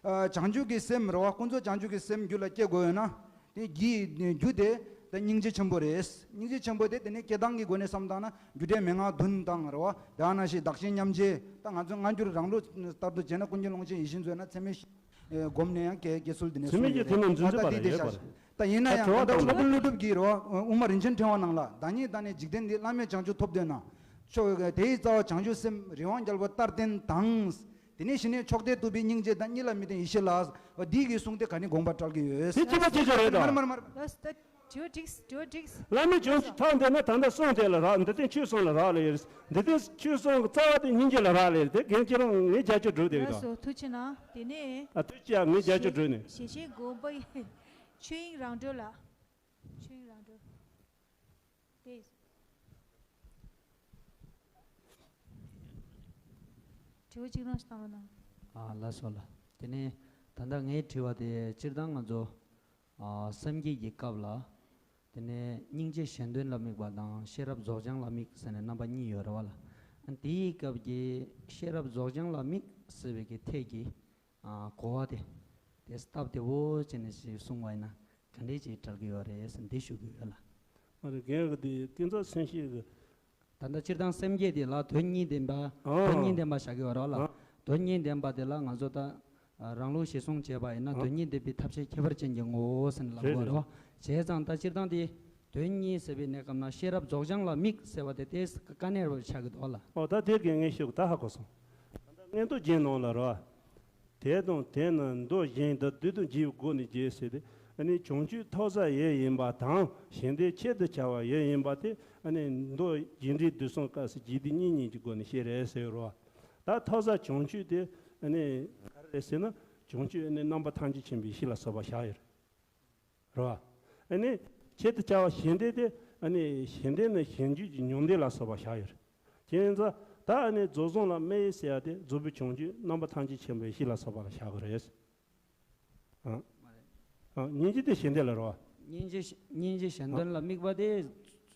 བྱང་ཆུབ་ཀྱི་སེམས་རེད་བ། ཀུན་རྫོབ་བྱང་ཆུབ་ཀྱི་སེམས་རྒྱུད་ལ་སྐྱེ་དགོས་ཡོད་ན། དེ་གི་རྒྱུ་དེ་ད་སྙིང་རྗེ་ཆེན་པོ་རེད། སྙིང་རྗེ་ཆེན་པོ་དེ་དེ་ནས་སྐྱེ་སྟངས་ཀྱི་སྒོ་ནས་བསམ་བཏང་ན་རྒྱུ་འབྲས་མན་ངག་བདུན་དང་རེད་བ། དེ་ནང་བཞིན་བདག་གཞན་མཉམ་བརྗེ། ད་ང་ཚོ་སྔ་འགྱུར་རང་ལུགས་ལྟར་དུ་བྱས་ན་ཀུན་མཁྱེན་ཀློང་ཆེན་ཡིད་བཞིན་མཛོད་ན་ཚད་མེད་བཞི་སྒོམ་ནས་ཡང་སྐྱེ་སྐྱེ་ཚུལ་དེ་ནས་ཚད་མེད་བཞི་དེ་ནང་འཛིན་ཚུལ་པ་རེད་ཡོད་པ་རེད། ད་ཡིན་ན་ཡང་ད་ད་སློབ་དཔོན་ཀླུ་སྒྲུབ་ཀྱིས་རེད་བ། དབུ་མ་རིན་ཆེན་ཕྲེང་བ་ནང་ལ་བདག་ཉིད་བདག་ནི་འཇིག་རྟེན་འདི། བླ་མེད་བྱང་ཆུབ་ཐོབ་འདོད་ན། མཆོག་དེའི་རྩ་བ་བྱང་ཆུབ་སེམས། རི་དབང་རྒྱལ་པོ་ལྟར་བརྟན་དང་། དེ་ནས་གཞི་ནས་མཆོག་ལྡན་ཐུབ་པའི་སྙིང་རྗེ་དང་། གཉིས་ལ་མི་བརྟེན་ཡེ་ཤེས་ལ། འོ་འདི་གི་གསུང་དེ་ག་ནི་དགོངས་པ་བཀྲལ་གྱི་ཡོད། དེ་གཅིག་པ་གཅིག་རྐྱང་རེད་དོ། མར་མར་མར། ལགས་སོ། ད་དྲི་བ་འགྲིགས། དྲི་བ་འགྲིགས། བླ་མེད་བྱང་ཆུབ་ཐོབ་འདོད་ན། ད་ལྟ་གསུངས་དེ་ལ་རག་འདི་ལྟར་ཆོས་གསུམ་ལ་རག་ལས་ཡོད། འདི་ལྟར་ཆོས་གསུམ་གྱི་རྩ་བ་དེ་སྙིང་རྗེ་ལ་རག་ལས་ཡོད། དེ་རྒན་ཁྱེད་རང་ངས་རྒྱབ་སྐྱོར་སྒྲུབ་བསྡད་ཀྱི་ལགས་དང་། སོ། ཐུགས་རྗེ་གནང་། དེ་ནས། ཨ་ཐུགས་རྗེ་ཆེ། ངས་རྒྱབ་སྐྱོར་སྒྲུབ་ནས། ཞལ་ཞལ་དགོངས་པ་ཡིན། ཆོས་དབྱིངས་རང་གྲོལ་ལགས། ཆོས་དབྱིངས་རང་གྲོལ། དེ། དྲི་བ་གཅིག་རང་ཞིག་བཏང་རོགས་གནང་། ཨ་ལགས་སོ་ལགས། དེ་ནས་ད་ལྟ་ངའི་དྲི་བ་དེ་སྤྱིར་བཏང་ང་ཚོ་ཨ་སེམས་བསྐྱེད་ཀྱི་སྐབས་ལ། དེ་ནས་སྙིང་རྗེ་གཞན་དོན་ལ་དམིགས་པ་དང་ཤེས་རབ་རྫོགས་བྱང་ལ་དམིགས་ཟེར་ནས་རྣམ་པ་གཉིས་ཡོད་རེད་བ་ལགས། ཨ་དེའི་སྐབས་ཀྱི་ཤེས་རབ་རྫོགས་བྱང་ལ་དམིགས་ཟེར་བའི་གི་ཐད་ཀྱི་ཨ་གོ་བ་དེ། དེ་སྟབས་བདེ་བོ་བྱས་ནས་ཞིག་གསུངས་པ་ཡིན་ན་ག་འདྲས་ཅིག་བཀྲལ་གྱི་ཡོད་རེད་ཟེར་འདི་ཞུ་གི་ཡོད་ལགས། ཨ་རེ་རྒན་གྱི་དེ་ཀུན་རྫོབ་སེམས་བསྐྱེད་ཀྱི། ད་ལྟ་སྤྱིར་བཏང་སེམས་བསྐྱེད་དེ་ལ་དོན་གཉིས་ལྡན་པ། ཨ། དོན་གཉིས་ལྡན་པ་བཞག་གི་ཡོད་རེད་ལགས། ཨ། དོན་གཉིས་ལྡན་པ་དེ་ལ་ང་ཚོ་ད་རང་ལུགས་གཞིར་བཟུང་བྱས་པ་ཡིན་ན། ཨ། དོན་གཉིས་ལྡན་པའི་ཐབས་ཤེས་ཁྱད་པར་ཅན་གྱི་ངོ་བོ་ཟེར་ནས་ལབ་ཀྱི་ཡོད་རེད་བ། རེད་རེད། བྱས་ཙང་ད་སྤྱིར་བཏང་དེ་དོན་གཉིས་ཟེར་བའི་གནས་སྐབས་ན་ཤེས་རབ་རྫོགས་བྱང་ལ་དམིགས་ཟེར་བ་དེ་ཏོག་ཙམ་དཀའ་གནད་རུ་ཆགས་ཀྱི་འདུག་ལགས། ཨོ་ད་དེ་རྒན་ངས་ཞུ་གི་ད་ཧ་གོ་སོང་། ད་ལྟ་མངོན་རྟོགས་རྒྱན་ནང་ལ་རེད་བ། དེ་དང་དེ་ནི་མདོ་གཞན་དག་བསྡུས་དང་བརྗོད་པའི་སྒོ་ནས་བརྗོད་ཟེར་ཏེ། ཨ་ནི་བྱང་ཆུབ་ཐོབ་ས་ཡོད་ཡིན་པ་དང་གཞན་དོན་ཆེད་དུ་བྱ་བ་ཡོད་ཡིན་པ་དེ། ཨ་ནི་མདོ་རྒྱས་འབྲིང་བསྡུས་གསུམ་སྐབས་སུ་རྒྱས་བསྡུས་གཉིས་གཉིས་ཀྱི་སྒོ་ནས་བཤད་རེད་ཟེར་རོ། ད་ཐོབ་ས་བྱང་ཆུབ་དེ་ཨ་ནི་ག་རེ་རེད་ཟེར་ན། བྱང་ཆུབ་ཨ་ནི་རྣམ་པ་ཐམས་ཅད་མཁྱེན་པའི་ཡེ་ཤེས་ལ་སོགས་པ་བཞག་ཡོད་རེད། རེད་བ། ཨ་ནི་ཆེད་དུ་བྱ་བ་གཞན་དོན་དེ། ཨ་ནི་གཞན་དོན་ནི་གཞན་རྒྱུད་ཀྱི་ཉོན་དོན་ལ་སོགས་པ་བཞག་ཡོད་རེད། དེ་ཡིན་ཙང་ད་ཨ་ནི་རྫོགས་བྱང་ལ་དམིགས་ཟེར་ཡ་དེ་རྫོགས་པའི་བྱང་ཆུབ་རྣམ་པ་ཐམས་ཅད་མཁྱེན་པའི་ཡེ་ཤེས་ལ་སོགས་པ་ལ་བཞག་གི་རེད། ཨ། མ་རེད། ཨ། སྙིང་རྗེ་དེ་གཞན་དོན་ལ་རེད་བ། སྙིང་རྗེ་སྙིང་རྗེ་གཞན་དོན་ལ་དམིགས་པ་དེ་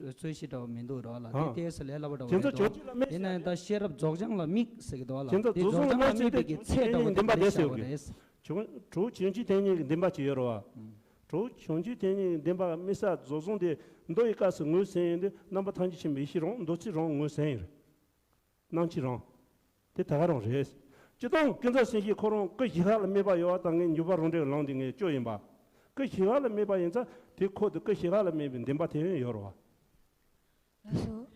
རྩོད་གཞི་འདྲ་བ་མི་འདུག་ར་ལ། དེ་ཨ། ལྟས་ལས་སླ་པོ་འདྲ་བ་རེད་འགྲོ། ཡིན་ན་ཡང་ད་ཤེས་རབ་རྫོགས་བྱང་ལ་དམིགས་ཟེར་གི་འདུག་བ་ལ། དེ་རྫོགས་བྱང་ལ་དམིགས་པའི་གི་ཚད་འདྲ་བོ་དེ་འདི་ལ་བཤད་པ་རེད། གྲོགས་བྱང་ཆོས་ཅན་དེ་ཉིད་ཀྱི་བདེན་པ་ཅིག་ཡོད་རེད་བ། གྲོགས་བྱང་ཆོས་དེ་ཉིད་ཀྱི་བདེན་པ་དམིགས་བསལ་རྫོགས་བྱང་དེ་མདོ་ཡི་སྐབས་སུ་ངོས་ཟིན་ཡོད་དུས་རྣམ་པ་ཐམས་ཅད་མཁྱེན་པའི་ཡེ་ཤེས་རང་མདོ་ཚིག་རང་ངོས་ཟིན་ཡོད་རེད། སྣང་མཆེད་རང་། དེ་ད་ག་རང་རེད། སྤྱིར་བཏང་ཀུན་རྫོབ་སེམས་བསྐྱེད་ཁོ་རང་སྐུ་བཞི་ལྷག་ལ་དམིགས་པ་ཡོད་པ་དང་ངས་འཇུག་པ་རང་འགྲེལ་ལམ་འདི་ངས་སྐྱོར་ཡིན་པ། སྐུ་བཞི་ལྷག་ལ་དམིགས་པ་ཡིན་ཙང་དེ་ཁོ་དེ་སྐུ་བཞི་ལྷག་ལ་དམིགས་པའི་བདེན་པ་དེ་ཡང་ཡོད་རེད་བ། ལགས་སོ།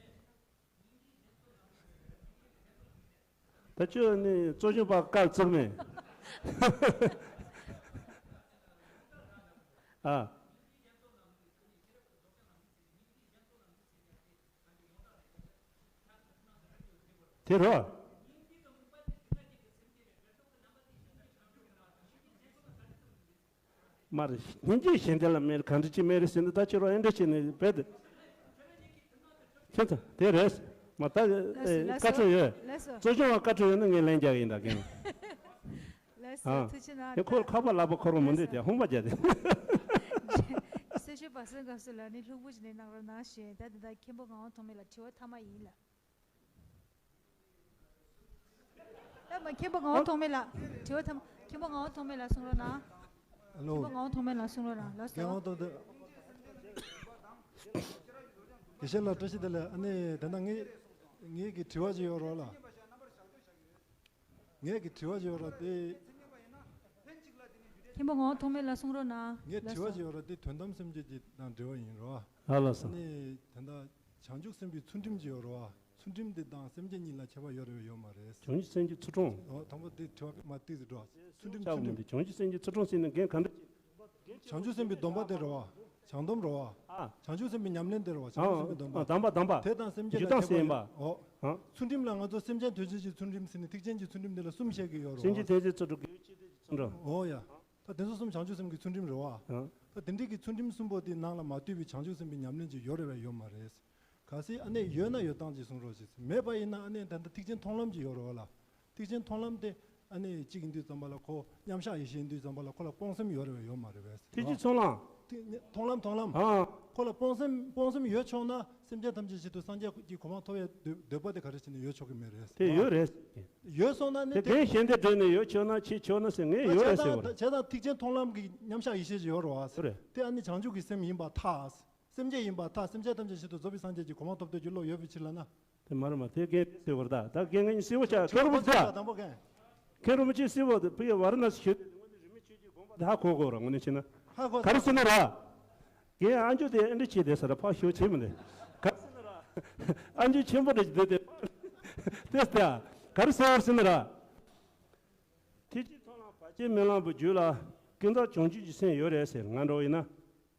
ད་ཁྱོད་ནི་གཙོ་སྐྱོང་པ་བཀའ་བཙུགས་མེད། ཨ། དེ་རོ། མ་རེད། སྙིང་རྗེ་གཞན་དོན་ལ་དམིགས་གང་འདྲ་ཅིག་དམིགས་རེད་ཟེར་ན་ད་ཁྱོད་རང་ཨེ་འདྲ་བྱས་ནས་རྦད་དེ། ཁྱེད་ཚོ་དེ་རེད། མ་ད་ལགས་སོ། ལགས་སོ། བཀའ་འཁྲོལ་ཡོད། ལགས་སོ། གཙོ་སྐྱོང་བ་བཀའ་འཁྲོལ་ཡོད་ན་ངས་ལན་རྒྱག་གི་ཡིན་ད་རྒན། ལགས་སོ། ཨ། ཐུགས་རྗེ་གནང་། དེ་ཁོ་ཁ་པ་ལག་པ་ཁོ་རང་མི་འདུག་དེ་ཧོང་པ་རྒྱག་དེ། གསལ་བཤད་པ་སེང་སྐབས་སུ་ལ་ནི་ལྷུག་པོ་ཞིག་ནས་གནང་རོགས་གནང་ཞེས། ད་དེ་ད་མཁན་པོ་ངག་དབང་ཐོགས་མེད་ལ་དྲི་བ་མཐའ་མ་ཡིན་ལ། ད་མ་མཁན་པོ་ངག་དབང་ཐོགས་མེད་ལ་དྲི་བ་ཐམ། མཁན་པོ་ངག་དབང་ཐོགས་མེད་ལ་གསུང་རོགས་གནང་། ཨ་ལོ། མཁན་པོ་ངག་དབང་ཐོགས་མེད་ལ་གསུང་རོགས་གནང་། ལགས་སོ། རྒན་དབང་ཐོགས་མེད། དགེ་བཤེས་ལགས་བཀྲ་ཤིས་བདེ་ལེགས། ཨ་ནི་དེ་ན་ངས་ངས་ཀྱི་དྲི་བ་ཅིག་ཡོད་རོགས་ལ། ངས་ཀྱི་དྲི་བ་ཅིག་ཡོད་རོགས་དེ། མཁན་པོ་ངག་དབང་ཐོགས་མེད་ལ་གསུང་རོགས་གནང་། ངས་དྲི་བ་ཅིག་ཡོད་རོགས་དེ་དོན་དམ་སེམས་བསྐྱེད་ཀྱི་དང་འབྲེལ་བ་ཡིན་རོགས། ཨ་ལགས་སོ། ཨ་ནི་དེ་ད་བྱང་ཆུབ་སེམས་དཔའི་ཚུལ་ཁྲིམས་ཅིག་ཡོད་རོགས། ཚུལ་ཁྲིམས་འདི་དང་སེམས་བསྐྱེད་གཉིས་ལ་ཁྱད་པར་ཡོད་རེད་ཡོད་མ་རེད། བྱང་ཆུབ་སེམས་ཀྱི་ཚུལ་ཁྲིམས། འོ་དང་པོ་འདི་དྲི་བ་མ་ཏིག་ཙི་འགྲོ། ཚུལ་ཁྲིམས། ཚུལ་ཁྲིམས། བྱང་ཆུབ་སེམས་ཀྱི་ཚུལ་ཁྲིམས་ཟེར་ན་རྒན་ག་འདྲ་ཅིག་བྱང་ཆུབ་སེམས་དཔའི་སྡོམ་པ་དེ་རེད་བ། བྱང་སྡོམ་རེད་བ། ཨ། བྱང་ཆུབ་སེམས་དཔའི་ཉམས་ལེན་དེ་རེད་བ། བྱང་ཆུབ་སེམས་དཔའི་སྡོམ་པ། ཨ། དམ་པ་དམ་པ། དེ་དང་སེམས་བསྐྱེད་ལ་ཁྱད་པར་ཡོད། འཇུག་སྟངས་ཟེར་ཡིན་པ། འོ། ཨ། ཚུལ་ཁྲིམས་ལ་ང་ཚོ་སེམས་ཅན་དོན་བྱེད་ཀྱི་ཚུལ་ཁྲིམས་ཟེར་ནས་ཐེག་ཆེན་གྱི་ཚུལ་ཁྲིམས་དེ་ལ་གསུམ་བཤད་ཀྱི་ཡོད་རེད་བ། སེམས་ཅན་དོན་བྱེད་ཚུལ་ཁྲིམས་དགེ་བའི་བཤེས་གཉེན་གྱི་ཚུལ་ཁྲིམས། འོ་ཡ། ད་དེ་ཚོ་གསུམ་བྱང་ཆུབ་སེམས་ཀྱི་ཚུལ་ཁྲིམས་རེད་བ། ཨ། ད་དེ་འདྲའི་གི་ཚུལ་ཁྲིམས་གསུམ་པོ་དེ་ནང་ལ་མ་ལྟོས་པའི་བྱང་ཆུབ་སེམས་དཔའི་ཉམས་ལེན་ཅིག་ཡོད་རེད་བས་ཡོད་མ་རེད། གལ་སྲིད་ཨ་ནེ་ཡོད་ན་ཡོད་སྟངས་ཅིག་གསུང་རོགས་ཞེས། མེད་པ་ཡིན་ན་ཨ་ནེ་ད་ལྟ་ཐེག་ཆེན་མཐོང་ལམ་ཅིག་ཡོད་རེད་བ་ལ། ཐེག་ཆེན་མཐོང་ལམ་དེ་ཨ་ནེ་གཅིག་ཡིན་དུས་ཙམ་པ་ལ་ཁོ་མཉམ་གཞག་ཡེ་ཤེས་ཡིན་དུས་ཙམ་པ་ལ་ཁོ་ལ་སྤོང་སེམས་ཡོད་རེད་བས་ཡོད་མ་རེད་བས། ཐེག་ཆེན་མཐོང་ལམ། ཐེག་མཐོང་ལམ་མཐོང་ལམ། ཨ། ཁོ་ལ་སྤོང་སེམས་སྤོང་སེམས་ཡོད་ཆོག་ན་སེམས་ཅན་ཐམས་ཅད་ཆེད་དུ་སངས་རྒྱས་ཀྱི་གོ་འཕང་ཐོབ་ཡའི་འདོད་འདོད་པ་དེ་ག་རེ་བྱས་ནས་ཡོད་ཆོག་གི་མེད་རེད། དེ་ཡོད་རེད། ཡོད་སོང་ན་ནི་དེ་དེ་གན་གཞན་དེ་བགྲོད་ནས་ཡོད་ཆོག་ན་ཆེ་ཆོག་ན་ཟེར་ངས་ཡོད་རེད་ཟེར་བ་རེད། བྱས་ཙང་ཐེག་ཆེན་མཐོང་ལམ་གྱི་མཉམ་གཞག་ཡེ་ཤེས་ཅིག་ཡོད་རེད་བ། ཡོད་རེད། དེ་ཨ་ནི་བྱང་ཆུབ་ཀྱི་སེམས་ཡིན་པར་ཐལ། སེམས་བསྐྱེད་ཡིན་པར་ཐལ། སེམས་ཅན་ཐམས་ཅད་ཆེད་དུ་རྫོགས་པའི་སངས་རྒྱས་ཀྱི་གོ་འཕང་ཐོབ་འདོད་ཀྱི་བློ་ཡོད་པའི་ཕྱིར་ལ་ན། དེ་མ་རེད་མ་དེ་རྒན་ཟེར་བར་ད་ད་རྒན་ངས་གསལ་པོ་བྱ་མཁན་རིན་པོ་ཆེ། དང་པོ་མཁན། མཁན་རིན་པོ་ཆེ་གསལ་པོ་དེ་ཕ་གི་ཝཱ་ར་ཎ་སི་ཞུ་དེ་དངོས་གནས་རིས་མེད་ཆོས་ཀྱི་དགོངས་པ་དེ་ཧ་གོ་དགོས་ར་དངོས་གནས་བྱས་ན། ཧ་གོ། ག་རེ་ཟེར་ན་ར། རྒན་ཨ་མཆོག་དེ་ཨེ་འདྲ་བྱས་དེ་ས་ར་ཕག་ཤོག་བྱེད་མི་འདུག་ག་རེ་ཟེར་ན་ར། ཨ་མཆོག་ཆེན་པོ་རེ་ཞིག་འདུག་དེ། དེ་ལྟ་ག་རེ་ཟེར་བར་ཟེར་ན་ར། ཐེག་ཆེན་མཐོང་ལམ་བར་ཆད་མེད་ལམ་པོ་རྒྱུད་ལ་ཀུན་རྫོབ་བྱང་ཆུབ་ཀྱི་སེམས་ཡོད་རེད་ཟེར་ང་འདྲ་བོ་ཡིན་ན།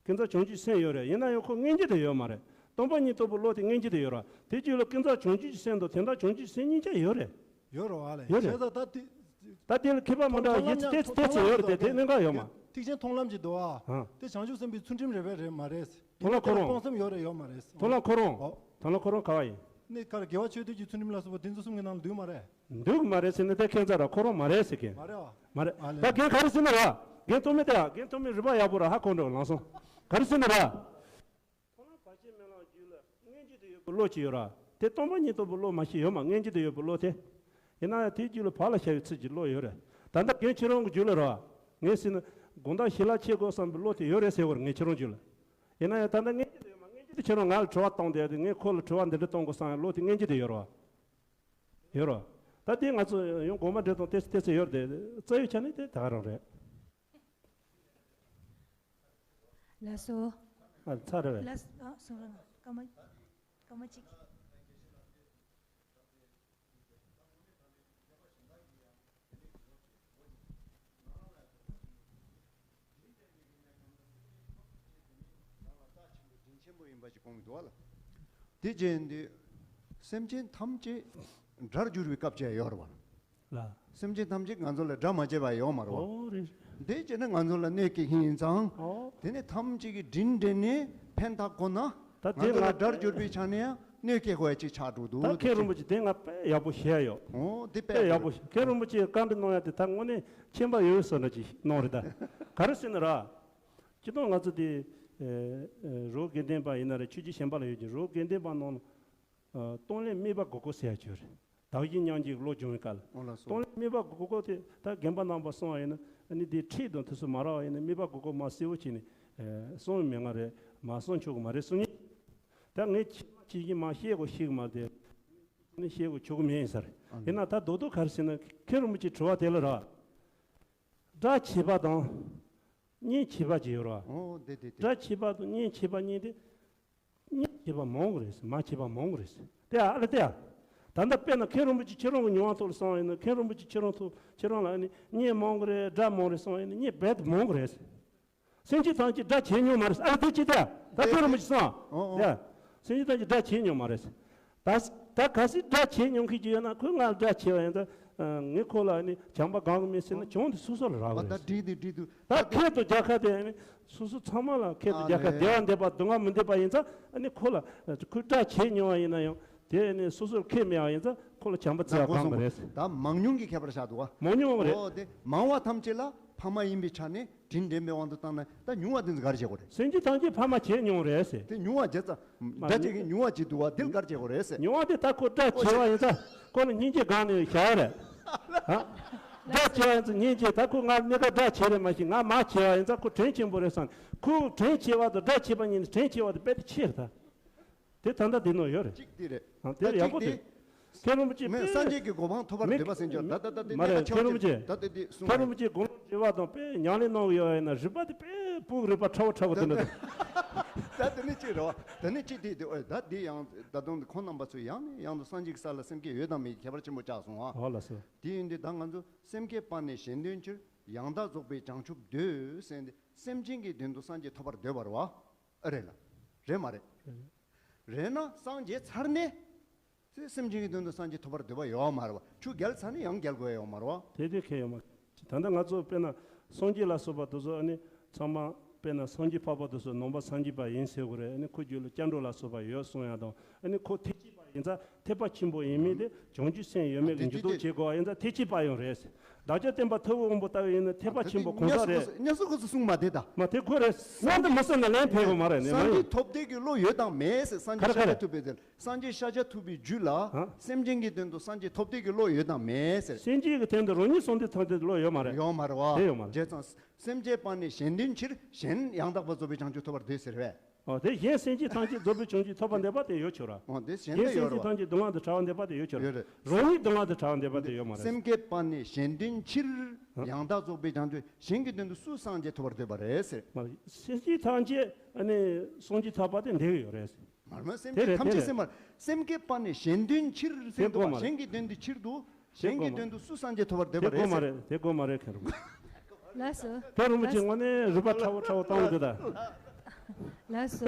ཀུན་རྫོབ་བྱང་ཆུབ་སེམས་ཡོད་རེད། ཡིན་ན་ཡང་ཁོ་མངོན་གྱི་དེ་ཡོད་མ་རེད། སྟོང་པ་ཉིད་རྟོགས་པའི་བློ་དེ་མངོན་གྱི་དེ་ཡོད་རེད། དེ་རྒྱུད་ལ་ཀུན་རྫོབ་བྱང་ཆུབ་ཀྱི་སེམས་དང་དོན་དམ་བྱང་ཆུབ་ཀྱི་སེམས་གཉིས་ཆ་ཡོད་རེད། ཡོད་རེད་བ་ལས། ཡོད་རེད། བྱས་ཙང་ད་དེ། ད་དེ་ལ་ཁྱད་པར་མ་འདྲ་བ་ཡིད་ཚིམ་ཏེ་ཏེ་ཚེ་ཡོད་རེད་དེ་དེ་གནད་འགག་ཡོད་མ། ཐེག་ཆེན་མཐོང་ལམ་གྱི་འདུག་ཨ། ཨ། དེ་བྱང་ཆུབ་སེམས་དཔའི་ཚུལ་ཁྲིམས་རེད་པས་རེད་མ་རེད། མཐོང་ལམ་ཁོ་རང་། སྤོང་སེམས་ཡོད་རེད་ཡོད་མ་རེད། མཐོང་ལམ་ཁོ་རང་། ཨོ། མཐོང་ལམ་ཁོ་རང་ག་བ་ཡིན། གནས་སྐབས་དགེ་བ་ཆོས་སྡུད་ཀྱི་ཚུལ་ཁྲིམས་ལ་སོགས་པ་དེ་ཚོ་གསུམ་གྱི་ནང་ལ་འདུས་མ་རེད། འདུག་མ་རེད་ཟེར་ན་དེ་ཁྱད་མཚར་ར་ཁོ་རང་མ་རེད་ཟེར་གི། མ་རེད་བ། མ་རེད། ཨ་ལས། ད་རྒན་ག་རེ་ཟེར་ན་ར། རྒན་ཐོགས་མེད་དེ་ཨ་རྒན་ཐོགས་མེད་རིག་པ་ཡག་པོ་ར་ཧ་གོ་འགྲོ་ལངས་སོང་། ག་རེ་ཟེར་ན་ར། མཐོང་ལམ་བར་ཆད་མེད་ལམ་རྒྱུད་ལ་མངོན་གྱི་དེ་ཡོད་པའི་བློ་ཅིག་ཡོད་ར། དེ་སྟོང་པ་ཉིད་རྟོགས་པའི་བློ་མ་ཤེས་ཡོད་མ་མངོན་གྱི་དེ་ཡོད་པའི་བློ་དེ། ཡིན་ན་ཡང་དེའི་རྒྱུད་ལ་བག་ལ་ཞ་བའི་ཚུལ་གྱི་བློ་ཡོད་རེད། ད་ལྟ་རྒན་ཁྱེད་རང་གི་རྒྱུད་ལ་ར། ངས་ཟེར་ན། དགོང་དག་ཞི་ལྷག་ཆེ་དགོས་བསམ་པའི་བློ་དེ་ཡོད་རེད་ཟེར་བར་ངས་ཁྱེད་རང་རྒྱུད་ལ། ཡིན་ན་ཡང་ད་ལྟ་མངོན་གྱི་དེ་ཡོད་མ་མངོན་གྱི་དེ་ཁྱེད་རང་ང་ལ་དྲི་བ་བཏང་བསྡད་དེ་ངས་ཁོ་ལ་དྲི་བ་འདི་འདྲ་གཏོང་དགོས་བསམ་ཡང་བློ་དེ་མངོན་གྱི་དེ་ཡོད་ར། ཡོད་ར། ད་དེ་ང་ཚོ་ཡང་དགོངས་པ་འགྲེལ་སྟངས་ཏེ་ཏེ་ཚེ་ཡོད་རེད་དེ་རྩ་བའི་ཆ་ནས་དེ་ད་ག་རང་རེད། ལགས་སོ། ཨ་ཚར་རེད་པས། ལགས་སོ། ཨ་གསུང་རོགས་གནང་། སྐར་མ། སྐར་མ་གཅིག་དྲིན་ཆེན་པོ་ཡིན་པ་ཞིག་གོང་གི་འདུག་བ་ལ། དེ་བྱས་དུས་སེམས་ཅན་ཐམས་ཅད་དགྲར་གྱུར་པའི་སྐབས་ཅིག་ཡོད་རེད་བ། ལ། སེམས་ཅན་ཐམས་ཅད་ང་ཚོ་ལ་དགྲ་མ་བྱས་པ་ཡོད་མ་རེད་བ། ཨོ་རེད། དེ་བྱས་ན་ང་ཚོ་ལ་གནོད་སྐྱེལ་མཁན་ཡིན་ཙང་། ཨོ། དེ་ནས་ཐམས་ཅད་ཀྱིས་དྲིན་དྲན་ནས་ཕན་ཐོགས་དགོས་ན། ད་ང་དེ་ཚོ་ལ་ང་དགྲར་གྱུར་པའི་ཆ་ནས་ཡང་གནོད་སྐྱེལ་དགོས་ཡ་ཅིག་ཆགས་འགྲོ་འདུག་ད་མཁན་རིན་པོ་ཆེ་དེ་ང་དཔེ་ཡག་པོ་བཤད་ཡོད། ཨོ་དེ་དཔེ་དཔེ་ཡག་པོ་བཤད། མཁན་རིན་པོ་ཆེས་བཀའ་འདྲི་གནང་ཡ་དེ་ད་དངོས་གནས་མཁྱེན་པ་ཡོད་བཟོ་འདྲ་ཅིག་གནང་རེད་ད། ག་རེ་ཟེར་ན་ར། སྤྱིར་བཏང་ང་ཚོ་དེ་ ཨེ་ཨེ་རི་བོ་དགེ་ལྡན་པ་ཡིན་ན་རེད། ཆོས་རྗེ་ཞིང་པ་ལ་ཡོད་ཀྱི་རི་བོ་དགེ་ལྡན་པ་ནང་ལ་ཨ་སྟོང་ལས་སྨྲས་པ་དགུ་སྐོར་ཟེར་ཡ་ཅིག་ཡོད་རེད། དག་གཞན་མཉམ་བརྗེའི་བློ་སྦྱོང་བའི་སྐབས་ལ། ཨོ་ལགས་སོ། སྟོང་ལས་སྨྲས་པ་དགུ་སྐོར་དེ་ད་རྒན་པ་རྣམ་པ་གསུང་བ་ཡིན་ན་ཨ་ནི་དེའི་ཁྲིད་དང་དེ་ཚོ་མ་རག་པ་ཡིན་ན་སྨྲས་པ་དགུ་སྐོར་མར་གསལ་བོ་བྱས་ནས་ཨེ་གསུང་མི་ང་རེད། མ་གསུང་ཆོག་གི་མ་རེད་གསུང་ཉིན། ད་ངས་ཁྱེད་ཀྱིས་མ་ཤེས་དགོས་ཤེས་གི་མ་རེད། ནི་ཤེས་དགོས་ཆོག་གི་མེད་ཡིན་ས་རེད། ཨ་ཡིན་ན་ད་རྡོག་རྡོག་ག་རེ་ཟེར་ན་མཁན་རིན་པོ་ཆེའི་དྲི་བ་དེ་ལ་ར། སྒྲ་བྱས་པ་དང་། བརྙན་བྱས་པ་ཅིག་ཡོད་ར། ཨོ་དེ་དེ་དེ། སྒྲ་བྱས་པ་དང་བརྙན་བྱས་པ་གཉིས་དེ། བརྙན་བྱས་པ་མང་གི་རེད་ཟེར། མ་བྱས་པ་མང་གི་རེད་ཟེར། དེ་ཨ་ལ་དེ་ཨ། ད་ལྟ་དཔེར་ན་མཁན་རིན་པོ་ཆེ་ཁྱེད་རང་གི་མྱོང་བ་ཐོག་ལ་སོང་བ་ཡིན་ན་མཁན་རིན་པོ་ཆེ་ཁྱེད་རང་ཐོག་ཁྱེད་རང་ལ་ཨ་ནི་བརྙན་མང་གི་རེད་སྒྲ་མང་རེད་སོང་བ་ཡིན་ན་བརྙན་རྦད་དེ་མང་གི་རེད་ཟེར། སེམས་ཅན་ཐམས་ཅད་སྒྲ་བྱས་མྱོང་མ་རེད། ཨ་དེ་ཅི་སྟེ། ད་ཁོ་རང་མ་ཅི་སོང་། ཨོ་ཨོ། ཡ། སེམས་ཅན་ཐམས་ཅད་སྒྲ་བྱས་མྱོང་མ་རེད། ད་ད་གལ་སྲིད་སྒྲ་བྱས་མྱོང་མཁན་ཅིག་ཡོད་ན་ཁོས་ང་ལ་སྒྲ་བྱས་པ་ཡིན་ད། ངས་ཁོ་ལ་ནི་བྱམས་པ་གང་གི་མེད་ཟེར་ན་གྱོང་དེ་སོ་སོ་ལ་རག་གི་རེད། ད་འགྲིག་འདུག་འགྲིག་འདུག་ད་ཁྱེད་དང་རྒྱལ་ཁབ་དེ་ནི་སོ་སོ་ཚང་མ་ལ་ཁྱེད་དང་རྒྱལ་ཁབ་བདེ་བ་འདེབས་པ་སྡུག་བསྔལ་མི་འདེབས་པ་ཡིན་ཙང་ཨ་ནི་ཁོ་ལ་ཁོས་སྒྲ་བྱས་མྱོང་བ་ཡིན་ན་ཡང་དེ་ནི་སོ་སོར་ཁེ་མེད་པ་ཡིན་ཙང་ཁོ་ལ་བྱམས་པ་བརྩི་བ་གང་གི་རེད། ད་མང་ཉུང་གི་ཁྱད་པར་ཆགས་འདུག་བ། མང་ཉུང་རེད། ཨོ་དེ་མང་བ་ཐམས་ཅད་ལ་ཕ་མ་ཡིན་པའི་ཆ་ནས། དྲིན་དྲན་པའི་དབང་དུ་བཏང་ན་ད་ཉུང་བ་དེ་ཚོ་ག་རེ་བྱེད་དགོས་རེད། སེམས་ཅན་ཐམས་ཅད་ཕ་མ་བྱས་མྱོང་རེད་ཟེར། དེ་ཉུང་བ་བྱས་ཙང་། མ་སྒྲ་བྱེད་མཁན་ཉུང་བ་བྱེད་འདུག་བ་དེ་ལ་ག་རེ་བྱེད་དགོས་རེད་ཟེར། ཉུང་བ་དེ་ད་ཁོ་སྒྲ་བྱས་པ་ཡིན་ཙང་ཁོ་ལ་སྙིང་རྗེ་སྒང་ནས་བཞག་རེད། ཧ། སྒྲ་བྱས་པ་ཡིན་ཙང་སྙིང་རྗེ་ད་ཁོ་ང་གནས་སྐབས་སྒྲ་བྱས་རེད་མ་གཞི་ང་མ་བྱས་པ་ཡིན་ཙང་ཁོ་དྲིན་ཆེན་པོ་རེད་བསམ། ཁོ་དྲིན་ཆེ་བ་དང་སྒྲ་ཆེ་བ་གཉིས་ནི་དྲིན་ཆེ་བ་དེ་རྦད་དེ་ཆེ་རེད་ད། དེ་ད་ལྟ་དེ་ནང་ཡོད་རེད། གཅིག་དེ་རེད། ཨ་དེ་ད་ཡག་པོ་གཅིག་དེ། དེ། མཁན་རིན་པོ་ཆེ་མེད་དཔེ་སངས་རྒྱས་ཀྱི་གོ་འཕང་ཐོབ་པར་མི་འདོད་པ་སེམས་ཅན་ད་ད་ད་དེ་མ་གནས་རེད། སྐབས་མཁན་རིན་པོ་ཆེ་ཆོག་ད་ད་དེ་དེ་གསུང་མཁན་རིན་པོ་ཆེ་དགུང་ལོ་བགྲེས་པ་དང་དཔེ་ཉམས་ལེན་གནང་གི་ཡོད་ཡིན་ན་རུས་པ་དེ་དཔེ་སྤུ་གུ་རུས་པ་ཕྲ་བོ་ཕྲ་བོ་དེ་འདྲ་དེ། ད་དེ་ནི་གཅིག་རེད་བ། ད་ནི་གཅིག་དེ་དེ་ཨོ་ད་དེ་ཡང་ད་དུང་ཁོང་རྣམ་པ་ཚོས་ཡང་ནས་ཡང་དུ་སངས་རྒྱས་ཀྱི་ས་ལ་སེམས་བསྐྱེད་ཡོད་དང་མེད་ཀྱི་ཁྱད་པར་ཆེན་པོ་ཆགས་སོང་ཨ། ཨོ་ལགས་སོ། དེ་ཡིན་དུས་ད་ང་ཚོ་སེམས་བསྐྱེད་སྤངས་ནས་གཞན་དོན་ཕྱིར་ཡང་དག་རྫོགས་པའི་བྱང་ཆུབ་འདོད་ཟེར་ནས་སེམས་ཅན་གྱི་དོན་དུ་སངས་རྒྱས་ཐོབ་པར་འདོད་པ་རེད་བ། ཨ་རེད་ལ། རེད་མ་རེད། རེད་ན་སངས་རྒྱས་ཚར་ནས། སེམས་ཅན་གྱི་དོན་དུ་སངས་རྒྱས་ཐོབ་པར་འདོད་པ་ཡོད་མ་རེད་བ། ཆུ་བརྒལ་ཚར་ནས་ཡང་བརྒལ་དགོས་ཡོད་མ་རེད་བ། དེ་དེ་ཁེ་ཡོད་མ་རེད། ད་ལྟ་ང་ཚོ་དཔེར་ན་སངས་རྒྱས་ལ་སོགས་པ་དེ་ཚོ་ཨ་ནི་ཚང་མ་དཔེར་ན་སངས་རྒྱས་འཕགས་པ་དེ་ཚོ་ནང་པ་སངས་རྒྱས་པ་ཡིན་ཟེར་དགོས་རེད། ཨ་ནི་ཁོ་རྒྱུད་ལ་སྐྱབས་འགྲོ་ལ་སོགས་པ་ཡོད་གསུང་ཡ་དང་ཨ་ནི་ཁོ་ཐེག་ཆེན་པ་ཡིན་ཙང་ཐེག་པ་ཆེན་པོ་ཡིན་མིན་དེ་བྱང་ཆུབ་སེམས་ཡོད་མེད་ཀྱི་འགྱུར་ལྡོག་བྱེད་དགོས་པ་ཡིན་ཙང་ཐེག་ཆེན་པ་ཡང་རེད། བདག་ཅག་བསྟན་པ་ཐུབ་དབང་པོ་ལྟ་བུ་ཡིན་ན་ཐེག་པ་ཆེན་པོ་གང་ཟག་རེད། ཉ་སུ་ཁོ་ཚོ་གསུངས་མ་དེ་ད། མ་དེ་ཁོ་རེད། སྔོན་དུ་མི་སོང་ན་ལན་ཕེབས་དགོས་མ་རེད་ནས་མ་སངས་ཡིན། རྒྱས་ཐོབ་བདེ་གི་བློ་ཡོད་དང་མེད་ཟེར། སངས་རྒྱས་ཤཱཀྱ་ཐུབ་པའི་དེ་སངས་རྒྱས་ཤཱཀྱ་ཐུབ་པའི་རྒྱུད་ལ་ཧ། སེམས་ཅན་གྱི་དོན་དུ་སངས་རྒྱས་ཐོབ་བདེ་གི་བློ་ཡོད་དང་མེད་ཟེར། སེམས་ཅན་གྱི་དོན་དུ་རང་ཉིད་སངས་རྒྱས་ཐོབ་བདེ་བློ་ཡོད་མ་རེད། ཡོད་མ་རེད་བ། དེ་ཡོད་མ་རེད། བྱས་ཙང་སེམས་བསྐྱེད་སྤངས་ནས་གཞན་དོན་ཕྱིར་གཞན་ཡང་དག་པར་རྫོགས་པའི་བྱང་ཆུབ་ཐོབ་པར་འདོད་ཟེར་བས། ཨོ་དེ་གཞན་སེམས་ཅན་ཐམས་ཅད་རྫོགས་པའི་བྱང་ཆུབ་ཐོབ་པར་འདོད་པ་དེ་ཡོད་ཆོག་ར། ཨོ་དེ་གཞན་གཞན་དེ་སེམས་ཡོད་ཅན་ར་བ། ཐམས་ཅད་སྡུག་བསྔལ་དུ་བྲལ་བར་འདོད་པ་དེ་ཡོད་ཆོག་ར། ཡོད་རེད། རང་ཉིད་སྡུག་བསྔལ་དུ་བྲལ་བར་འདོད་པ་དེ་ཡོད་མ་རེད། སེམས་བསྐྱེད་སྤངས་ནས་གཞན་དོན་ཕྱིར། ཨ། ཡང་དག་རྫོགས་པའི་བྱང་ཆུབ་གཞན་གྱི་དོན་དུ་སུ་སངས་རྒྱས་ཐོབ་པར་འདོད་པ་རེད་ཟེར། མ་སེམས་ཅན་ཐམས་ཅད་ཨ་ནི་སངས་རྒྱས་ཐོབ་པ་དེ་འདོད་ཀྱི་ཡོད་རེད་ཟེར། མ་མ་སེམས་དེ་ཅན་རེད་ཐམས་དེ་ཅད་རེད། སེམས་མ་སེམས་བསྐྱེད་སྤངས་ནས་གཞན་དོན་ཕྱིར་དེ་ཟེར་འདུག་དགོས་པ། མ་རེད། གཞན་གྱི་དོན་དུ་ཕྱིར་དུ། དེ་གཞན་གྱི་དགོས་མ་དོན་དུ་སུ་སངས་རྒྱས་ཐོབ་པར་འདོད་པ་རེད་ཟེར། དེ་དགོས་མ་རེད། དེ་དགོས་མ་རེད་མཁན་རིན་པོ་ཆེ། ལགས་སོ། མཁན་རིན་པོ་ཆེ་ངོ་ནས་རུས་པ་ཁྲ་བོ་ཁྲ་བོ་བཏང་འདུག་ད། ལགས་སོ།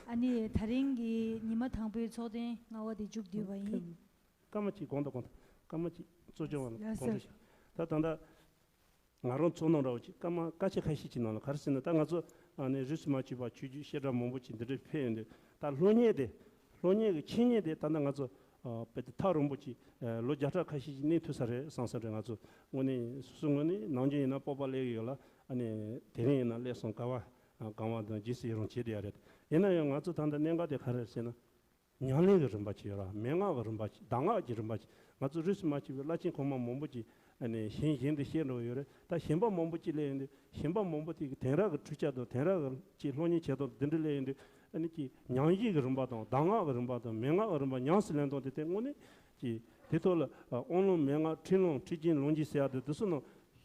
ཨ་ནི་ད་རིང་གི་ཉི་མ་དང་པོའི་ཚོགས་ཐེངས་ལྔ་པ་དེ་མཇུག་བསྡུས་པ་ཡིན། སྐར་མ་གཅིག་དགོངས་དག་དགོངས་དག་སྐར་མ་གཅིག་གཙོ་སྐྱོང་བ་ལ་ལགས་སོ། དགོངས་དག་ཞུ། ད་ད་ལྟ་ང་རང་ཚོགས་ནང་འདྲ་བོ་ཅིག་སྐར་མ་སྐར་ཆ་ཁ་ཤས་ཅིག་ནང་ལ་ག་རེ་ཟེར་ན་ད་ང་ཚོ་ཨ་ནི་རིས་སུ་མ་ཆད་པ་ཆོས་བརྒྱུད་བཤད་གྲྭ་མང་པོ་ཅིག་འདི་འདྲ་ཕེབས་ཡོང་དུས་ད་སློབ་གཉེར་དེ་སློབ་གཉེར་གྱི་འཆད་ཉན་དེ་ད་ལྟ་ང་ཚོ་ཨ་དཔེ་དེ་ཐག་རིང་པོ་ཅིག་ཨ་ལོ་བརྒྱ་ཕྲག་ཁ་ཤས་ཅིག་གནས་ཐུབ་ས་རེད་བསམ་ས་རེད། ང་ཚོ་དངོས་གནས་སོ་སོ་དངོས་གནས་ནམ་རྒྱུན་ཡིན་ན་སྤོབས་པ་སླེབས་ཀྱི་ཡོད་ལ་ཨ་ནི་དེ་རིང་ཡིན་ན་སླེབས་སོང་། ག་བ་གང་བ་དང་རྗེས་སུ་ཡི་རང་བྱེད་བསྡད་ཡ་རེད། ཡིན་ན་ཡང་ང་ཚོ་ད་ལྟ་གནད་འགག་དེ་ག་རེ་རེད་ཟེར་ན། ཉམས་ལེན་གྱི་རིམ་པ་ཅིག་ཡོད་ར། མན་ངག་གི་རིམ་པ་ཅིག་གདམས་ངག་གི་རིམ་པ་ཅིག་ང་ཚོ་རིས་སུ་མ་ཆད་པའི་བླ་ཆེན་གོང་མ་མང་པོ་ཅིག་ཨ་ནི་ཞིང་གཞན་དུ་གཤེགས་འགྲོ་གི་ཡོད་རེད། ད་ཞིང་པ་མང་པོ་ཅིག་སླེབས་ཡོང་དུས་ཞིང་པ་མང་པོ་དེ་གི་དེང་རབས་ཀྱི་འཕྲུལ་ཆས་དང་དེང་རབས་ཀྱི་ཅིག་སློབ་གཉེར་བྱེད་སྟངས་འདི་འདྲ་སླེབས་ཡོང་དུས་ཨ་ནི་ཅིག་ཉམས་ཞིབ་ཀྱི་རིམ་པ་དང་གདམས་ངག་གི་རིམ་པ་དང་མན་ངག་གི་རིམ་པ་ཉམས་སུ་ལེན་སྟངས་དེ་དེ་དངོས་གནས་ཅིག་དེ་ཐོག་ལ་ཨ་དབང་ལུང་མན་ངག་ཁྲིད་ལུང་ཁྲིད་ཆེན་ལུང་གཞི་ཟེར་ཡ་དེ་དེ་ཚོ་ནང་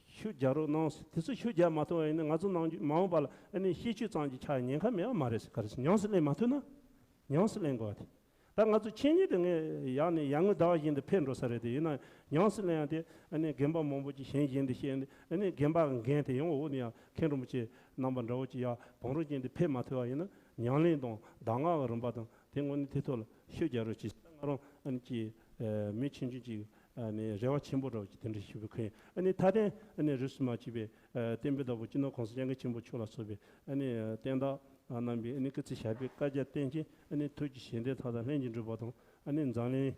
ཤུགས་རྒྱག་རོགས་གནང་། དེ་ཚོ་ཤུགས་རྒྱག་མ་ཐུབ་པ་ཡིན་ན་ང་ཚོ་ནང་མ་འོངས་པ་ལ་ཨ་ནི་ཤེས་ཆོས་ཙམ་གྱི་ཆ་ཉེན་ཁ་མེད་པ་མ་རེད་ཟེར། ག་རེ་ཟེར་ཉམས་སུ་ལེན་མ་ཐུབ་ན། ཉམས་སུ་ལེན་དགོས་པ་དེ། ད་ང་ཚོ་འཆད་ཉན་དེ་ངས་ཡག་ནས་ཡར་ངོའི་ཟླ་བ་བཞིན་དུ་ཕེབས་འགྲོ་ས་རེད་དེ། ཡིན་ན་ཉམས་སུ་ལེན་ཡང་དེ་ཨ་ནི་རྒན་པ་མང་པོ་ཅིག་ཞིང་གཞན་དུ་གཤེགས་ནས་ཨ་ནི་རྒན་པ་གི་འགན་དེ་ཡང་འོག་ནས་ཡང་མཁན་རིན་པོ་ཆེ་རྣམ་པ་འདྲ་བོ་ཅིག་ཡར་བང་རིམ་ཅན་དུ་ཕེབས་མ་ཐུབ་པ་ཡིན་ན་ཉམས་ལེན་དང་གདམས་ངག་གི་རིམ་པ་དང་དེ་དངོས་གནས་དེ་ཐོག་ལ་ཤུགས་རྒྱག་རོགས་གྱིས། ད་ང་རང་ཨ་ནི་ཅིག་ཨ་མི་ཆུང་ཆུང་ཅིག་ཨ་ནི་རེ་བ་ཆེན་པོ་འདྲ་བོ་ཅིག་དེ་འདྲ་ཞུ་བའི་ཁུལ་ཡིན། ཨ་ནི་མཐའ་དོན་ཨ་ནི་རིས་སུ་མ་ཆད་པའི་ཨ་བསྟན་པའི་བདག་པོ་སྤྱི་ནོར་༸གོང་ས་༸སྐྱབས་མགོན་ཆེན་པོ་མཆོག་ལ་སོགས་པའི་ཨ་ནི་བསྟན་བདག་རྣམ་པས་ཨ་ནི་སྐུ་ཚེ་ཞབས་པད་བསྐལ་བརྒྱར་བརྟན་ཅིང་ཨ་ནི་ཐུགས་ཀྱི་བཞེད་དོན་མཐའ་དག་ལྷུན་གྱིས་འགྲུབ་པ་དང་ཨ་ནི་འཛམ་གླིང་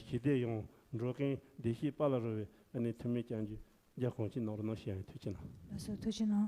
ཞི་བདེ་ཡོང་འགྲོ་མཁན་བདེ་སྐྱིད་དཔལ་ལ་རོལ་བའི་ཨ་ནི་ཐུགས་སྨོན་སྐྱབས་འཇུག་རྒྱ་གང་ཆེ་གནང་རོགས་གནང་ཞུ་ཡ་ཡིན། ཐུགས་རྗེ་གནང་། ལགས་སོ། ཐུགས་རྗེ་གནང་།